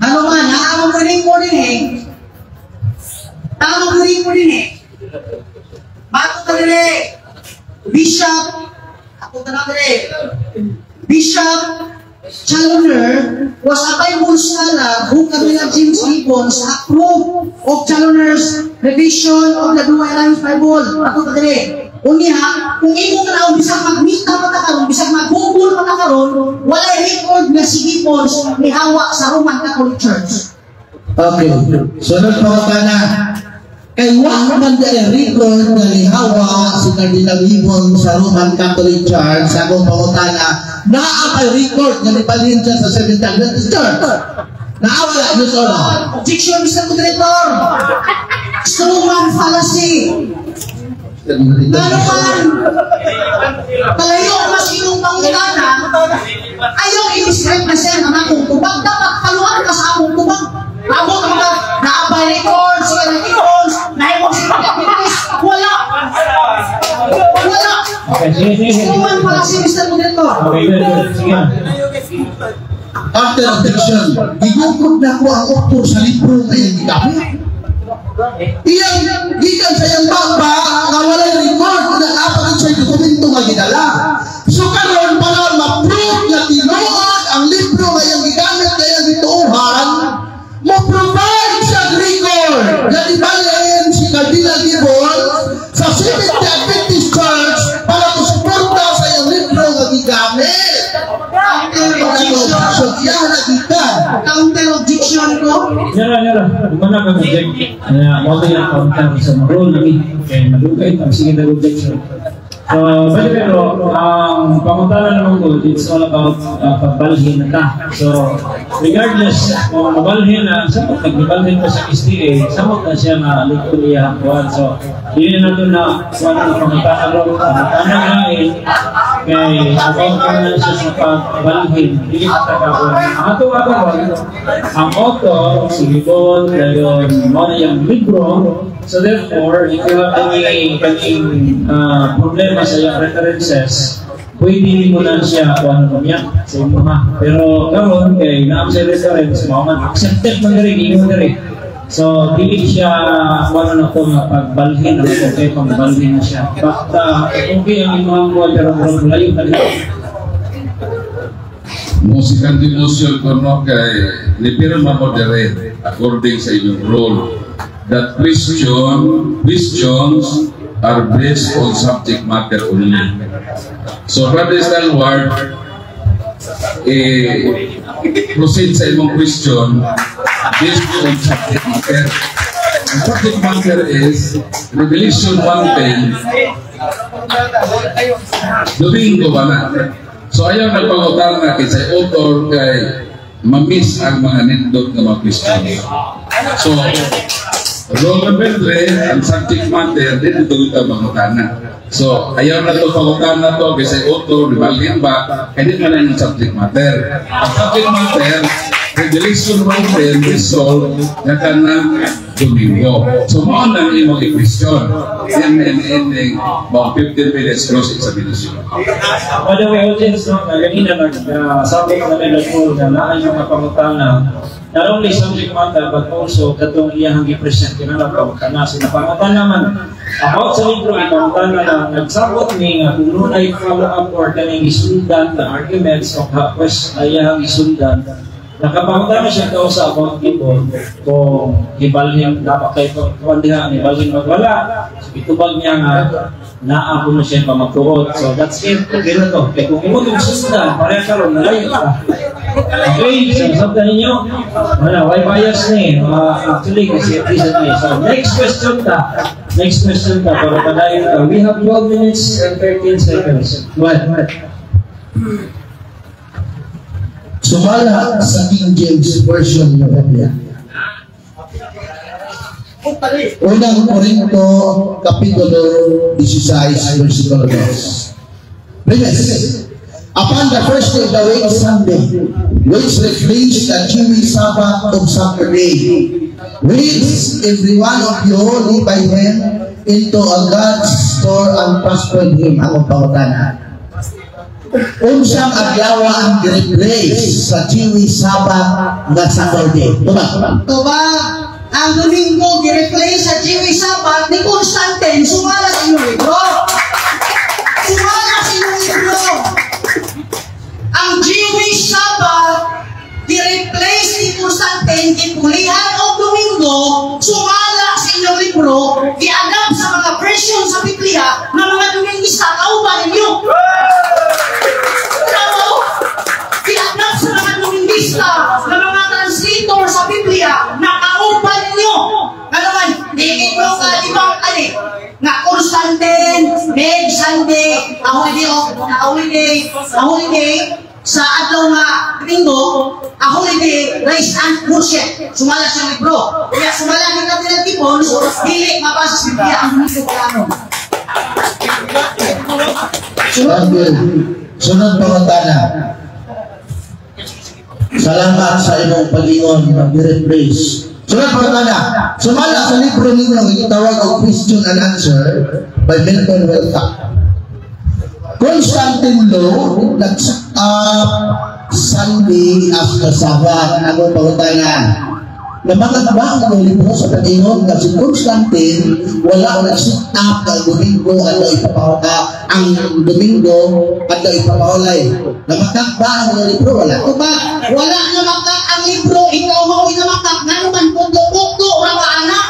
Ano man, ang among mo din eh. Ang among mo din eh. Bato ta dire. Bishop, ako ta na dire. Bishop Challoner was a Bible scholar who Cardinal James Gibbons approved of Challoner's revision of the Douay Bible. Ako ta dire. Unya, kung imo tan bisag magmita pa ta karon, bisag mag-Google pa ta karon, walay record nga si Gibbons nihawa sa Roman Catholic Church. Okay. Sunod po ka na. Kay wa man dai record nga nihawa si Cardinal Gibbons sa Roman Catholic Church, sa akong pangutana, naa kay record nga nibalhin siya sa Seventh Adventist Church? Naa wala, yes or no? Objection, Mr. Moderator! Strawman fallacy! Ano man? Kalayo mas imong pangutana, ayaw i-misrepresent ang akong tubag. Dapat kaluan ka sa akong tubag. Abot ang mga naabay records, si records, naimong si Adventist. Wala! Wala! Okay, sige, sige. Sige. Strawman fallacy, Mr. Moderator. Okay, good, good. Sige. After objection, gigukod na ko ang author sa libro nga iyang gigamit. Iyang gikan sa iyang baba nga walay record na apat sa dokumento nga gidala. So karon para ma-prove nga tinuod ang libro nga iyang gigamit nga iyang gituohan, mo provide sa record nga nibalhin si Cardinal Gibbons sa Seventh Adventist Church para mosuporta sa iyang libro nga gigamit. So, iya na gikan. Counter objection ko. Nyara, nyara. Di na ka object. Kaya, mo yung counter sa mga rule lagi. Kaya madugay ito. Sige na objection. So, pero, ang pangutana naman ko, it's all about pagbalhin na ta. So, regardless kung mabalhin na, samot nagbalhin pa sa SDA, samot na siya nga likod iya ang kuwan. So, yun na nato na kuwan ang pangutana ro. Pangutana nga eh, kay about pa na siya sa pagbalhin, dili pa ta kakuan. Ang ato ako, ang author, si Gibbon, dayon mo na yung libro. So therefore, if you have any kaning problema sa iyong references, Pwede mo na siya kung ano niya sa imo ha. Pero karon kay naa sa reference mao man accepted man diri, ingon diri. So dili siya kung ano na to nga pagbalhin ang okay, pangbalhin na siya. But okay ang imong buwan, pero murag layo ka diha. Mo second motion ko, no, kay nipirma mo dire according sa inyong rule that questions are based on subject matter only. So Brother Stalwart, eh, proceed sa imong question based on subject matter. Ang subject matter is Revelation 1:10. Domingo ba na? So ayaw nagpangutana kay author kay mamiss ang mga nindot nga mga questions. So, rule number 3, ang subject matter, dito ito mangutana. So, ayaw na ito pangutana to kay sa author, di ba, ba, kaya di man ang subject matter. Ang subject matter, Revelation 1:10 resolve nga kanang Domingo. So, mao nang imong i-question. Yan ending, mga 15 minutes cross examination. By the way, audience, no, na ganina nag-sabi ko na nila po na naay mga pangutana, not only subject matter, but also katong iyang gi-present kinahanglan pangutana. So, napangutana man, about sa libro, ipangutana na nagsabot ni nga kung dunay follow up or kaning gisundan na arguments o quest iyang gisundan, nakapangutana siya kausa about people kung hibalhin dapat kay kung diha hibalhin magwala. So, itubag niya nga naa ko na siya pamagtuod. So that's it. Okay na to. Kaya kung imo itong sundan, pareha karon nalayo ka. Okay, so sabta ninyo. Wala, why bias ni? Actually, kasi at least ni. So next question ta. Next question ta para padayon ta. We have 12 minutes and 13 seconds. Go ahead. Sumala sa King James Version ng Biblia, Unang Korinto, Kapitulo 16, versikulo 2. Premise. Upon the first day of the week, Sunday, which replaced the Jewish Sabbath of Saturday, which every one of you lay by him into a God's store and prospered him. Ang pangutana. Unsang adlaw ang gi-replace sa Jewish Sabbath nga Saturday? Tubag. Tubag, ang Domingo gi-replace sa Jewish Sabbath ni Constantine, sumala sa inyong libro. Sumala sa inyong libro. Ang Jewish Sabbath gi-replace ni Constantine, gipulihan og Domingo, sumala sa inyong libro, gi-adapt sa mga version sa Biblia ng mga Domingista kauban ninyo. Tama? Gi-adapt sa mga Domingista na mga translator sa Biblia na kauban ninyo. Ano man, di mo ka, di ba, ani, nga Constantine made Sunday a holiday of a holiday sa adlaw nga Domingo, a holiday rest and worship. Sumala siyang libro. Kaya sumala ni Cardinal Gibbons, dili mabasa sa Biblia ang Domingo plano. Thank you. Sunod pangutana. Salamat sa imong pag-ingon mag-replace. Sunod pangutana. Sumala sa libro ninyo ang gitawag og Question and Answer by Milton Wilcox. Constantine Law nag-set up Sunday as the Sabbath. Ano pangutana? Namatag ba ang libro sa pag-ingon nga si Constantine wala nag-set up ang Domingo at ipapahula ang Domingo at ipapahulay? Namatag ba ang libro? Wala. Tubag, wala na makak ang libro, ikaw mao'y namakak, nga naman, pugdo-pugdo, ora ka anak.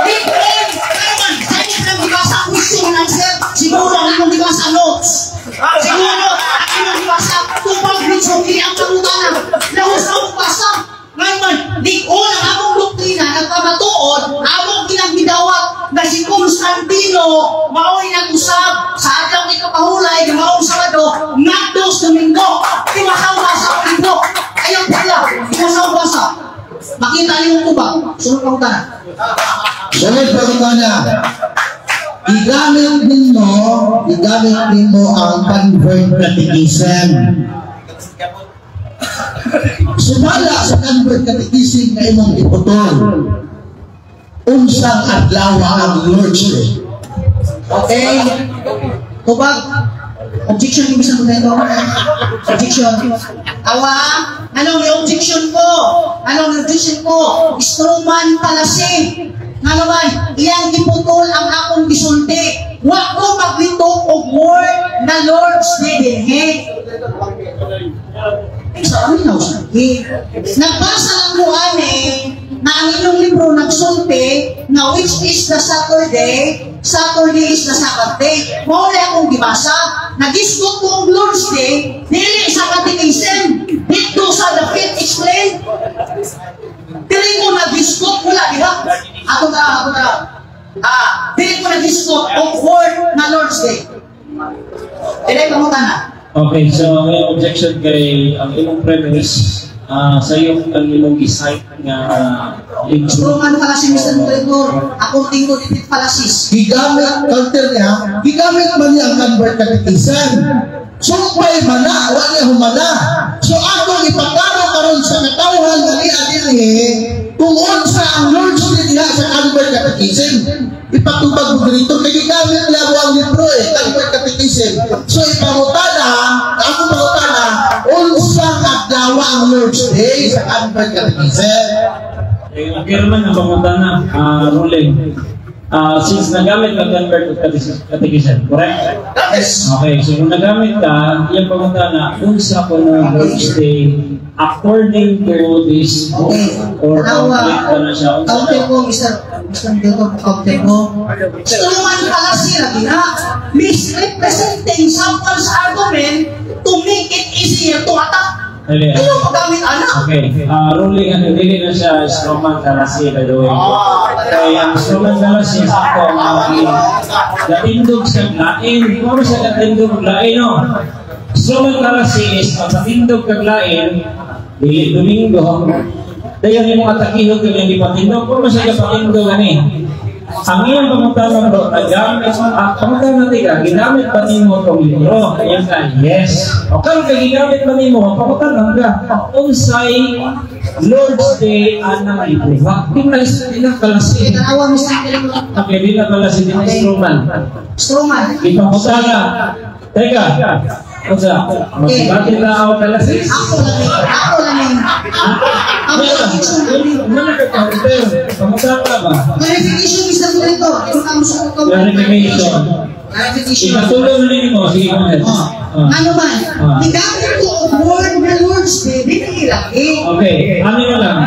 Libro, nga naman, sa inyo lang gibasa question and answer, siguro ang imong gibasa notes. Siguro, ang imong gibasa, tubag, medyo, kini ang pangutana. Lahos ang basa. Ngayon man, di ko ang among doktrina nagpamatuod, among kinang gidawat na si Constantino mao'y nag-usab sa adlaw ni kapahulay, maong Sabado, ngadto sa Domingo. Di basa ang libro. Ayaw pala, di basa. Makita niyo tubag. Sunod pangutana. Sunod pangutana. Gigamit ninyo ang Convert Catechism. Sumala sa Convert Catechism nga imong iputol, unsang adlaw ang Lord's Day? Okay? Tubag. Objection yung Mr. Moderator. Objection. Awa, anong yung objection ko? Anong objection ko? Strawman fallacy. Nga naman, iyang giputol ang akong gisulti. Wa ko maglitok og word na Lord's Day dinhi. Eh, sa amin na sige. Nagbasa lang mo ani na ang inyong libro nagsulti na which is the Saturday, Saturday is the Sabbath day. Mao na akong gibasa. Nagisgot ko ang Lord's Day, dili sa catechism. Dito sa the faith explain. Dili ko nagisgot, wala diha. Ako na, ako na. Ah, dili ko nagisgot og word na Lord's Day. Dili pangutana. Okay, so ang iyong objection kay ang imong premise sa iyong ang imong gi-cite nga libro. Strawman fallacy, Mr. Moderator. According to the fallacies. Gigamit, counter niya, gigamit man niya ang Convert Catechism. Sumpay man na, wa niya humana. So akong ipaklaro karon sa katawhan nga niya dinhi kung unsa ang Lord's Day diha sa Convert Catechism. Ipatubag mo dito kay gigamit niya mo ang libro eh, Convert Catechism. So ipangutana, ako pangutana, unsa adlaw ang Lord's Day sa Convert Catechism? Eh, okay naman ang pangutana, ruling. Since nagamit ka Convert Catechism, correct? Yes. Okay, so kung nagamit ka, iyang pangutana, unsa ko na Lord's Day according to this book or Tanawa. complete ka na siya? Unsa Counter na? ko, Mr. Moderator, counter ko. Strawman fallacy lagi na. Misrepresenting someone's argument to make it easier to attack. Dali, ah. Ayaw magamit anak. Okay, ruling ano, dili na siya strawman fallacy, by the way. Kaya ang strawman fallacy sa ako ang gatindog sa lain. Di ba siya gatindog lain, no? Strawman fallacy is ang katindog kag lain, dili Domingo. Dayon imong atakihon kag yung gipatindog, kung siya gapatindog ani. Ang iyang pangutana bro, nagamit, pangutana tika, ginamit pa nimo tong libro? Ayan ka, yes. O karon kay ginamit pa nimo, pangutana ka, unsay Lord's Day anang libro? Ha, di na di na kalasi. Tanawa, Mr. Moderator. Okay, di na kalasi, di na strawman. Strawman. Ipangutana, teka, unsa, magbati na ako kalasi? Ako lang eh. Ako lang eh. Ako objection. Mana ka counter? Pangutana ba? Clarification, Mr. Moderator. Ito ka mo sa Clarification. Clarification. Ipatulong na nimo, sige, go ahead. Oh. Ano man, gigamit ko ang word na Lord's Day, dili lagi. Okay, ano na lang,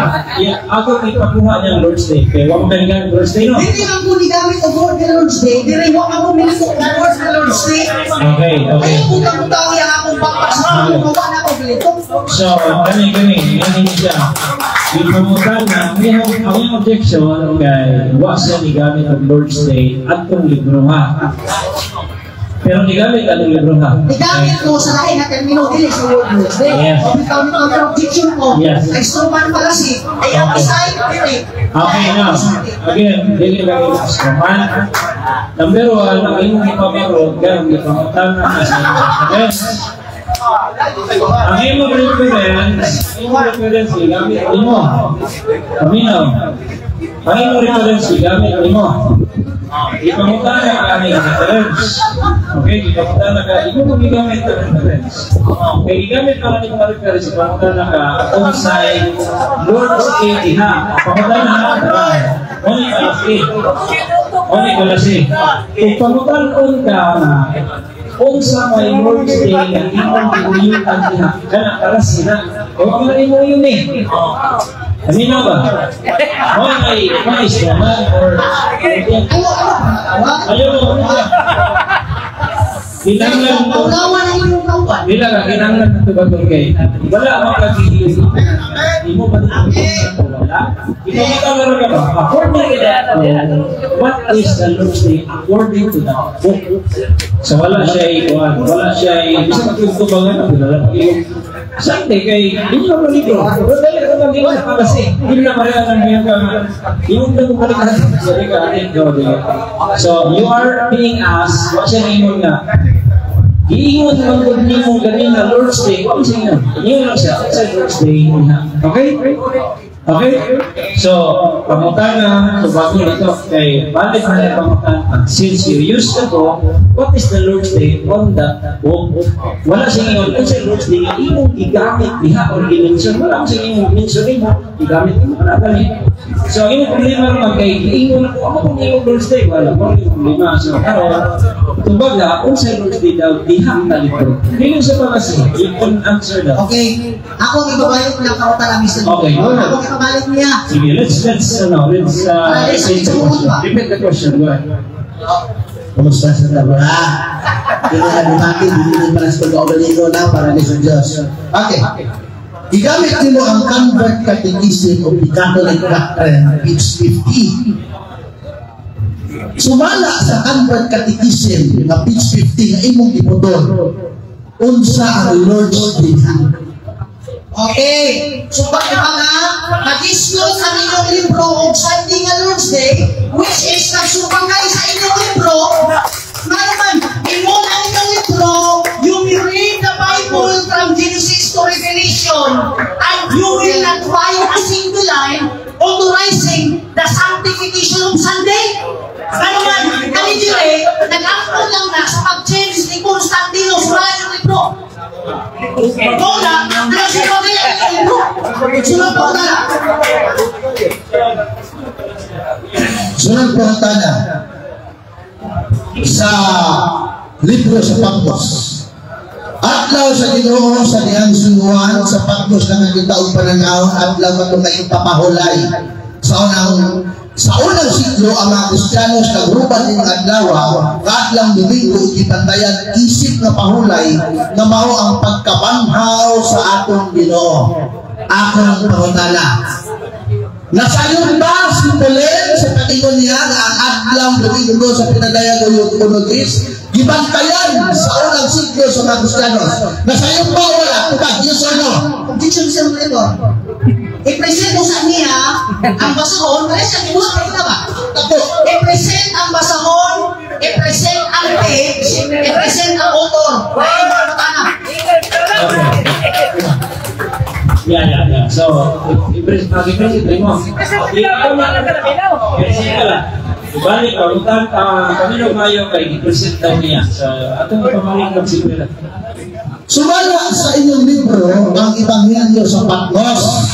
ako ipakuha niya ang Lord's Day. Kaya wag mo gamit Lord's Day, no? Dili lang ko gigamit ang word na Lord's Day, dili wa ako miliko ang word na Lord's Day. Okay. Ayaw ko butang yang akong bapa sa akong gawa na ako bilito. So, kani kani, yan siya. Ipamutan na, ang iyang objection kay wa siya nigamit ang Lord's Day atong libro ha. Pero nigamit ang libro ha. Gigamit ko sa lain na termino dili sa word Lord's Day. Yes. O bitaw ni counter objection ko, ay strawman fallacy, ay ang side dili. Okay na. Again, dili lang yung strawman. Number one, ang imong ipamaro, ganun ipangutana na sa imong reference. Ang imong reference, gigamit nimo. Paminaw. Ang imong reference, gigamit nimo. Ipangutana ka ang reference. Okay, ipangutana ka, imo kung gigamit ang reference. Okay, gigamit ka ang imong reference, ipangutana ka kung say Lord's Day diha. Pangutana ka, Muni kalasi. Muni kalasi. Kung pangutanon ka na, unsa may Lord's Day nga imong giuyutan diha, kana kalasi na. Kung ang imo yun eh. Ano ba? Mo may may strawman or Ayaw, ano? Ayaw mo. Kinanglan ko. Paulawan ang inyong kauban. Bila ka kinanglan ng tubag kay wala man ka imo ba dito wala. Ikaw ka ba? According to that, what is the Lord's Day according to the book? So wala siya ikuan, wala siya bisa magkwento ba nga wala pag Sunday kay di mo na libro. Pero dali ko lang ka kasi hindi na pareha ng iyong ka. Yung na balik ka dali ka go dali. So you are being asked, wa siya ingon nga giingon man gud nimo ganina Lord's Day, wa siya ingon. Ingon lang siya sa Lord's Day niya. Okay? Okay? So, pangutana, so bago nito, kay valid na yung pangutana, since you use the book, What is the Lord's Day on that book? Wala siya ingon, unsa Lord's Day nga imong gigamit diha or gi-mention. Wala siya imong mention nimo, gigamit mo wala gani. So ang imong problema naman kay giingon ako, ako kung imong Lord's Day, wala mo yung problema. So karon, kumbaga, unsa Lord's Day daw diha nga libro. Dili sa pa kasi, you can answer that. Okay. Ako ang ibabalik ng kautang, Mr. Okay. Ako ang ibabalik niya. Sige, let's repeat the question. Repeat the question. Go ahead. Kumusta sa tabla? Hindi na bumaki, hindi na para sa pagkaugalingo na para sa Diyos. Okay. Gigamit nimo ang Convert Catechism of the Catholic Doctrine, page 50. Sumala sa Convert Catechism nga page 50 nga imong giputol, unsa ang Lord's Day? Okay. So bakit pa nga, nag-disclose ang inyong libro og Sunday nga Lord's Day, which is nagsubang kayo sa inyong libro, nga naman, ingon ang inyong libro, you will read the Bible from Genesis to Revelation, and you will not find a single line authorizing the sanctification of Sunday. Ano man, kami dire, nag-angkon lang na sa pag-change ni Constantino sa inyong libro. Muna, nagsuba kayo ang inyong libro. Sunod pa na. Sunod po ang tana sa libro sa Patmos. Adlaw sa Ginoo sa dihang si Juan sa Patmos na nakita og pananaw, adlaw kato nga ipapahulay. Sa unang siglo, ang mga Kristiyanos nagruban ning adlaw nga adlaw Domingo gipantayan isip nga pahulay nga mao ang pagkabanhaw sa atong Ginoo. Akong pangutana. Nasayon ba si Pauline sa patingon niya nga ang adlaw Domingo sa pinadayag o Unogis gibantayan sa unang siglo sa mga Kristiyanos? Nasayon ba o wala? Tubag, yes or no? Objection, Sir Moderator. I-present mo sa niya ang basahon, kaya siya gibuhat ka ba? Tapos, I-present ang basahon, i-present ang page, i-present ang author. Ay, mga. Okay. Yeah. So, i-present mo. I-present ka lang. Ibalik, pagutan, kami na kayo kay i-present daw niya. So, atong ipamalik lang siguro. Sumala sa inyong libro, ang Ebanghelyo sa Patmos,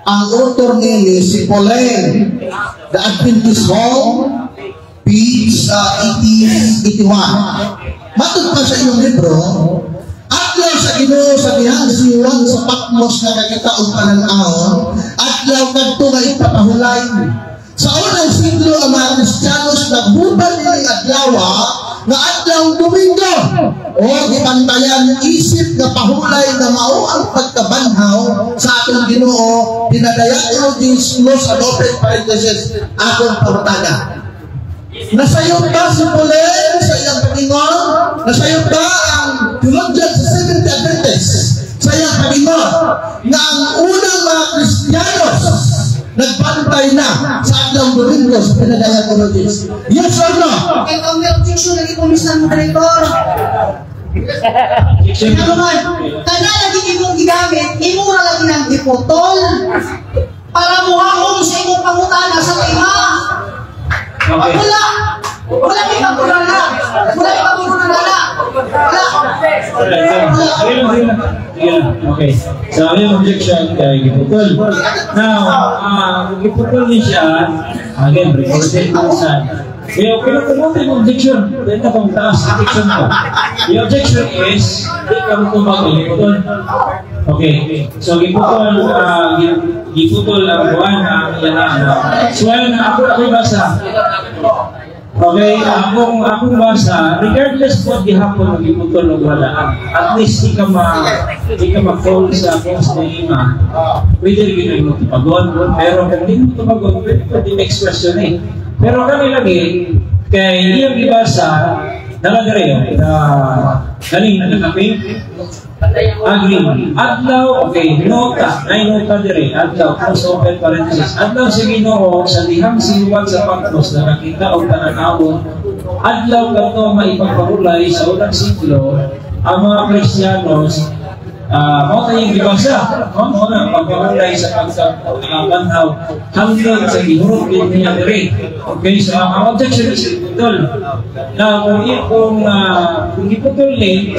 ang author niya si Pauline, The Adventist Home, page 80, 81. Matod pa sa inyong libro, adlaw sa Ginoo sa dihang si Juan sa Patmos na nakita og panan-awon, adlaw kadto nga ipapahulay. Sa unang siglo, ang mga Kristiyanos nagbuban nining adlaw nga adlaw Domingo o gibantayan isip nga pahulay nga mao ang pagkabanhaw sa atong Ginoo pinadayag o close and open parenthesis. Akong pangutana. Nasayop ba si Pauline sa iyang pagingon? Nasayop ba ang theologian sa Seventh Adventist sa iyang pagingon na ang unang mga Kristiyanos nagbantay na sa adlaw Domingo sa pinadayag o Yes or no? Okay, kung may objection, lagi ko, Mr. Moderator. Ano man, kana lagi imong gigamit, imo ra lagi nang giputol para muhahom sa imong pangutana sa tema. Okay. Wala. Wala may pagkulala. Wala may pagkulala. Wala. Sige lang, sige lang. Sige lang. Okay. So, ang iyong objection kay giputol. Now, giputol ni siya, again, recorded mo sa. Pero pero kung yung objection, dahil na kung taas objection ko. The objection is, di ka mo tumag giputol. Okay. So, giputol, giputol ang buwan, ang iya na. So, ayun, ako basa. Okay, akong basa, regardless po gihapon ang giputol o wala, at least di ka ma-fall sa false na ima. Pwede rin mo tubagon, pero kung di mo tubagon, pwede pa din next question eh. Pero kami lagi, kay iyang gibasa, dala dere, galing na nakape, agree. Adlaw, okay, nota, ay nota dire, adlaw, close open parenthesis. Adlaw sa Ginoo sa dihang si Juan sa Patmos na nakita og tanawon, adlaw kadto maipagpahulay sa unang siglo, ang mga Kristiyanos Mao tayong gibasa, no? Mao na pagpahulay sa pagkabanhaw hangtod sa gihurot din niya diri. Okay, so ang objection is iputol. Na kung iputol ni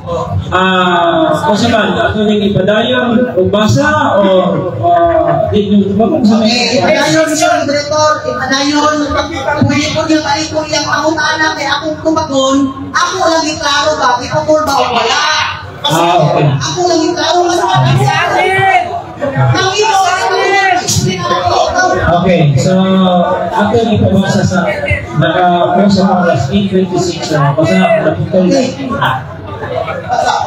kung sa man, ato ning ipadayon o basa o di nyo tubag sa Okay, ipadayon siya, moderator, ipadayon. Pwede po niya balik ko iyang pangutana kay akong tubagon, ako lang iklaro ba, iputol ba o wala? Ah, okay. Ako lang iklaro mas. Ang imo, explain ako. Okay, so ato ni pabasa sa naka-post sa alas 8:26, so basta naputol na.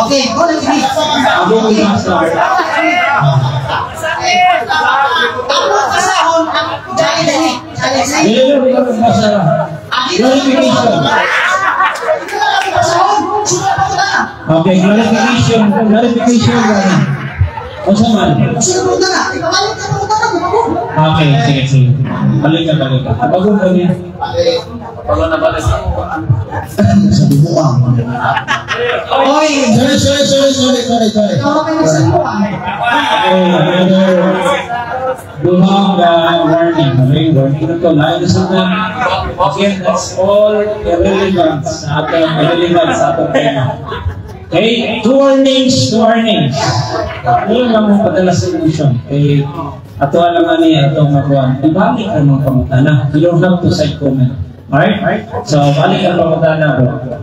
Okay, go lang sige. Ako basa. Ako kasahon, ang dali dali. Dali dali. Dili na ko basa. Clarification. Kasahon, sunod pangutana. Okay, clarification, clarification gani. Unsa man? Sunod pangutana. Ipabalik ka pangutana, bago. Okay, sige, sige. Balik ka, balik ka. Bago ka niya. Sa bubuang. Oy, Sorry, sorry, sorry, sorry, sorry, sorry. ikaw kayo nagsalita. Okay, another duhang warning. Okay, warning na to. Lain na sa. Again, that's all irrelevant sa atong irrelevant sa atong tema. Okay, two warnings, two warnings. Ano lang mo padala sa solution? Okay, ato alam na niya itong makuha. Ibalik ang mga pangutana. You don't have to side comment. Alright? So, balik ang pangutana, bro.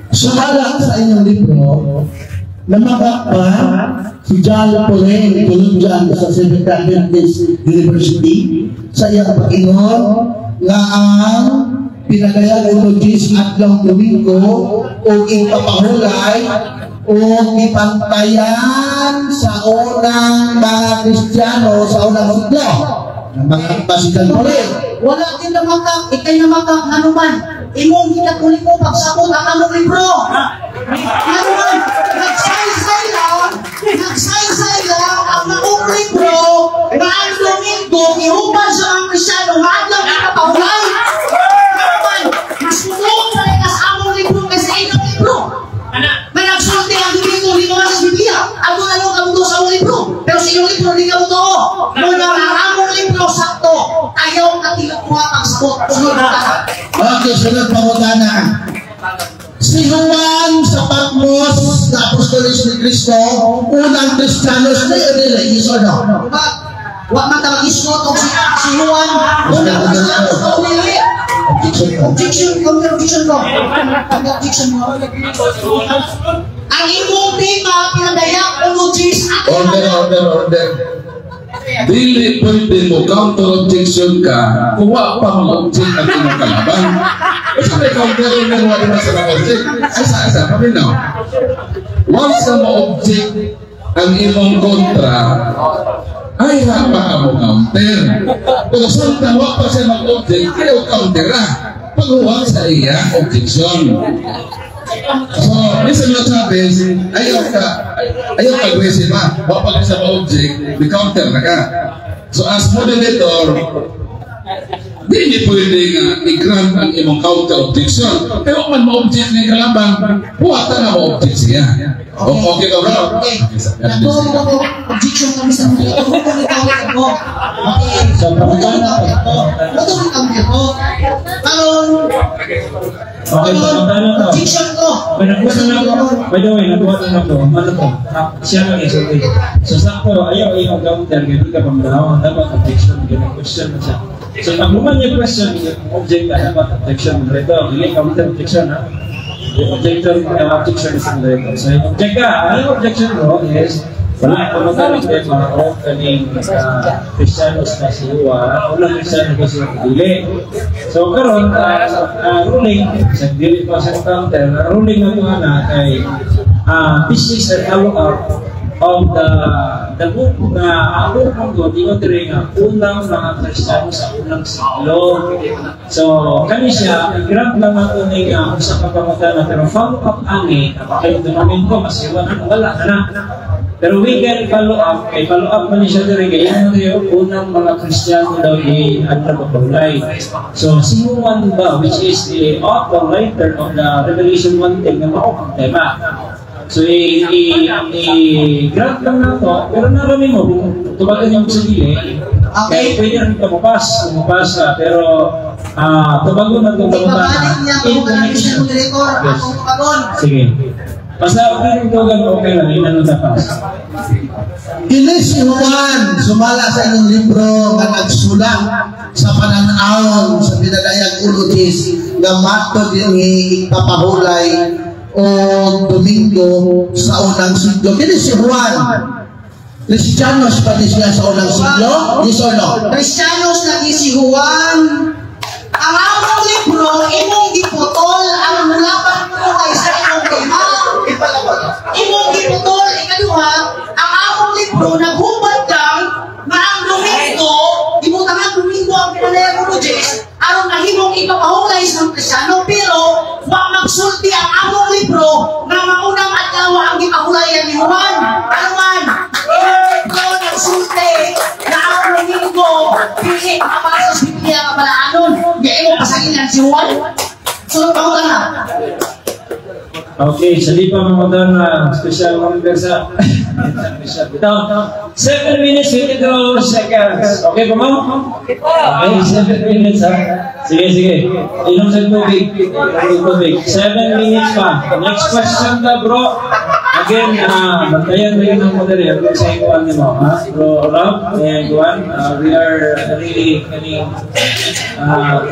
Sumala sa inyong libro, namakak ba si John Pauline Columbian sa Seventh Adventist University sa iyang pag-ingon nga ang pinagayag uno Diyos adlaw Domingo o ipapahulay o ipantayan sa unang mga Kristiyano sa unang siglo? Namakak ba si John Pauline? Wala din namakak, ikay namakak, ano man. Imong ginakuli ko pagsabot ang among libro. Ano man, nagsaysay lang, nagsaysay lang ang maong libro na ang Domingo, ihuman sa mga Kristiyano, nga adlaw ipapahulay. Ano man, mas mutuon pa rin sa among libro kaysa inyong libro. May nagsulti ang Domingo, di naman sa Biblia. Ako na lang kamuto sa among libro. Pero sa inyong libro, di kamuto. Muna ang among libro, sakto. Ayaw katilok mo ang pagsabot. Sunod na ka. Okay, sunod pangutana. Si Juan sa Patmos na apostolis ni Cristo, unang Kristiyanos na yun nila, yes or no? Diba? Wa man ta mag-isgot og si Juan. Unang Kristiyano sa dili. Objection ko. Objection, counter objection ko. Counter objection mo. Ang imong tema pinadayak uno Diyos at Order, order, order. Dili pwede mo counter objection ka kung wa pa mo object ang imong kalaban. Basta may counter order, wa naman sa object. Asa, asa, paminaw. Once na mo-object ang imong kontra, ay ha pa ka mo counter. Pero samtang wa pa siya mag-object, kaya counter ra. Paghuwag sa iya objection. So, Mr. Chavez, ayaw ka aggressive ha. Wa pa ka sa ma-object, di counter na ka. So, as moderator, di ni pwede nga i-grant ang imong counter objection. Pero man ma-object ni kalaban, huwata na ma-object siya. Okay ka, bro? Okay. Nagtuo mo ko objection kami sa mga ito. Kung ikaw ako. Okay. So, pangutana ko. Mutong ikaw ko. Karon, Okay, pangutana to. objection ko. May nagbuhat na ako. By the way, nagbuhat na ako. Ano to? Ah, siya lang isulti. So, sakto, ayaw iyong counter, kaya di ka panggawa. Dapat objection, ganun question na siya. So, pag human yung question, yung object ka, dapat objection. Moderator, dili counter objection, ha? Yung objector, yung objection is moderator. So, yung object ka, ang objection ko is, wala ko magaling tema o kaning Kristiyanos na si Juan, unang Kristiyano ko si dili. So karon ruling sa dili pa sa counter, ang ruling na ito na kay this is a follow up of the book na ang book ng God, ingon diri nga unang mga Kristiyano sa unang siglo. So kani siya, i-grant lang ako ni nga usa ka pangutana pero follow up ani kay domain ko mas iwan wala na na. Pero we can follow up, kay follow up man siya diri kay imo tayo unang mga Kristiyano daw i adlaw pagpahulay. So si Juan ba, which is the author, writer of the Revelation 1:10 nga mao ang tema. So i grant lang na to, pero narami mo kung tubagan niyo sa dili. Okay. Kaya pwede rin ka mo pass, pero tubagon na itong Ipabalik niya in kung kanang connection. Mr. Moderator, Yes. akong tubagon. Sige. Basta pwede tubagan, okay lang, inano na pass. Kini si Juan, sumala sa inyong libro nga nagsulat sa pananawon sa Pinadayag 1:10 nga matod ini ipapahulay o Domingo sa unang siglo. Kini si Juan, Kristiyanos pa din siya sa unang siglo? Yes or no? Kristiyanos lagi si Juan. Ang among libro, imong giputol ang mulaban ko kay sa imong tema. Imong giputol, ikaduha, ang among libro naghubad lang nga ang Domingo, gibutangan Domingo ang Pinadayag 1:10, aron mahimong ipapahulay sa mga Kristiyano, pero wa magsulti ang among libro nga maunang adlaw ang gipahulayan ni Juan. Ano man, imong libro nagsulti na ang Domingo dili mabasa sa Biblia nga balaanon. Di mo pasanginan si Juan. Sunod pa na. Okay, sa di pa mga na special member sa ito. 7 minutes 52 seconds. Okay pa mo? Okay po. Okay, 7 minutes ha. Sige, sige. Inom sa tubig. Inom sa tubig. 7 minutes pa. Next question ka, bro. Again, bantayan rin ng moderator kung sa ikuan nimo, ha? Bro Rob, and Juan, we are really kaning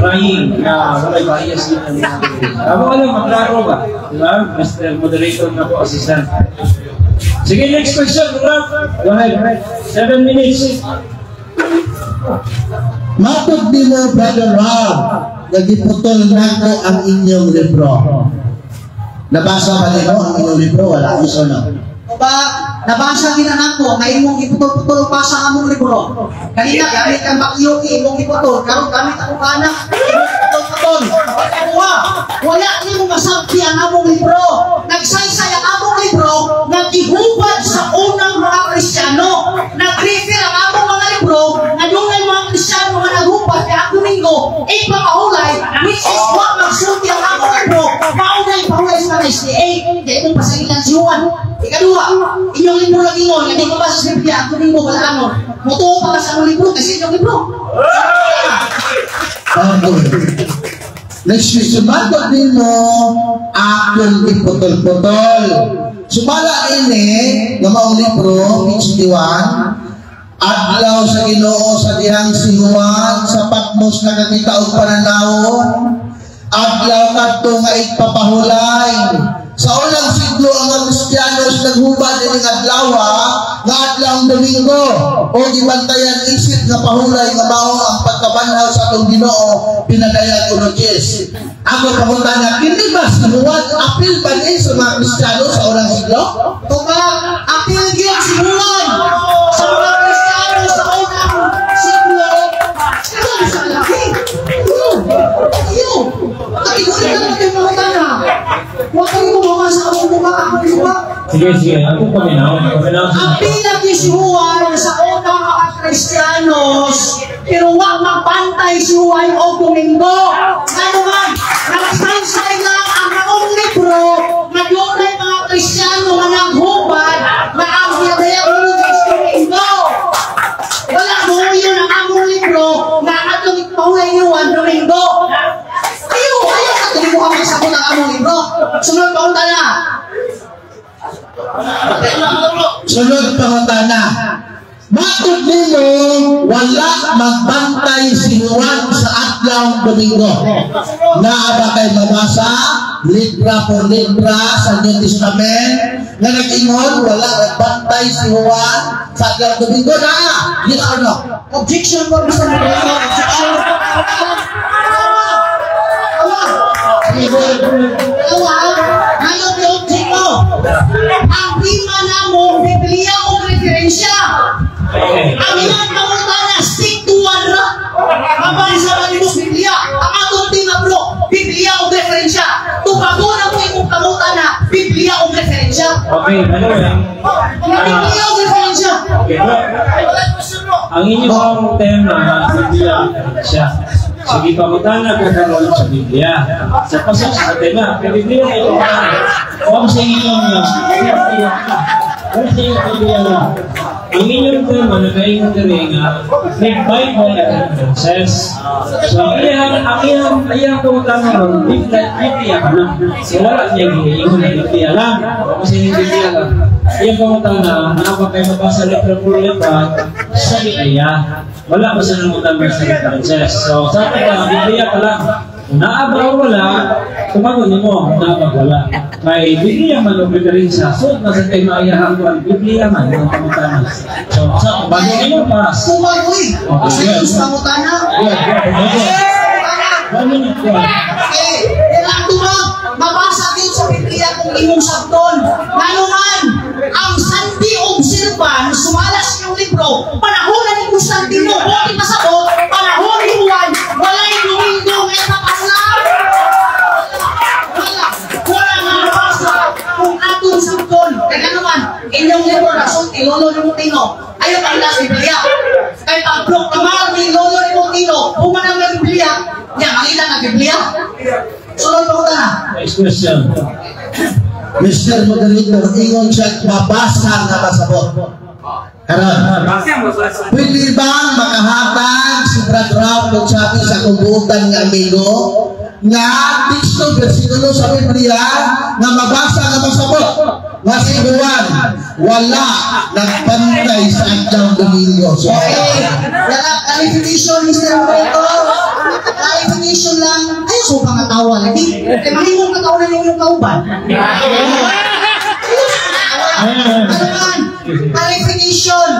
trying na walay bias din ang mga moderator. Ako alam, maklaro ba? Di ba? Mr. Moderator na po, assistant. Sige, next question, Rob. Go ahead. 7 minutes. Matod nimo, Brother Rob, nagiputol nako ang inyong libro. Nabasa ba nimo ang inyong libro? Wala. Yes or no? O ba, nabasa gina nako nga imong giputol-putol pa sa among libro. Kanina gamit ang bakyuki imong giputol, karon gamit ako kanak imong giputol-putol. Ikaduha, wala nimo masabti ang among libro. Nagsaysay ang among libro nga gihubad sa unang mga Kristiyano. Nag-refer ang among mga libro nga dunay mga Kristiyano nga naghubad kay ang Domingo ipapahulay, which is wa magsulti ang among libro mao na ipahulay sa mga SDA. Kaya imong pasangilan si Juan. Ikaduha, inyong libro lang ingon nga di mabasa sa Biblia ang Domingo balaanon. Mutuo pa ka sa among libro kasi inyong libro. Okay. Next question, matod nimo akong giputol-putol? Sumala ini nga maong libro, page 51, adlaw sa Ginoo sa dihang si Juan sa Patmos nakakita og pananawon, adlaw kadto nga ipapahulay. Sa unang siglo, ang mga Kristiyanos naghubad ining adlaw nga adlaw ang Domingo o gibantayan isip nga pahulay nga mao ang pagkabanhaw sa atong Ginoo Pinadayag 1:10. Ako pangutana, kini ba si Juan apil ba ni sa mga Kristiyano sa unang siglo? Tubag, apil gyud si Juan sa mga Kristiyano sa unang siglo. Ito sa laki. Iyo. Iyo. Katiguri ka lang kayo mga tana. Huwag kayo gumawa sa among mukha, among mukha. Sige, sige. Ako paminaw. Paminaw. Apil lagi si Juan sa unang mga Kristiyanos, pero wa magpantay si Juan o Domingo. Ano man, nagsaysay lang ang maong libro nga dunay mga Kristiyano nga naghubad nga ang Pinadayag 1:10 Domingo. Wala mo yun ang among libro nga ang atong ipahulay ni Juan Domingo. Ayo, ayo, katulad mo kami sa ang among libro. Sunod pa na. Sunod pangutana. Matod nimo wala magbantay si Juan sa adlaw Domingo? Naa ba kay mabasa litra por litra sa New Testament nga nag-ingon wala nagbantay si Juan sa adlaw Domingo? Naa? Yes or no? Objection po, Mr. Moderator. Objection. Awa. Awa. Awa. Ngayon, i-object mo. Ang tema namo, Biblia o referensya. Okay. Ang iyang pangutana, stick to one ra. Mabasa ba nimo Biblia? Ang atong tema, bro, Biblia o referensya. Tubago na mo imong pangutana, Biblia o referensya. Biblia. Okay, by the way, Mga Biblia o referensya. Okay, bro. Ang inyong tema, Biblia o referensya. Sige, pangutana ko karon sa Biblia. Sa pasok sa tema, kay Biblia ay pangutana. Huwag sa inyong, huwag sa inyong Biblia lang. Ang inyong tema, nakaingon diri nga, may Bible references. So, ang iyang pangutana ron, Biblia, Biblia ka lang. So, wala niya giingon na Biblia lang. Huwag sa inyong Biblia lang. Iyang pangutana, naa ba kay mabasa letra por letra sa Biblia. Wala pa sa nangutana sa references. So, sa atin ka, Biblia ka lang. Kung naa ba o wala, tumagon nimo, naa ba wala. Kay Biblia man o referensya, so nasa tema iyahang kuan, Biblia man ang pangutana. So, sa bago nimo pass. Tumagoy. Okay. Sa iyong pangutana. Good, good, good. 1 minute ko. Okay, ilang tumag, mabasa din sa Biblia kung imong sabton. Ngano man, ang Sunday observance, sumala sa inyong libro, panahon na ni Constantino, buti pasabot, panahon ni Juan, walay Domingo nga ipapasla. Wala. Wala nga mabasa kung atong sabton. Kaya ngano man, inyong libro nasulti, Lolo ni Mutino, ayaw pa sa Biblia. Kay pag-proklamar ni Lolo ni Mutino, human ang Biblia, niya, makita ang Biblia. Sunod pa na. Next question. Mr. Moderator, ingon siya mabasa nga masabot. Karon, pwede bang makahatag si Brad Ralph kung sabi sa kubutan nga amigo nga teksto bersikulo sa Biblia nga mabasa nga masabot nga si Juan wala nagpantay sa adlaw Domingo? So, Okay. Wala, clarification, Mr. Moderator. Clarification lang. Ay, so pangatawa lagi. Kaya mahimong katawa na inyong kauban. Ano man? Clarification.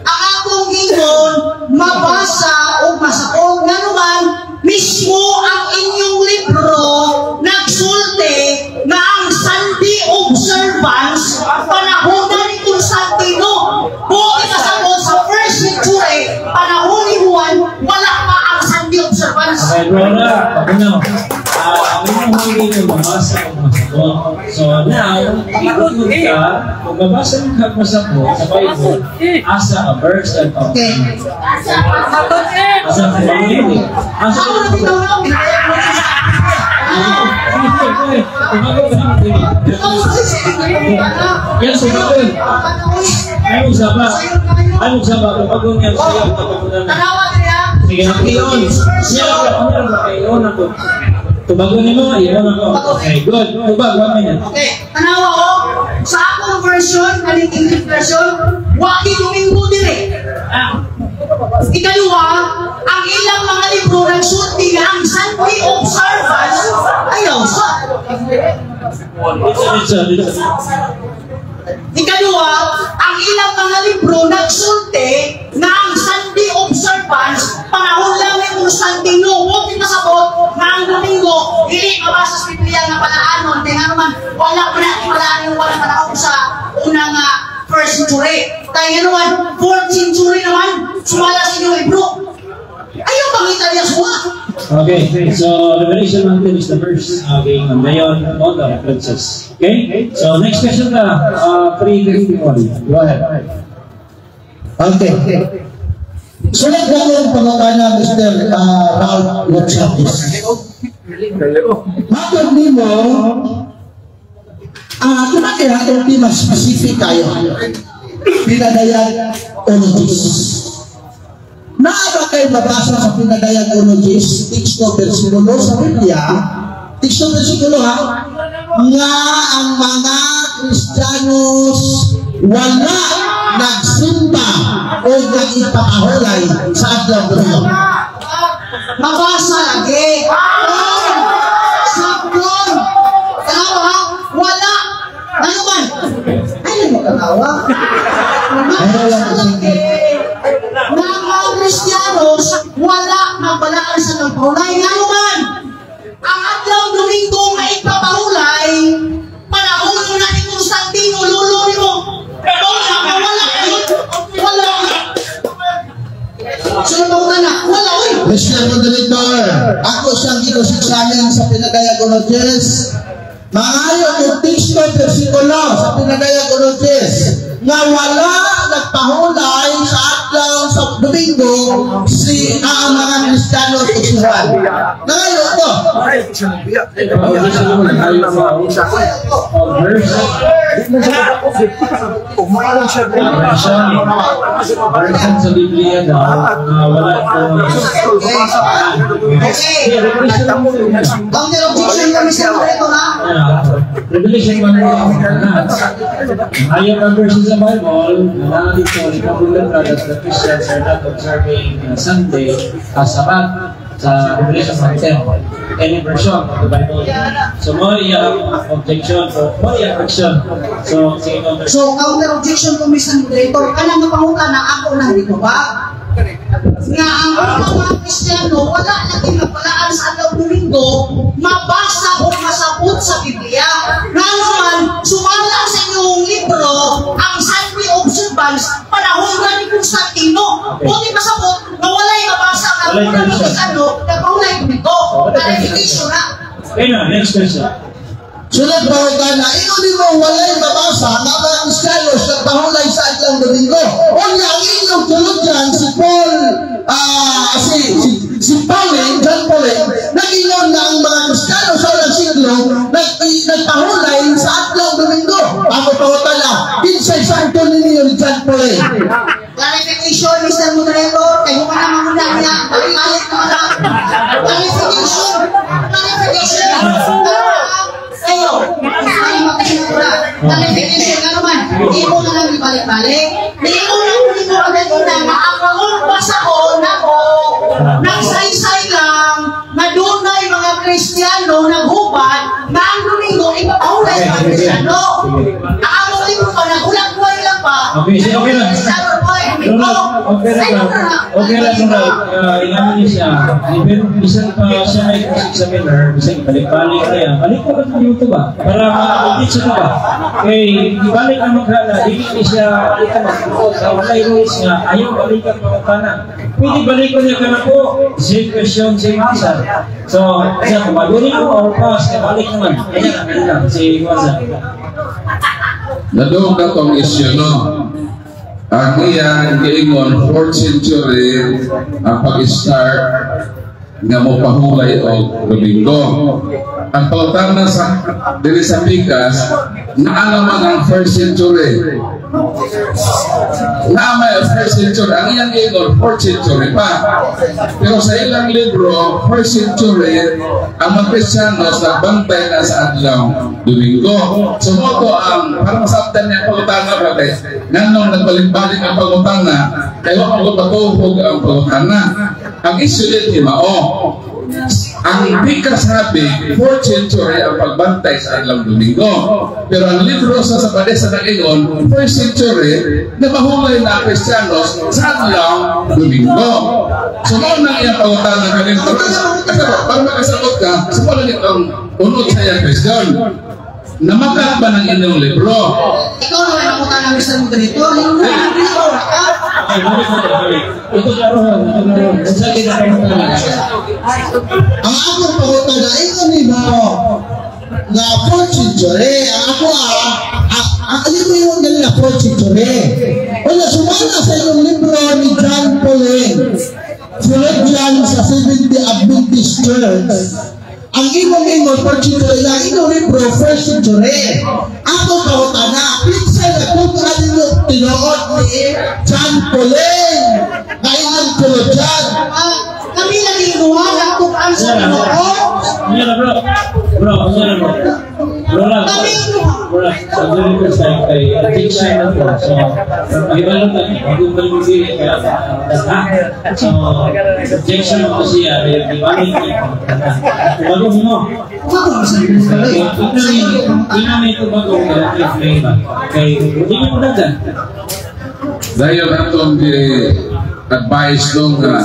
Ang akong gingon, mabasa o masakot. Nga naman, mismo ang inyong libro nagsulti nga ang Sunday observance panahon na ni Constantino. Buti kasabot sa first century, panahon ni Juan, wala pa ang Sunday observance. Okay, Rora, pakunaw. Ah, ang inyong hindi mabasa o masabot. So now, ikot ka, kung mabasa mo ka masabot sa Bible, asa ka verse at Okay. Asa ka Bible? Asa Ako na ka bitaw na. Tumago ka na. Yan, sumagot. Ay, usapa. Ay, usapa. Tumago niya siya. Tumago na. Tanawa niya. Sige, ang iyon. Siya, ako iyon ako. Tubago nimo, iyon ako. Okay, good. Tubag, 1 minute. Okay, tanawa ko. Sa akong version, kaning English version, waki Domingo dire. Ikaduha, ang ilang mga libro nagsulti nga ang Sunday observance ayaw sa. Dito, dito, dito. Ikaduha, ang ilang mga libro nagsulti nga ang Sunday observance panahon lang ni Constantino, wa pasabot nga ang Domingo dili mabasa sa Biblia nga palaanon kay nga naman wala pa na palaan yung wala panahon sa unang first century. Kaya nga naman, fourth century naman, sumala sa inyong libro. Ayaw pangita niya suwa. Okay, so Revelation 19 is the verse. Okay, ngayon, all the references. Okay? So next question na, 351. Go ahead. Okay. Sunod na yung pangutana, Mr. Ralph Gonzalez. Matod nimo, kung kaya atong tema specific kayo, Pinadayag 1:10. Naa ba kay mabasa sa Pinadayag 1:10, teksto versikulo sa Biblia, teksto versikulo ha, nga ang mga Kristiyanos wala nagsimba o nag-ipakahulay sa adlaw Domingo? Mabasa lagi. Sablon. Tama, wala. Ano man? Ay, ano katawa? Mabasa lagi. Nga ang mga Kristiyanos, wala mabalaan sa nagpahulay. Ano man? Ang adlaw Domingo nga ipapahulay, panahon na ni Constantino, lulo nimo. Wala, wala, wala. Sunod pa na, wala, oy. Mr. Moderator, ako siyang ginusiksayan sa Pinadayag 1:10. Mangayo kung teksto bersikulo sa pinadayag 1:10 nga wala nagpahulay sa adlaw sa Domingo si ang mga Kristiyano sa si Juan. Nangayo to. Verse. Version sa Biblia daw nga wala ito. Okay. Counter objection kami sa moderator, ha? Revelation 1. Ayon ang verses sa Bible, na dito, ikabulan that the Christians are not observing Sunday as Sabbath sa Revelation 1:10. Any version of the Bible. So, mo iya objection, so, mo iya question. So, sige, counter. So, counter objection ko, Mr. Moderator, kanang mapangutana ako na dito ba? Nga ang unang mga Kristiyano, wala lagi nagpalaan sa adlaw Domingo, mabasa o masabot sa Biblia. Nga naman, sumala sa inyong libro, ang Sunday observance, panahon na ni Constantino. Buti masabot, nga walay mabasa nga Walay unang mga version. Kristiyano, nagpahulay Domingo. Clarification na. Okay na, next question. Sunod pangutana, ingon nimo walay mabasa nga mga Kristiyano nagpahulay sa adlaw Domingo. Unya ang inyong theologian si Paul ah si si si Pauline, John Pauline, nag-ingon na ang mga Kristiyano sa unang siglo nagpahulay sa adlaw Domingo. Ako pangutana, kinsay santo ninyo ni John Pauline? Clarification, Mr. Moderator, kay human na muna niya, balik-balik naman na. Clarification, clarification. Ayo, ay makinig na. Clarification nga naman, di mo na lang ibalik-balik. Di mo na kung mo agad una nga ang basa ko nako, nagsaysay lang na dunay mga Kristiyano naghubad na ang Domingo ipapahulay sa mga Kristiyano. Ang among libro pa, naghulag-huway lang pa. Okay, sige, okay lang. Kristiyano boy, Ronald, okay lang lang. Okay lang, Ronald. Inamin niya siya. Pero bisan pa siya may cross-examiner, bisan ibalik-balik niya. Balik ko lang sa YouTube ba? Para ma-update siya ba? Kay ibalik ang maghala, dili ni siya ito magbuot. Sa walay rules nga, ayaw balikan pangutana. Pwede balik ko niya ka na po. Same question, same answer. So, siya, kung bago niyo or pass, balik naman. Ayan, ayan lang. Si Waza. Nadung na tong issue, no? Ang iya giingon, 4th century ang pag-start nga mo pahulay og Domingo. Ang pangutana sa diri sa Pikas, naa naman ang 1st century. Naa may 1st century. Ang iyang giingon, 4th century pa. Pero sa ilang libro, 1st century, ang mga Kristiyanos nagbantay na sa adlaw Domingo. So mo to ang para masabtan niya ang pangutana ba kay nganong nagbalik-balik ang pangutana kay wa ko matuhog ang pangutana. Ang issue din mao. Ang Pikas sabi, 4th century ang pagbantay sa adlaw Domingo. Pero ang libro sa Abadesa nag-ingon, 1st century, na mahulay na ang Kristiyanos sa adlaw Domingo. So mao nang iyang pangutana kanin. Para makasagot ka, sa wala ang unod sa iyang question. Namakat ba ng inyong libro? Ikaw na may pangutana, Mr. Moderator. Yung libro ka. Okay, balik mo, balik. Ito karoon, ito karoon. Unsa kita pangutana? Ang akong pangutana, ingon nimo nga 4th century, ang ako ang alam mo yung galing na 4th century. Wala, sumala sa inyong libro ni John Paulin, theologian sa Seventh-day Adventist Church, ang imong ingon, 4th century, ang inyong libro, 1st century. Ako pangutana, kinsa na kung ano tinuod ni John Paulin, nga inyong theologian? Ah, kami lagi duha nagtukan sa Ginoo. Unya na, bro. Bro, unya na, bro. Bro lang. Kami duha. Bro lang. Sa very first time kay objection na to. So, mag-ibalo ka. Mag-ibalo kaya ha? So, objection mo siya. Ibalik niya. Bago mo. Bago mo sa Hindi namin ito bago kaya play ba? Kay hindi mo dagan. Dayon atong advice dong nga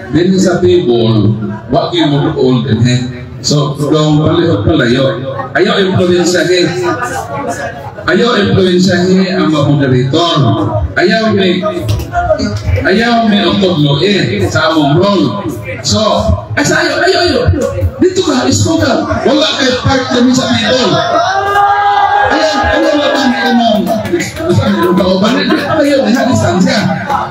din sa table, wa gyud mo old din. So dong palihog palayo. Ayaw influensyahe. Ayaw influensyahe ang mga moderator. Ayaw may utudlo eh sa among role. So, ay sa ayaw, ayaw, ayaw. Dito ka, isko ka. Wala kay part kami sa table. Ayaw. Kauban ni ayaw ni distansya.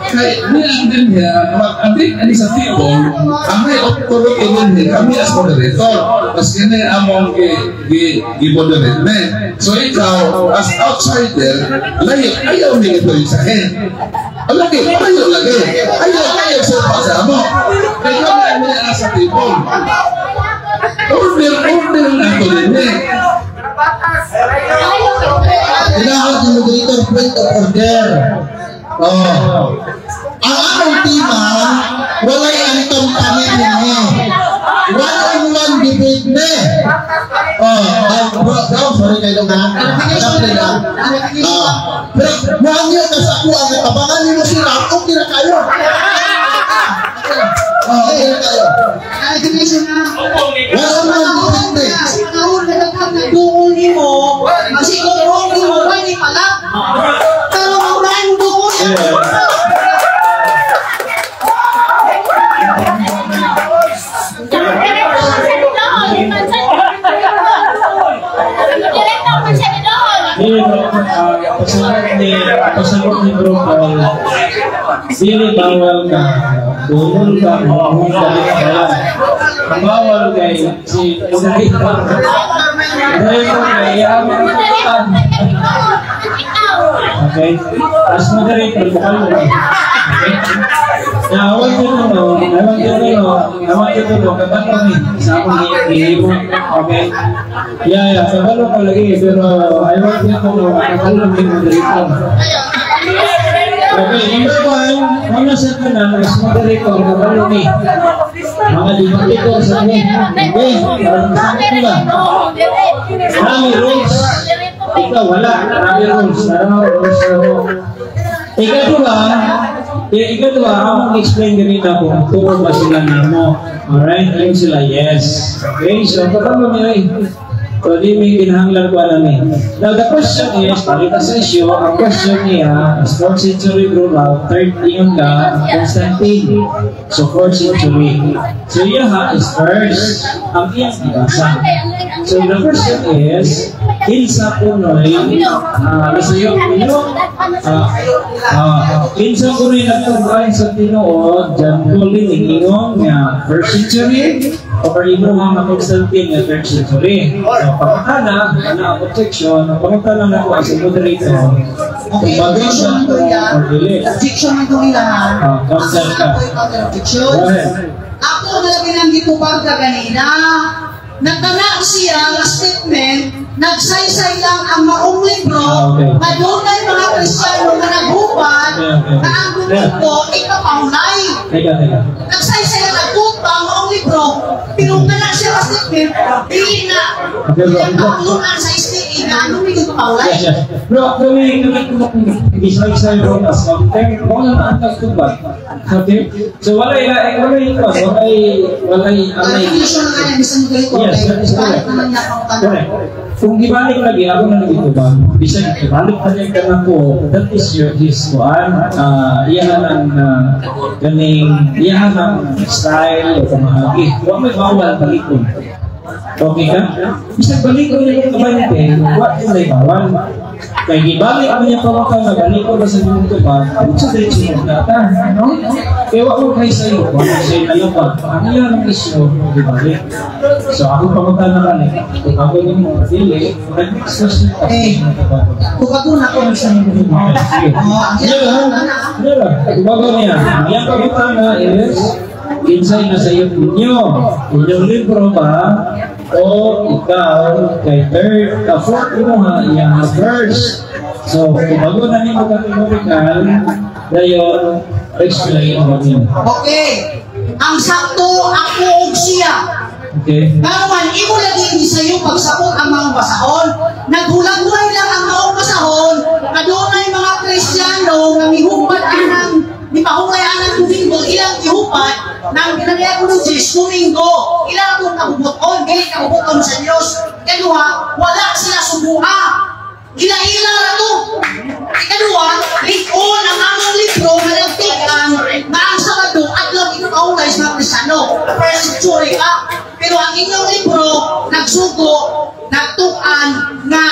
Kay ni ang din niya mag-adik ani sa table, ang may authority din ni kami as moderator. Mas kini among gi gi gi moderate ne. So ikaw as outsider, layo ayaw ni ito isahin. Lagi, ayaw lagi. Ayaw ayaw sa sa amo. Kay kami ang niya sa table. Order, order na ito din eh. Kailangan ng moderator, point of order. Oh. Ang among tema, walay ang kami ninyo. One-on-one debate ne. Oh, ah, bro, bro, sorry kayo nga. Sorry na. Ah, pero muhangyo ka sa ako ang tabangan nimo sila, okay na kayo. Oh, okay na kayo. Clarification na. One-on-one debate ne. Sa panahon na daghang nagduol nimo, kasi kung wrong nimo, pwede pala. Pero kung wala mo duol, Dili bro, pasagot ni bro Paul, dili bawal ka, duol ka, kung ka, wala. Ang bawal kay si moderator. Moderator kay iyang Okay? As moderator, bukal mo. Okay? Now, I want you to know, I want you to know, I want you to know, kabalo ni sa akong gihimo. Okay? Yeah, kabalo ko lagi, pero I want you to know, kabalo ni moderator. Okay, number one, una sa tanan, as moderator, kabalo ni. Mga debater sa ni. Okay? Parang sa ba? Marami rules. Ikaw, wala. Marami rules. Marami rules. So, ikaduha, akong explain ganina kung tungkol ba sila namo. Alright? Ayun sila, yes. Okay, so kapag mo ay, so di may kinahanglan ko alam eh. Now the question is, pakita sa issue, ang question niya is 4th century bro ba, third ingon ka, Constantine. So 4th century. So iya ha is first, ang iyang gibasa. So the question is, kinsa kunoy, nasa iyo, kinsa kunoy nagtubay sa tinuod, John Paul ingon nga first century, or imuha nga Constantine nga third century. So pagkana, ana ang objection, ang pangutana na ko as a moderator, kung bagay siya or dili. Objection man itong ilahan. Ah, counter ka. Ako counter objection. Go ahead. Ako na lang binanggit ka ganina. Nagtana siya nga statement, nagsaysay lang ang maong libro, Ah, okay. nga dunay mga Kristiyano nga naghubad, Okay. na ang Domingo ikapahulay. Teka, teka. Nagsaysay lang nagtupa ang maong libro, pero kana siya nga statement, dili na Okay, bro. iyang kaulunan sa SDA na ang Domingo ikapahulay. Yes. Bro, kami, isay-isay bro, as counter, mo na ang tagtubad. Okay? So, walay, walay, walay, walay, walay, Clarification na nga bisan mo ganito, Yes, that is balik correct. naman niya pangutana. Correct. Kung gibalik lagi, ako na nagitubag. Bisag gibalik pa niya ka na ko, that is your, his kuan, iyahan ang, ganing, iyahan ang style o pamahagi. Huwag may bawal balikon. Okay ka? Bisag balikon niya yung kabante, huwag yun ay bawal. Kaya gibalik mo niya pawakan na balikon ba sa iyong tubag, diretso diretso mo na ta, no? Kaya wag mo kayo sa'yo, wag mo sa'yo nalapag. Ang iyan ang isyo, gibalik. So ako pamunta na kani, kung ako ni mo, dili, nag-next question ka. Eh. Tubago na ko sa mga Okay, sige. Oh, ang Ano lang? Ano lang? Tubago niya. Ang iyang pangutana is, insay na sa iyo ninyo. Inyong libro ba? O ikaw, kay third, fourth mo ha, iyang verse. So, tubago na nimo categorical, dayon, explain mo niyo. Okay. Ang sakto, ako og siya. Okay? Karon imo lagi gisayo pagsapot ang mga basahon. Naghulag-hulay lang ang mga basahon. Kadunay mga Kristiyano nga mihupad anang mipahulay anang Domingo ilang gihupad nang ginagaya ko ng Diyos Domingo ilang akong kabubuton dili kabubuton sa Dios. Ikaduha, wala sila subuha. Ila-ila ra to. Ikaduha, lik-on ang among libro nga nagtukan nga ang Sabado adlaw ipahulay sa mga Kristiyano. First century ka. Pero ang inyong libro nagsugo, nagtukan nga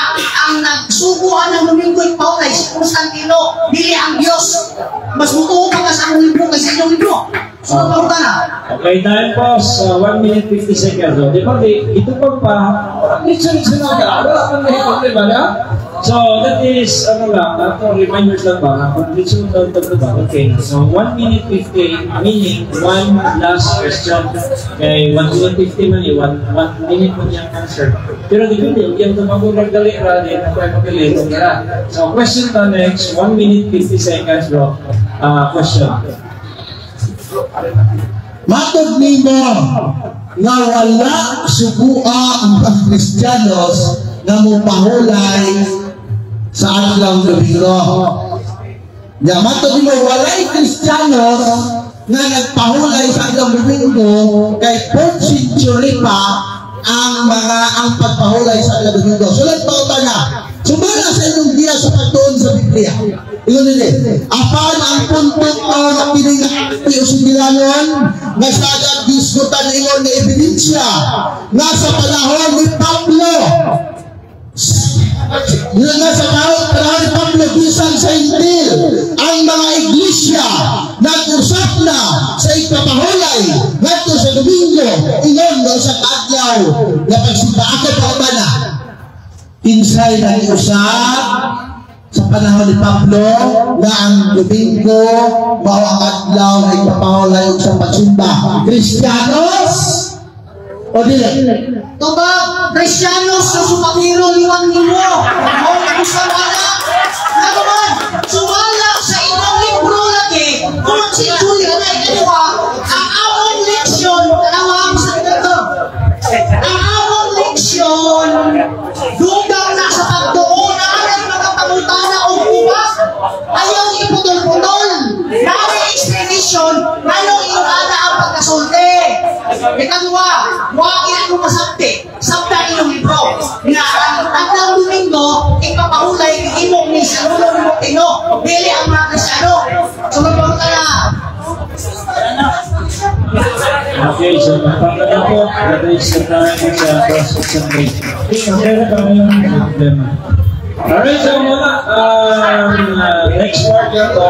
ang nagsuguan ng Domingo ipahulay si Constantino, dili ang Dios. Mas mutuo pa ka sa among libro kaysa inyong libro. So, pangutana. Okay, time pause. 1 minute 50 seconds. So, di ba, di, ito pa pa, listen na ka. Wala kang may problema na. So, that is, ano lang, ato reminders lang ba, kung listen na ito ba, okay. So, 1 minute 50, meaning one last question. Okay, 1 minute 50 man yun, 1 minute mo niyang answer. Pero depende, kung yung tumagod dali ra, di na pwede magali, na. So, question na next, 1 minute 50 seconds, bro. Question. Matod nimo nga wala sugua ang mga Kristiyanos nga mopahulay sa adlaw Domingo. Ya, matod nimo walay Kristiyanos nga nagpahulay sa adlaw Domingo kay 4th century pa ang mga ang pagpahulay sa adlaw Domingo. Sulod pa na. Sumala sa inyong giya sa pagtuon sa Biblia. Ingon nila, apan ang punto ko na kining usigilanon nga sagad gisgutan ingon nga ebidensya nga sa panahon ni Pablo, nga sa panahon ni Pablo bisan sa Hintil ang mga iglesia nag-usap na sa ipapahulay ngadto sa Domingo ingon nga usa ka adlaw nga pagsimba. Ako pa na, kinsay nag-usap sa panahon ni Pablo nga ang Domingo mao ang adlaw nga ipapahulay og sa pagsimba? Kristiyanos o dili? Tubag, Kristiyanos sa supakiro liwan nimo. Mao na sa wala. Ano man, sumala sa inyong libro lagi, kung si Julia na ikaduha, ang among leksyon, tanawa sa ito. Ang among leksyon, dugang na sa pagtuo na ang mga pangutana o tubag. Ayaw iputol-putol. Naay explanation, nganong ingon ana ang pagkasulti. Ikaduha, wa ina masabti, sabta inyong libro. Nga ang adlaw Domingo, ipapahulay imong ni sa ulo mo tino, dili ang mga Kristiyano. So magpangutana. Okay, so napaka na po. That is the time sa cross-examination. Okay na kami yung problema. Alright, so muna, next part na to.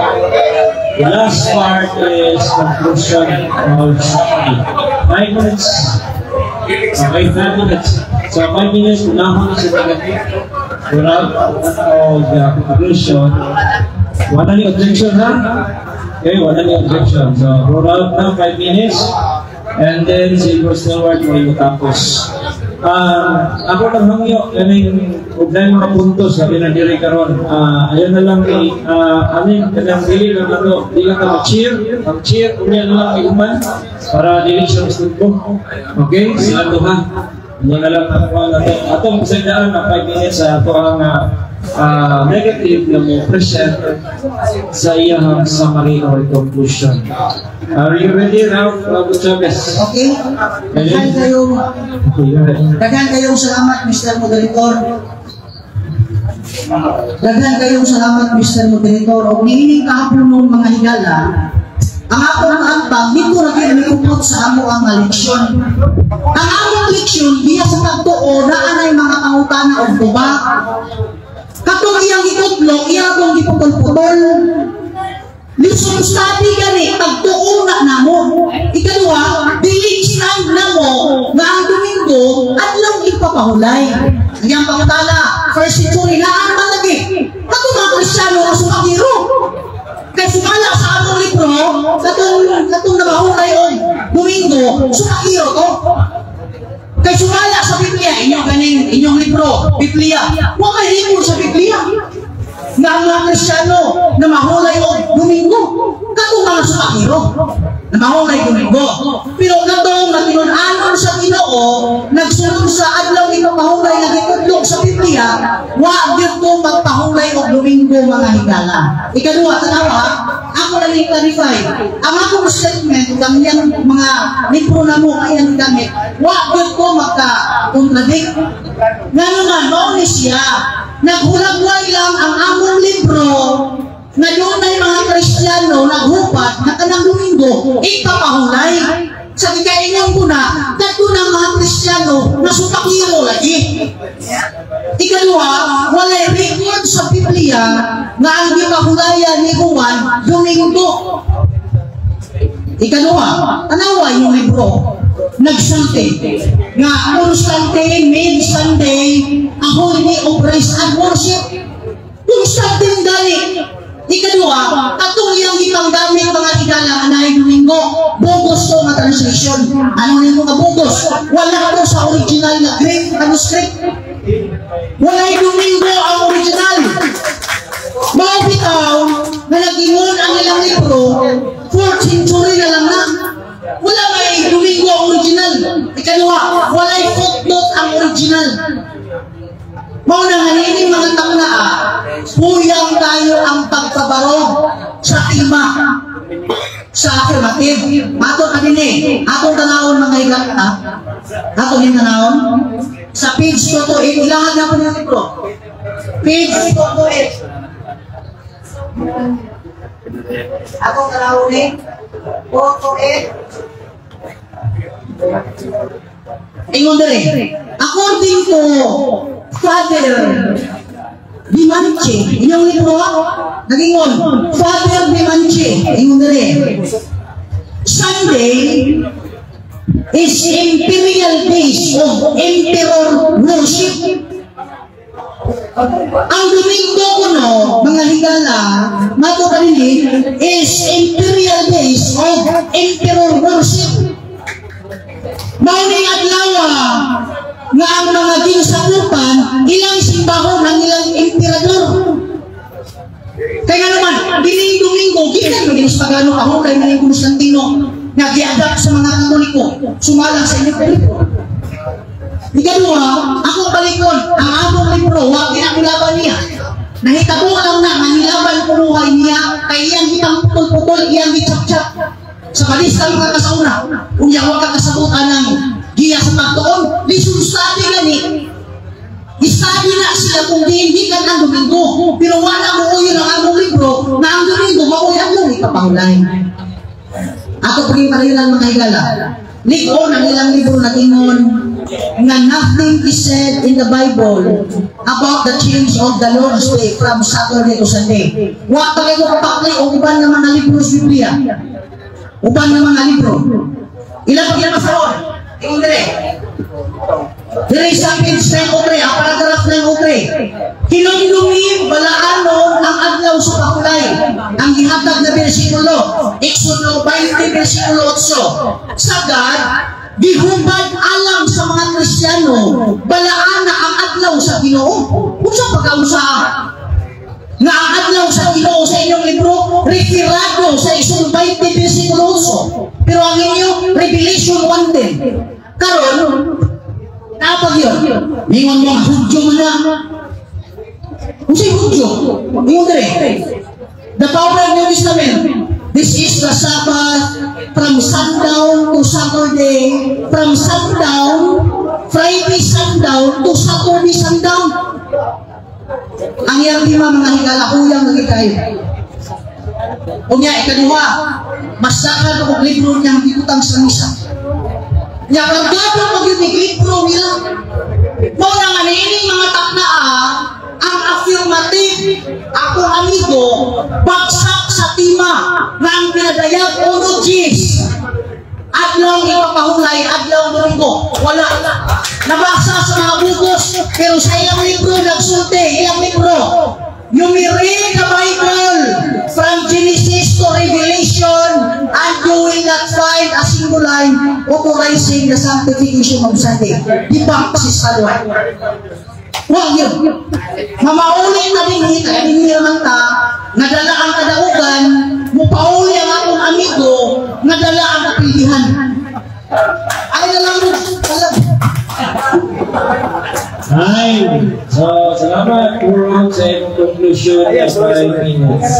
The last part is conclusion of summary. 5 minutes. Okay, 5 minutes. So, 5 minutes, unahon na sa negative. Wala o the conclusion. Wala ni objection ha? Okay, wala ni objection. So, roll out na, 5 minutes. And then, si Bro Stewart mo yung tapos. Ako lang hangyo, kaning ug mga puntos sabi na diri karon. Ayon na lang ni aning kanang dili lang nato, dili lang ka cheer, ang cheer unya na lang iuman para dili siya masugbo. Okay, sila duha. Ano na lang ang kuha nato. Atong pasagdaan na 5 minutes sa ato ang negative na mo present sa iyang summary or conclusion. Are you ready now, Abu Chavez? Okay? Daghan kayong salamat, Mr. Moderator. Daghan kayong salamat, Mr. Moderator. Og niining kahapon mong mga higala, ang akong ambang, dito ra gyud mikupot sa amo ang leksyon. Ang among leksyon, diya sa pagtuo, naa nay mga pangutana og tubag. Katong iyang gikutlo, iya akong giputol-putol. Lesson study gani, pagtuo na namo. Ikaduha, dili stand namo nga ang Domingo adlaw ipapahulay. Ang iyang pangutana, first century laan man lagi. Katong mga Kristiyano nga sumakiro. Kay sumala sa among libro, katong namahulay og Domingo, sumakiro to. Kay sumala sa Biblia, inyong ganing inyong libro, Biblia, wa may record sa Biblia nga ang mga Kristiyano na mahulay og Domingo. Katong mga sumakiro na mahulay Domingo. Pero katong nga tinun-anon sa Ginoo, nagsunod sa adlaw ipapahulay nga gitudlok sa Biblia, wa gyud ko magpahulay og Domingo, mga higala. Ikaduha, tanawa, ako lang i-clarify. Ang akong statement ug ang iyang mga libro na mo kayang gamit, wa gyud ko maka-contradict. Ngano man, mao ni siya. Naghulagway lang ang among libro nga dunay mga Kristiyano naghupat na kanang Domingo ipapahulay. Sa gikaingon ko na, kadto na mga Kristiyano na supakiro lagi. Ikaduha, walay Biblia nga ang gipahulayan ni Juan Domingo. Ikaduha, tanawa yung libro nagsulti nga Constantine made Sunday a holy of rest and worship. Constantine gani. Ikaduha, atong iyang gipanggamit, mga higala, anay Domingo, bogus to nga translation. Ano nimo nga bogus? Wala to sa original na Greek manuscript. Walay Domingo ang original. Mao bitaw nga nag-ingon ang ilang libro, 4th century na lang na. Wala may Domingo ang original. Ikaduha, walay footnote ang original. Mao na nga niining mga taknaa, puyang tayo ang pagpabarog sa tema sa affirmative. Ato ka din eh. Atong tanawon, mga higala. Ato din tanawon. Sa page 228, ilahan na po ng libro. Page 228. Atong tanawon ni 228. Ingon diri. According to Father Dimanche, inyong libro ha? Nagingon, Father Dimanche, ingon diri. Sunday is imperial days of emperor worship. Ang Domingo kuno, mga higala, mato kanini, is imperial days of emperor worship. Mao ni adlaw nga ang mga ginsakupan, ilang simbahon ang ilang emperador. Kaya nga naman, dining Domingo, gikan maging sa Pagano kahukay na Constantino, nga gi-adapt sa mga Katoliko, sumala sa inyong libro. Ikaduha, akong balikon, ang among libro, wa ginakulaban niya. Nahitabo lang na, nga nilaban kunuhay niya, kay iyang gipangputol-putol, iyang gitsap-tsap. Sa balista mga kasauna, unya wa ka kasabot anang giya sa pagtuon, lisod study gani. I-study na sila kung diindikan ang Domingo. Pero wala mo uyon ang among libro na ang Domingo maoy ang iyong ipapahulay. Ato paging parilan, mga higala. Lig-on ang ilang libro nagingon nga nothing is said in the Bible about the change of the Lord's Day from Saturday to Sunday. Wa pa kayo kapakli o uban nga mga libro sa Biblia. Uban nga mga libro. Ilang pag ilang? Ingon dire. Dire sa page 903, ang paragraph 903. Hinumdumi balaanon ang adlaw sa pahulay. Ang gihatag na bersikulo, Exodo 20 versikulo 8. Sagad, gihubad alang sa mga Kristiyano, balaan na ang adlaw sa Ginoo. Unsa pagkausa nga ang adlaw sa Ginoo sa inyong libro referado sa Exodo 20 versikulo 8? Pero ang inyo Revelation 1:10. Karon, napag yun. Ningon mo, Hudyo man na. Unsay Hudyo? Ingon dire. The power of New Testament. This is the Sabbath from sundown to Saturday, from sundown, Friday sundown to Saturday sundown. Ang iyang lima, mga higala, huyang lagi kayo. Unya, ikaduha, mas dakan og libro niyang gibutang sa misa. Nya kargado pag yun libro nila. Mao na nga niining mga taknaa, ang affirmative, akong amigo, bagsak sa tema nga ang pinadayag uno Diyes. Adlaw ipapahulay, adlaw Domingo. Wala. Nabasa sa mga bugos, pero sa ilang libro, nagsulti, ilang libro. You may read the Bible from Genesis to Revelation and you will not find a single line authorizing the sanctification of Sunday. Di ba si Salway? Huwag yun. Mamauli na din kaya din naman ta, nadala ang kadaugan, mupauli ang akong amigo, nadala ang kapilihan. Ay na lang mo, alam. Ay, so salamat, Puro, sa imong conclusion Ay, ng sorry, 5 sorry. Minutes.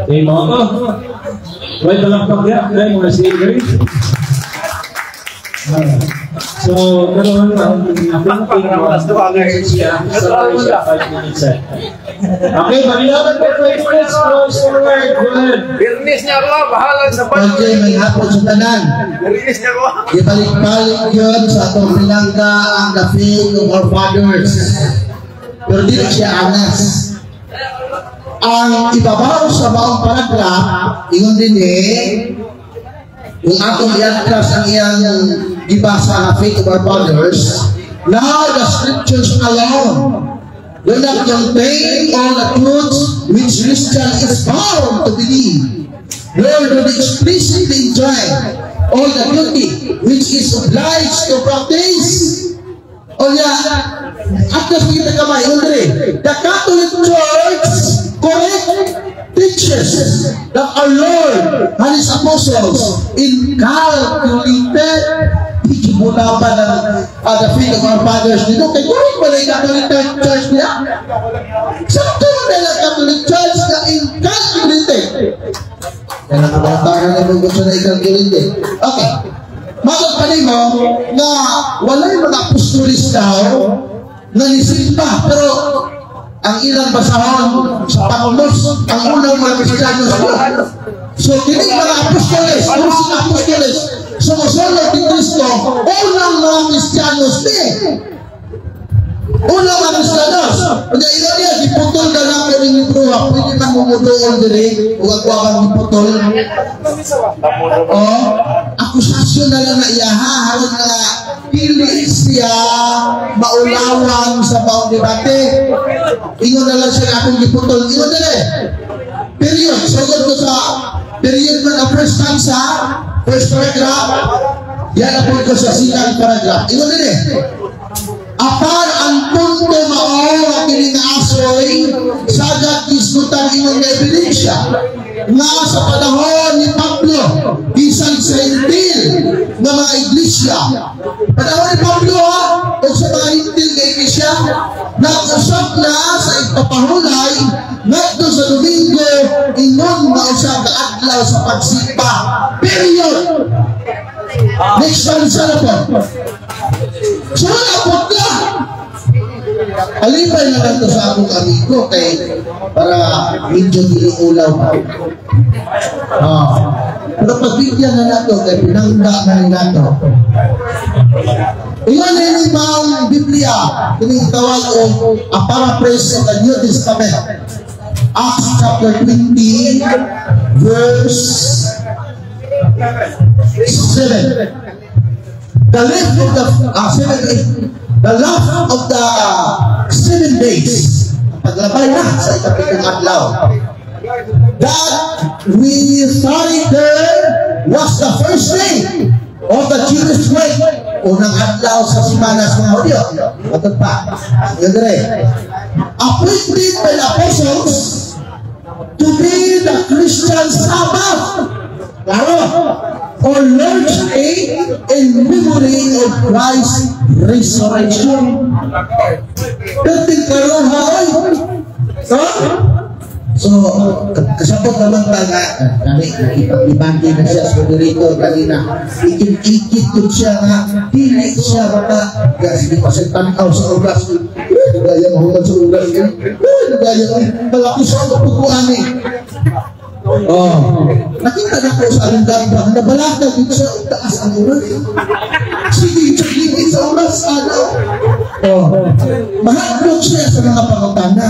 Okay, mo ko. Wait, palakpak ya, okay, mga speakers. So, karon ang siya sa siya 5 minutes eh. Okay, panilaban po 5 minutes, close forward, go ahead. Birnis niya ako, bahala sa banyo. Okay, may hapon sa tanan. Birnis niya ako. Ibalik-balik yun sa atong pinangga ang the faith of our fathers. Pero di na siya angas. Ang ibabaw sa maong paragraph, ingon din eh, kung atong i-atras ang iyang gibasa nga Faith of Our Fathers, "Now the scriptures alone will not contain all the truths which Christian is bound to believe, nor do they explicitly enjoin all the duty which is obliged to practice." O ya, atras kita kamay, Andre, the Catholic Church correct teaches that our Lord and His apostles inculcated. Muna pa ng the Faith of Our Fathers dito. Kay correct ba na yung Catholic Church niya? Sakto na lang Catholic Church na inculcated. Kaya nakabata na mo gusto na inculcated. Okay. Bakit pa nimo nga walay mga apostolis daw nga nisimba, pero ang ilang basahon sa Patmos ang unang mga Kristiyano? So kini mga apostoles, mga apostoles sumusunod ni Kristo, unang mga Kristiyanos ni. Unang mga Kristiyanos. Kaya ilo niya, giputol na lang ko ning libro ha. Pwede man mo muduol diri, ug ako ang giputol. Oh, akusasyon na lang na iya ha, haron nga dili siya maulawan sa maong debate. Ingon na lang siya nga akong giputol. Ingon diri. Period. Sugod ko sa period man ang first stanza, first paragraph. Yan na po ko sa second paragraph. Ingon diri. Apan ang punto mao nga kini nga asoy sagad gisgutan ingon nga ebidensya nga sa panahon ni Pablo, bisan sa Hentil nga mga iglesia, panahon ni Pablo ha, o sa mga Hentil nga iglesia, nag-usap na sa ipapahulay ngadto sa Domingo ingon nga usa ka adlaw sa pagsimba. Period. Next stanza na po. So wala po na. Alipay na lang to sa akong amigo kay para medyo ulaw pa. Ah. Pero pagbigyan na nato kay pinangga na ni nato. Iyon na yung maong Biblia, kining tawag og a paraphrase of the New Testament. Acts chapter 20 verse 7. The lift of the 7, 8. The last of the 7 days. Paglabay na sa ikapitong adlaw. That we started there was the first day of the Jewish week. Unang adlaw sa simana sa mga Hudyo. Matod pa. Yun dire. Appointed by the apostles to be the Christian Sabbath. Klaro. Or Lord's Day in memory of Christ's resurrection. Perting karon ha, oy. Ha? So, kasabot naman ta nga, kani, nakipag-debate na siya sa moderator kanina. Ikit-ikit ko siya nga, dili siya maka, sige pa siya tanaw sa oras. Eh, nagaya mahuman sa oras. Eh, nagaya, malaki sa pagkuan eh. Oh, nakita na ko sa aranggan, nabalaka dito sa taas ang oras. Sige, sige sa oras, ano? Oh, mahadlok siya sa mga pangutana.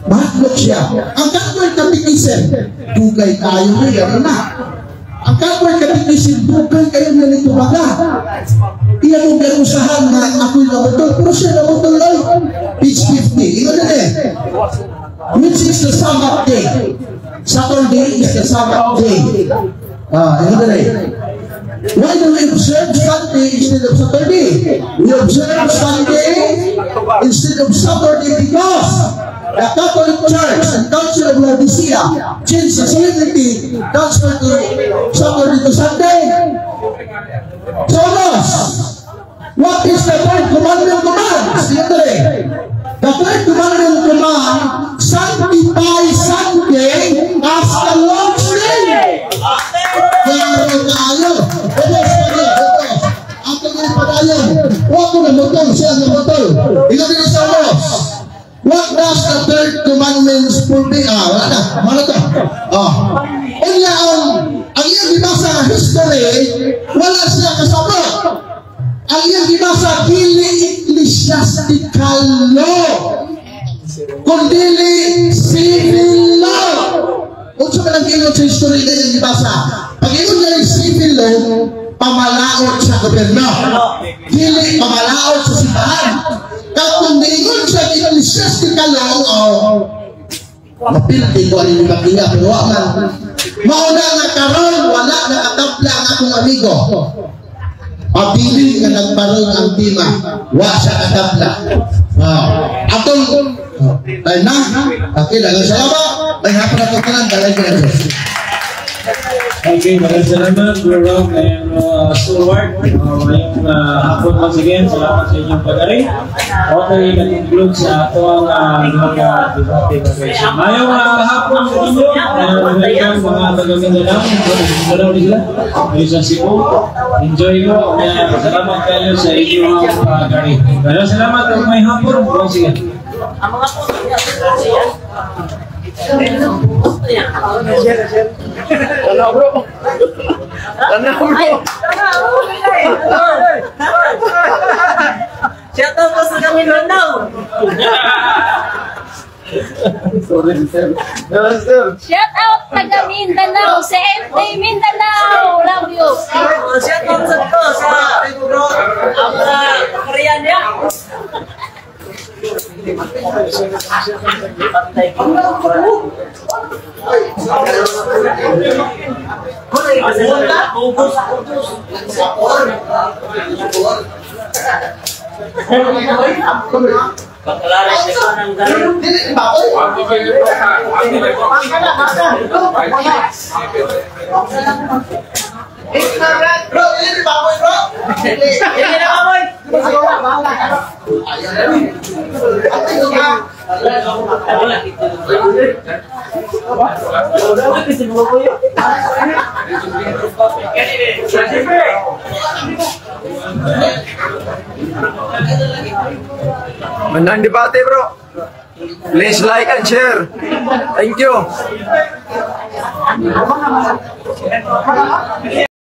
Mahadlok siya. Ang Catholic Catechism, dugay tayo na yan na. Ang Catholic Catechism, dugay kayo na nito baga. Iya mo garusahan nga ako'y namutol, pero siya namutol ay page 50. Ingon na eh. Which is the Sabbath day? Saturday is the Sabbath day. Ah, ingon na eh. Why do we observe Sunday instead of Saturday? We observe Sunday instead of Saturday because the Catholic Church and Council of Laodicea changed the solemnity transfer to Saturday to Sunday. So, what is the third commandment commands? Yun dali. The third commandment command, sanctify Sunday as the Lord's Day. Klaro kaayo. Ubos, ubos, ubos. Ato nga padayon. Wa ko na mutol, siya na mutol. Ikaw din sa ubos. What does the third commandment forbid? Ah, wala na. Wala to. Oh. Unya ang iyang gibasa nga history, wala siya kasabot. Ang iyang gibasa dili ecclesiastical law. Kundili civil law. Unsa man ang giingon sa history nga iyang gibasa? Pag ingon nga civil law, pamalaot sa gobyerno. Dili pamalaot sa simbahan. Kung giingon sa ecclesiastical law, oh, mapildi ko ani magiya, pero wa man. Mao na nga karon wala na katabla ang akong amigo. Pabili nga nagbarog ang tema, wa siya katabla. Oh. Atong oh, ay na, okay, daghang salamat. May hapon na tanan, dalay ko na Diyos. Okay, maraming salamat, Bro Rob and Stuart. Ngayong hapon once again, salamat sa inyong pag-ari. Okay, na-conclude sa ato ang mga debate, mga guys. Ngayong hapon sa inyo, welcome mga taga Mindanao. Mindanao din sila. Dito sa Cebu. Enjoy mo. Kaya, salamat kayo sa inyong pag-ari. Kaya salamat at may hapon once again. Ang mga puso niya, siya. Tanaw, bro. Tanaw, bro. Shout out po sa kami Landaw. Sorry, sir. No, sir. Shout out taga Mindanao, sa FD Mindanao. Love you. Shout out sa to sa ang sa Korean niya. Dili ba oy? Bro, dili ba oy, bro? Dili na kamoy. Manang debate, bro. Please like and share. Thank you.